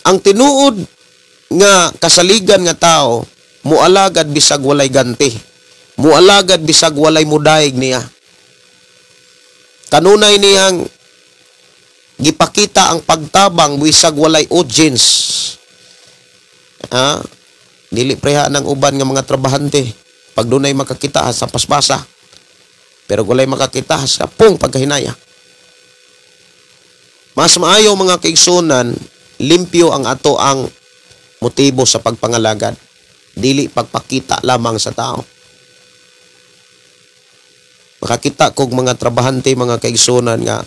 Ang tinuod nga kasaligan nga tao, mualagad bisag walay ganti. Mualagad bisag walay mudayeg niya. Kanunay niyang gipakita ang pagtabang bisag walay audience. Dili preha ng uban nga mga trabahante. Pag dunay makakita sa paspasa. Pero walay makakita sa pung pagkahinaya. Mas maayo, mga kaigsunan, limpyo ang ato ang motibo sa pagpangalagad. Dili pagpakita lamang sa tao. Makakita kog mga trabahante, mga kaigsunan, nga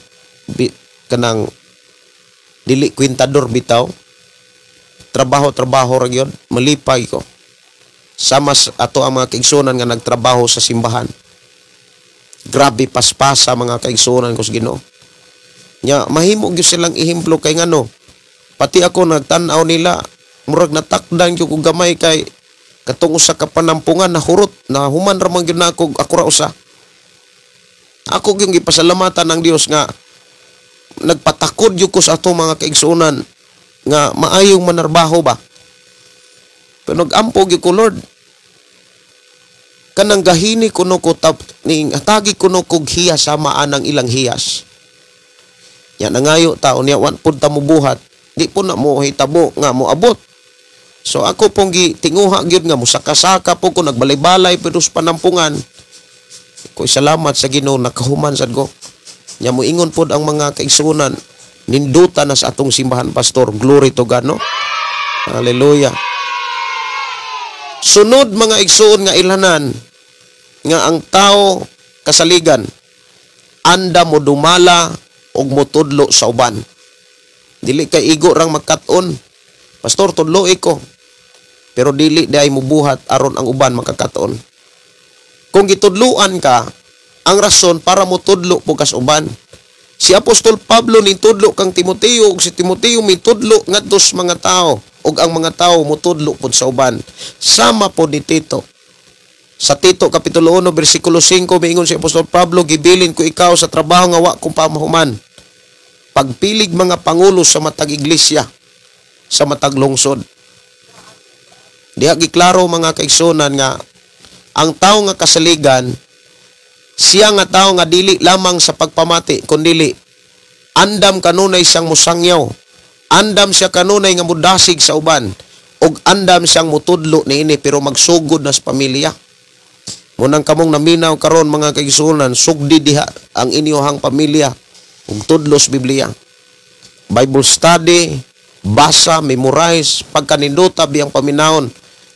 kanang dili kwintador bitaw. Trabaho-trabaho ra gyud, malipay ko. Sama ato ang mga kaigsunan nga nagtrabaho sa simbahan. Grabe paspasa, mga kaigsunan ko sa Ginoo. Nya mahimo gyud silang ehemplo kay ngano. Pati ako nagtan-aw nila, murag natakdan gyud kog gamay kay katong usa ka panampungan nahurot, nahuman ra man gyud nako, ako ra usa. Ako gyud gipasalamatan ang Dios nga nagpatakod gyud ko sa ato mga kaigsuonan nga maayong manarbaho ba. Pero nag-ampo gyud ko, "Lord, kanang gahini kuno ko tap, ning atagi kuno kog hiyas sama anang ilang hiyas." Nya nangayo ta unya wa pud ta mobuhat, di po na mo hitabo nga moabot. So ako pong gitinguha gyud nga musaka-saka po ko, nagbalay-balay pero sa panampungan ko, salamat sa Ginoo, nakahuman sad ko. Nya moingon pod ang mga kaigsuonan, "Ninduta na sa atong simbahan, pastor." Glory to God, no? Hallelujah. Sunod, mga igsuon, nga ilhanan nga ang tao kasaligan, anda mo dumala og motudlo sa uban. Dili kay igo rang magkat-on. "Pastor, tudloi ko." Pero dili diay mubuhat aron ang uban makakaton. Kung gitudluan ka, ang rason para motudlo po kas uban. Si Apostol Pablo nitudlo kang Timoteo ug si Timoteo mitudlo ngadto sa mga tao ug ang mga tao motudlo pod sa uban. Sama pod ni Tito. Sa Tito kapitulo 1 bersikulo 5, miingon si Apostol Pablo, "Gibilin ko ikaw sa trabaho nga wa ko pa mahuman. Pagpilig mga pangulo sa matag iglesia, sa matag lungsod." Diha giklaro, mga kaigsunan, nga ang tao nga kasaligan, siya nga tao nga dili lamang sa pagpamati kundili andam kanunay siyang musangyaw, andam siya kanunay nga mudasig sa uban, ug andam siyang mutudlo niini, pero magsugod na sa pamilya. Munang kamong naminaw karon, mga kaigsuonan, sugdi diha ang inyohang pamilya ug tudlo sa Biblia. Bible study, basa, memorize, pagkanindota biyang paminawon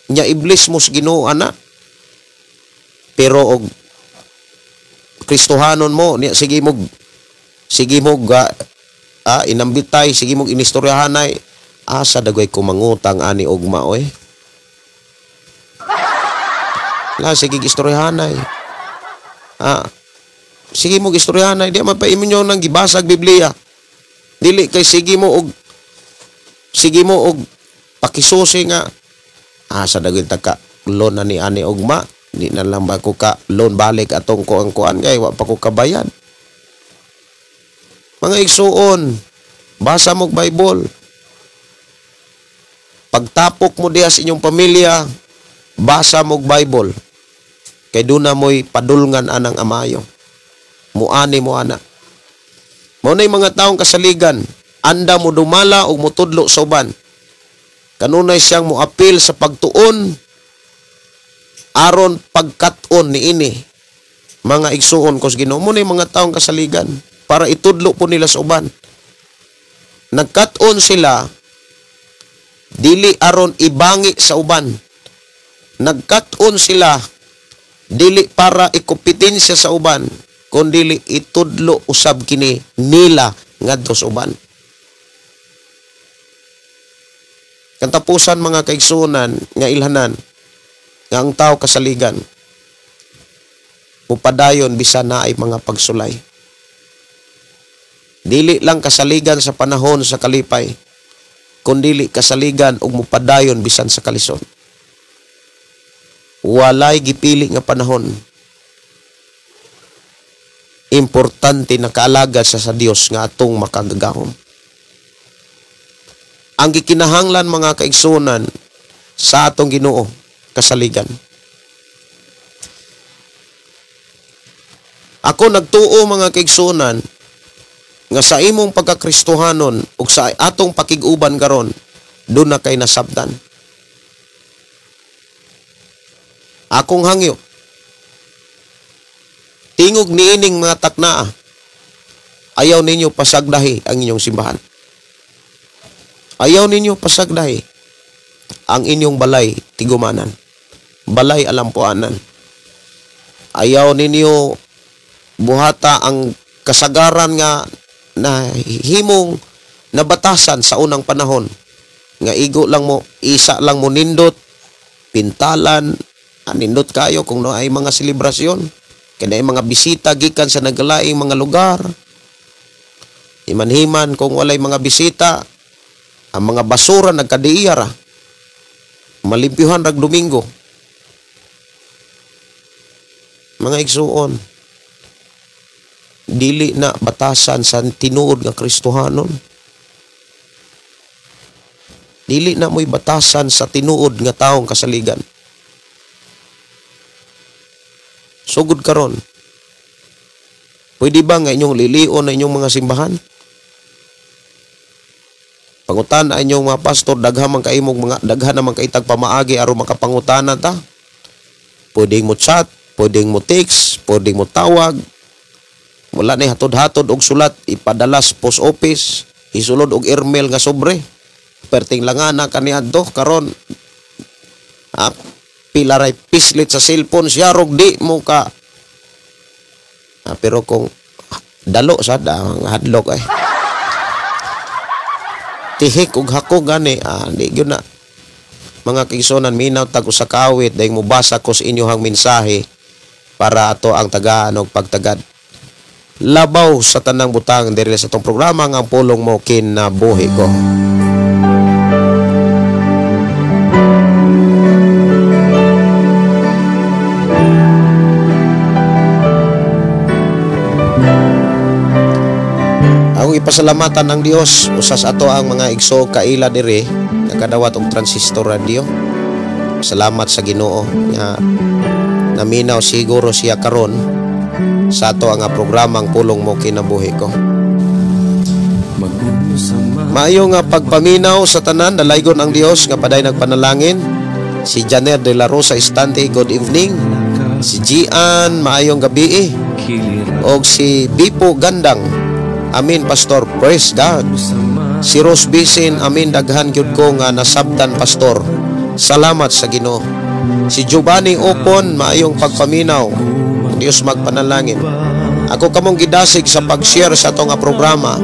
nya, i-bless mo sa Ginoo ana. Pero og Kristohanon mo niya, sige mo inambitay, sige mo inistoryahanay, "Asa dagway ko mangutang ani ugma oy?" La sige istoryahanay. Sige mo istoryahanay, di man pa inyo nang gibasag Biblia. Dili kay sige mo og pakisusi nga asa dagway ta ka loan na ni ani ugma, di na lang ba ko ka loan balik atong kuang kuan kay wa pa ko kabayad. Mga igsuon, basa mo Bible. Pagtapok mo diha sa inyong pamilya, basa mo Bible. Kay duna mo'y padulngan anang amayo. Muani mo ana. Mao na'y mga taong kasaligan, anda mo dumala o mutudlo sa uban. Kanunay siyang moapil sa pagtuon aron pagkat-on niini. Mga igsuon ko sa Ginoo, mo mga taong kasaligan para itudlo po nila sa uban. Nagkat-on sila dili aron ibangi sa uban. Nagkat-on sila dili para ikompetensya sa uban, kundili itudlo usab kini nila ngadto sa uban. Kantapusan, mga kaigsuonan, nga ilhanan nga ang tao kasaligan, mupadayon bisan naay mga pagsulay. Dili lang kasaligan sa panahon sa kalipay, kundili kasaligan ug mupadayon bisan sa kalisod. Walay gipili nga panahon. Importante na kaalagad sa Dios nga atong makagagahom. Ang gikinahanglan, mga kaigsuonan, sa atong Ginoo, kasaligan. Ako nagtuo, mga kaigsuonan, nga sa imong pagkakristohanon ug sa atong pakig-uban karon, doon na kay nasabtan. Akong hangyo, tingog niining mga taknaa, Ayaw ninyo pasagdahi ang inyong simbahan. Ayaw ninyo pasagdahi ang inyong balay tigumanan, balay alampuanan. Ayaw ninyo buhata ang kasagaran nga nahimong nabatasan sa unang panahon nga igo lang mo, isa lang mo nindot, pintalan, nindot kayo kung no ay mga selebrasyon, kaya mga bisita gikan sa naglaing mga lugar. Imanhiman kung walay mga bisita, ang mga basura nagkadiiyara, malimpyuhan rag Domingo. Mga igsuon, dili na batasan sa tinuod nga Kristohanon. Dili na mo'y batasan sa tinuod nga taong kasaligan. Sugod karon, pwede ba nga inyong lilion na inyong mga simbahan? Pangutan ang inyong mga pastor, daghan man kaimog mga daghan naman kaitag pamaagi aron makapangutana ta. Pwedeng mo chat, pwedeng mo text, pwedeng mo tawag. Wala na hatod-hatod og sulat, ipadala sa post office, isulod og airmail nga sobre. Perting langana kaniadto karon. Pila ray pislit sa cellphone siya rog di mo ka. Pero kung dalo sad ang hadlok ay. Tihik og hako gani, di gyud na. Mga kaigsuonan, minaw tag usa ka awit dayong mobasa ko sa inyohang mensahe para ato ang tagaan og pagtagad. Labaw sa tanang butang diri sa atong programa nga ang pulong mo kinabuhi ko. Ang ipasalamatan ang Dios usas ato ang mga igso kaila diri nakadawat og transistor radio. Salamat sa Ginoo nga naminaw siguro siya karon sa ato ang programang pulong mo kinabuhi ko. Maayo nga pagpaminaw sa tanan, dalaygon ang Dios nga paday nagpanalangin. Si Janer de la Rosa Estante, good evening. Si Gian, maayong gabi. Og si Bipo Gandang, amin pastor, praise God. Si Rose Bisin, amin, daghan gyud ko nga nasabtan pastor. Salamat sa Ginoo. Si Giovanni Opon, maayong pagpaminaw. Dios magpanalangin. Ako kamong gidasig sa pag-share sa atong programa.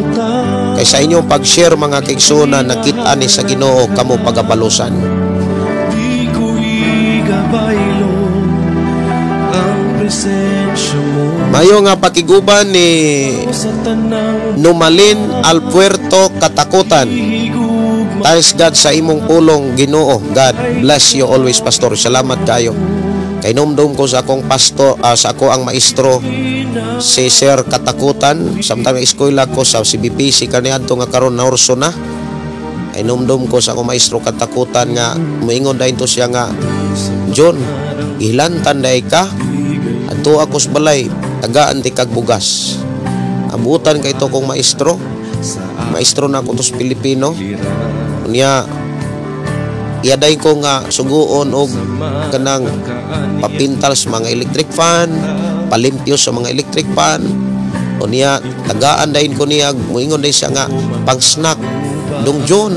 Kay sa inyong pag-share mga kaigsuonan, nakit-an ni sa Ginoo kamo pagabalusan. Di ko igabaylo ang presensya mo. Mayo nga pakiguban ni Numalin Alpuerto Katakutan. Thanks God sa imong pulong Ginoo. God bless you always pastor. Salamat kayo. Kay numdum ko sa akong pastor, sa ako ang maestro si Sir Katakutan. Samtang eskwela ko sa CBPC kaniadto nga karon naurso na. Kay numdum ko sa akong maestro Katakutan nga moingon dayon to siya nga, John, gihilantan day ka. Adto ako sa balay, tagaan ti kag bugas. Abutan kay to kong maestro. Maestro na ako to sa Pilipino. Unya iyaday ko nga suguon og kanang papintal sa mga electric fan, palimpyo sa mga electric fan. Unya tagaan dayon ko niya, moingon day siya nga pang snack dong John.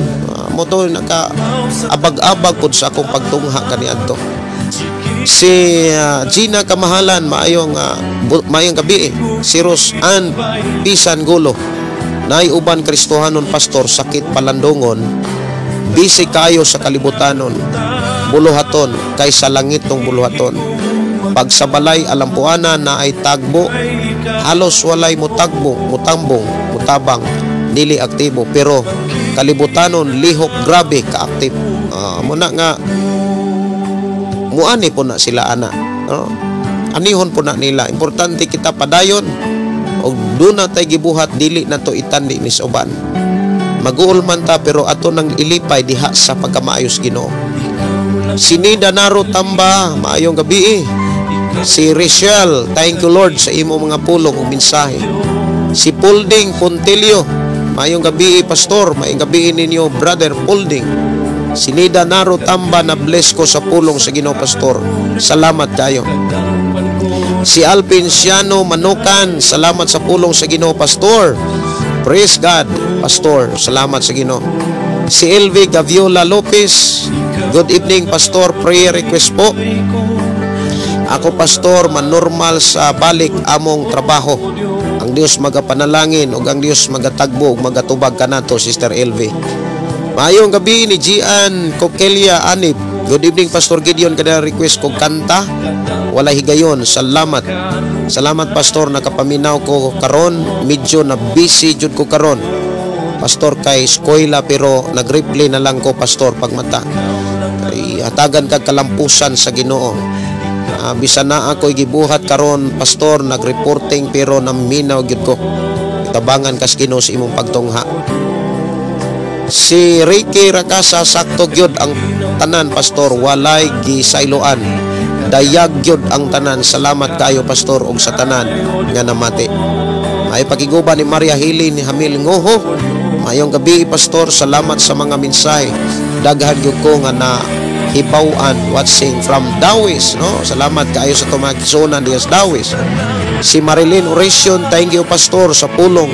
Mo to naka abag-abag pud sa akong pagtungha kaniadto. Si Gina Kamahalan, maayong maayong gabi. Si Rose Ann Pisan Gulo, nay uban Kristohanon pastor, sakit palandongon, busy kayo sa kalibutanon, buluhaton kay sa langit tong buluhaton. Pag sa balay alampuana na ay tagbo, halos walay mutagbo, mutambong, mutabang, dili aktibo, pero kalibutanon lihok grabe kaaktif. Muna nga muani po na sila ana, no? Anihon po na nila. Importante kita padayon og doon na tay gibuhat, dili na to itandi ni sa uban. Maguol man ta pero ato nang ilipay diha sa pagkamaayos Ginoo. Sinida Naro Tamba, maayong gabi. Si Richelle, thank you Lord sa imo mga pulong ug mensahe. Si Pulding Pontilio, maayong gabi pastor, maayong gabi ninyo brother Pulding. Sinida Naro Tamba, na bless ko sa pulong sa Ginoo pastor. Salamat kayo. Si Alvin Siano Manukan, salamat sa pulong sa Ginoo, Pastor. Praise God, Pastor. Salamat sa Ginoo. Si Elvi Gaviola Lopez, good evening, Pastor. Prayer request po. Ako, Pastor, manormal sa balik among trabaho. Ang Dios magapanalangin ug ang Dios magatagbo ug magatubag kanato, Sister Elvi. Maayong gabi ni Gian Coquelia Anib. Good evening, Pastor Gideon, kada request kog kanta. Wala higayon, salamat. Salamat, Pastor, nakapaminaw ko karon, medyo na busy jud ko karon, Pastor, kay eskwela, pero nag-reply na lang ko, Pastor, pagmata. Ay, hatagan kag kalampusan sa Ginoo. Bisan na ako gibuhat karon, Pastor, nag-reporting, pero naminaw gyud ko. Tabangan kas Ginoo sa imong pagtungha. Si Ricky Rakasa, sakto gyud ang tanan, Pastor, walay gisayloan. Dayag gyud ang tanan. Salamat kayo, Pastor, ug sa tanan nga namati. May pakiguba ni Maria Hili ni Hamil Ngoho. Mayong gabi, Pastor, salamat sa mga mensahe. Daghan gyud ko nga na hibaw-an, watching from Dawis, no? Salamat kaayo sa tumakisunan dias Dawis. Si Marilyn Oration, thank you, Pastor, sa pulong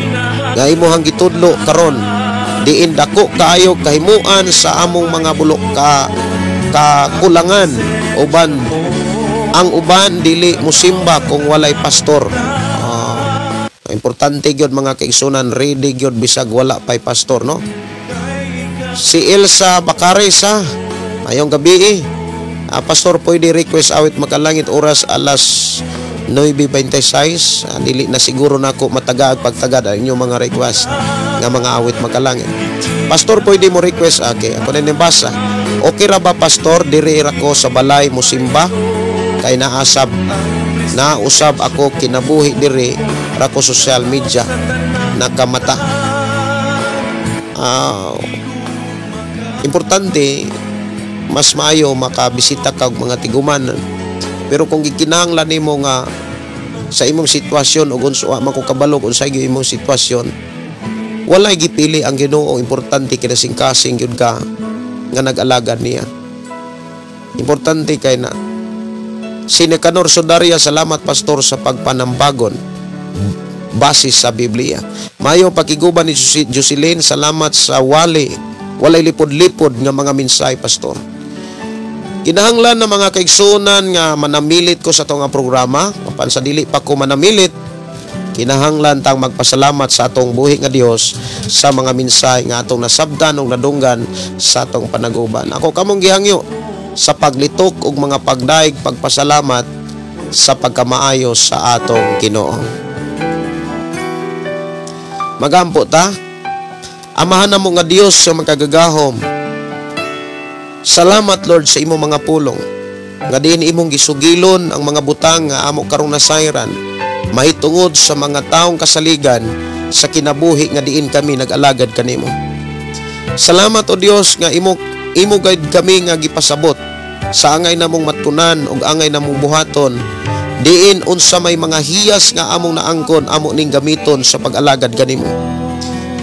nga imuhang gitudlo karon. Diin dako kaayo kahimuan sa among mga bulok ka kakulangan, uban ang uban dili musimba kung walay pastor. Importante gyud, mga kaigsunan, ready gyud bisag wala pay pastor, no? Si Elsa Bacares, ha. Mayong gabi eh. Pastor, pwede request awit Makalangit, oras alas 9:26. Dili na siguro nako matagaag pagtagad ang inyong mga request nga mga awit Makalangit. Pastor, pwede mo request, okay. Ako na nibasa. Okay ra ba, Pastor, diri ra ko sa balay musimba kay naasab nausab ako kinabuhi, diri ra ko social media nakamata. Importante mas maayo makabisita ka og mga tiguman, pero kung gikinahanglan nimo nga sa imong sitwasyon ug unsa man ko kabalo kung unsay gyud imong sitwasyon, walay gipili ang Ginoo. Importante kinasingkasing gyud ka nga nag-alagad niya. Importante kay na. Si Nicanor Sudaria, salamat, Pastor, sa pagpanambagon base sa Biblia. Mayo pakiguban ni Jocelyn, salamat sa walay lipod-lipod nga mga mensahe, Pastor. Kinahanglan na, mga kaigsunan, nga manamilit ko sa atong nga programa, apan sa dili pa ko manamilit, kinahanglan tang magpasalamat sa atong buhi nga Dios sa mga mensahe nga atong nasabtan ug nadunggan sa atong panaguban. Ako kamong gihangyo sa paglitok ug mga pagdaig pagpasalamat sa pagkamaayo sa atong Ginoo. Magampo ta. Amahan namo nga Dios sa makagagahom. Salamat, Lord, sa imong mga pulong nga diin imong gisugilon ang mga butang nga amo karong nasayran mahitungod sa mga taong kasaligan sa kinabuhi nga diin kami nag-alagad kanimo. Salamat, o Dios, nga imo imo guide kami nga gipasabot sa angay namong matunan ug angay namong buhaton, diin unsa may mga hiyas nga among naangkon, amo ning gamiton sa pag-alagad kanimo.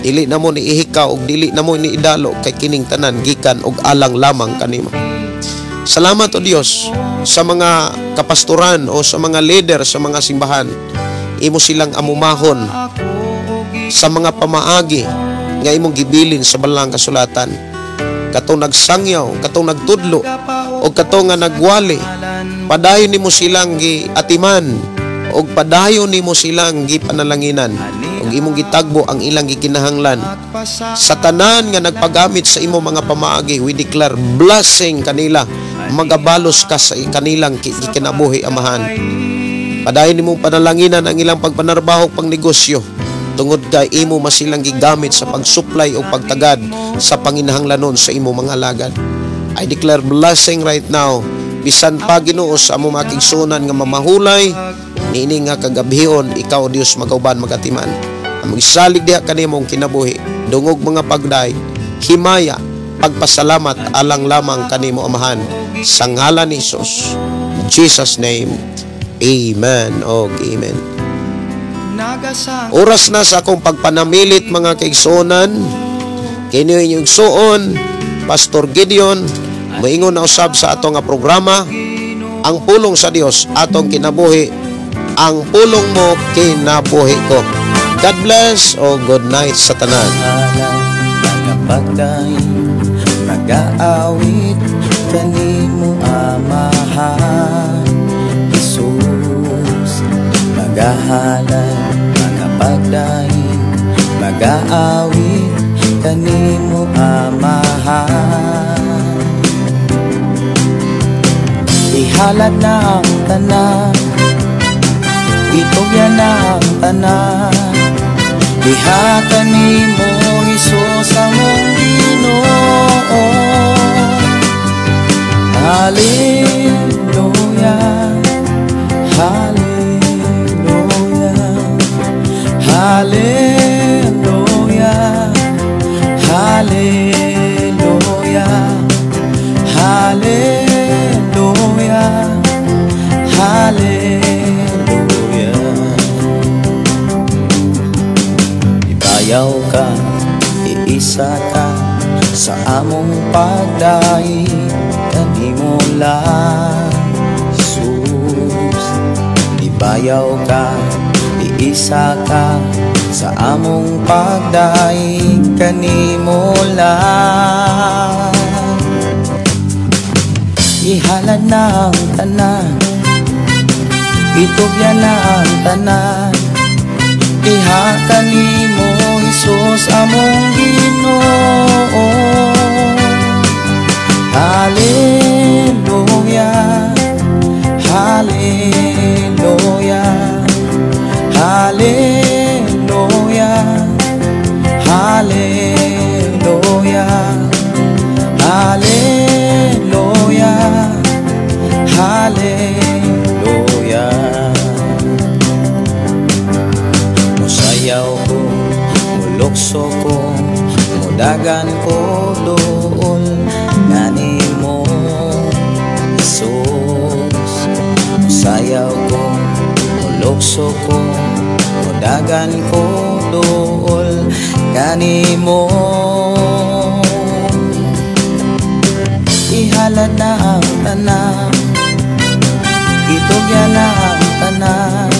Dili namo ni ihikaw ug dili namo ni idalo kay kining tanan gikan og alang lamang kanimo. Salamat, o Dios, sa mga kapastoran o sa mga leader sa mga simbahan. Imo silang amumahon sa mga pamaagi nga imong gibilin sa balang kasulatan. Katong nagsangyaw, katong nagtudlo o katong nga nagwali, padayon nimo silang giatiman og padayon nimo silang gipanalanginan ug imong gitagbo ang ilang gikinahanglan. Sa tanan nga nagpagamit sa imong mga pamaagi, we declare blessing kanila. Magabalos ka sa kanilang kinabuhi, Amahan. Padayon nimong panalanginan ang ilang pagpanarbaho, pangnegosyo, tungod kay imo masilang gigamit sa pagsupply o pagtagad sa panginahanglanon sa imong mga alagad. I declare blessing right now bisan pa, Ginoo, sa among makigsunan nga mamahulay niini nga kagabhion. Ikaw, Dios, magauban, magatiman ang magisalig diha kanimong kinabuhi. Dungog mga pagday, himaya, pagpasalamat alang lamang kanimo, Amahan, sa ngalan ni Jesus. In Jesus' name, amen og amen. Oras na sa akong pagpanamilit, mga kaigsuonan. Kini inyong igsuon, Pastor Gideon, moingon na usab sa atong nga programa, Ang Pulong sa Dios, Atong Kinabuhi. Ang Pulong Mo Kinabuhi Ko. God bless o good night sa tanan. Pagday nagaawit kanimo, Amahan Jesus, magahalad, magapagday, magaawit kanimo, Amahan. Ihalad na ang tanan, itugyan na ang tanan, diha kanimo, Hesus, among Ginoo. Hallelujah, Hallelujah, Hallelujah, Hallelujah, Hallelujah, Hallelujah. Ibayaw ka, iisa ka sa among pagdaig kanimo lang, Jesus. Ibayaw ka, iisa ka sa among pagdaig kanimo lang. Ihalad na ang tanan, itugyan na ang tanan, diha kanimo, Hesus, among Ginoo. Hallelujah, Hallelujah, Hallelujah, Hallelujah, Hallelujah, Hallelujah. Musayaw ko, mulukso ko, mudagan ko dool nganimo, Jesus. Musayaw ko, mulukso ko, mudagan ko dool kanimo. Ihalad na ang tanan, itugyan na ang tanan,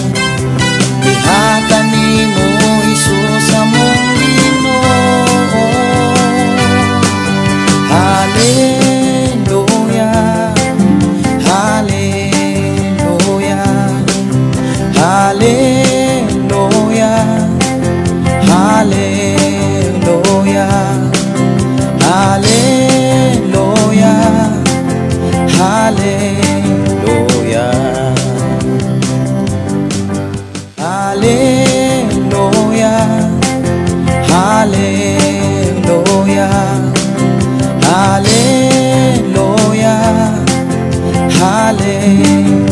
diha kanimo, Hesus, among Ginoo. Hallelujah, Hallelujah, Hallelujah, Hallelujah, Hallelujah, Hallelujah, Hallelujah, Hallelujah, Hallelujah, Hallelujah.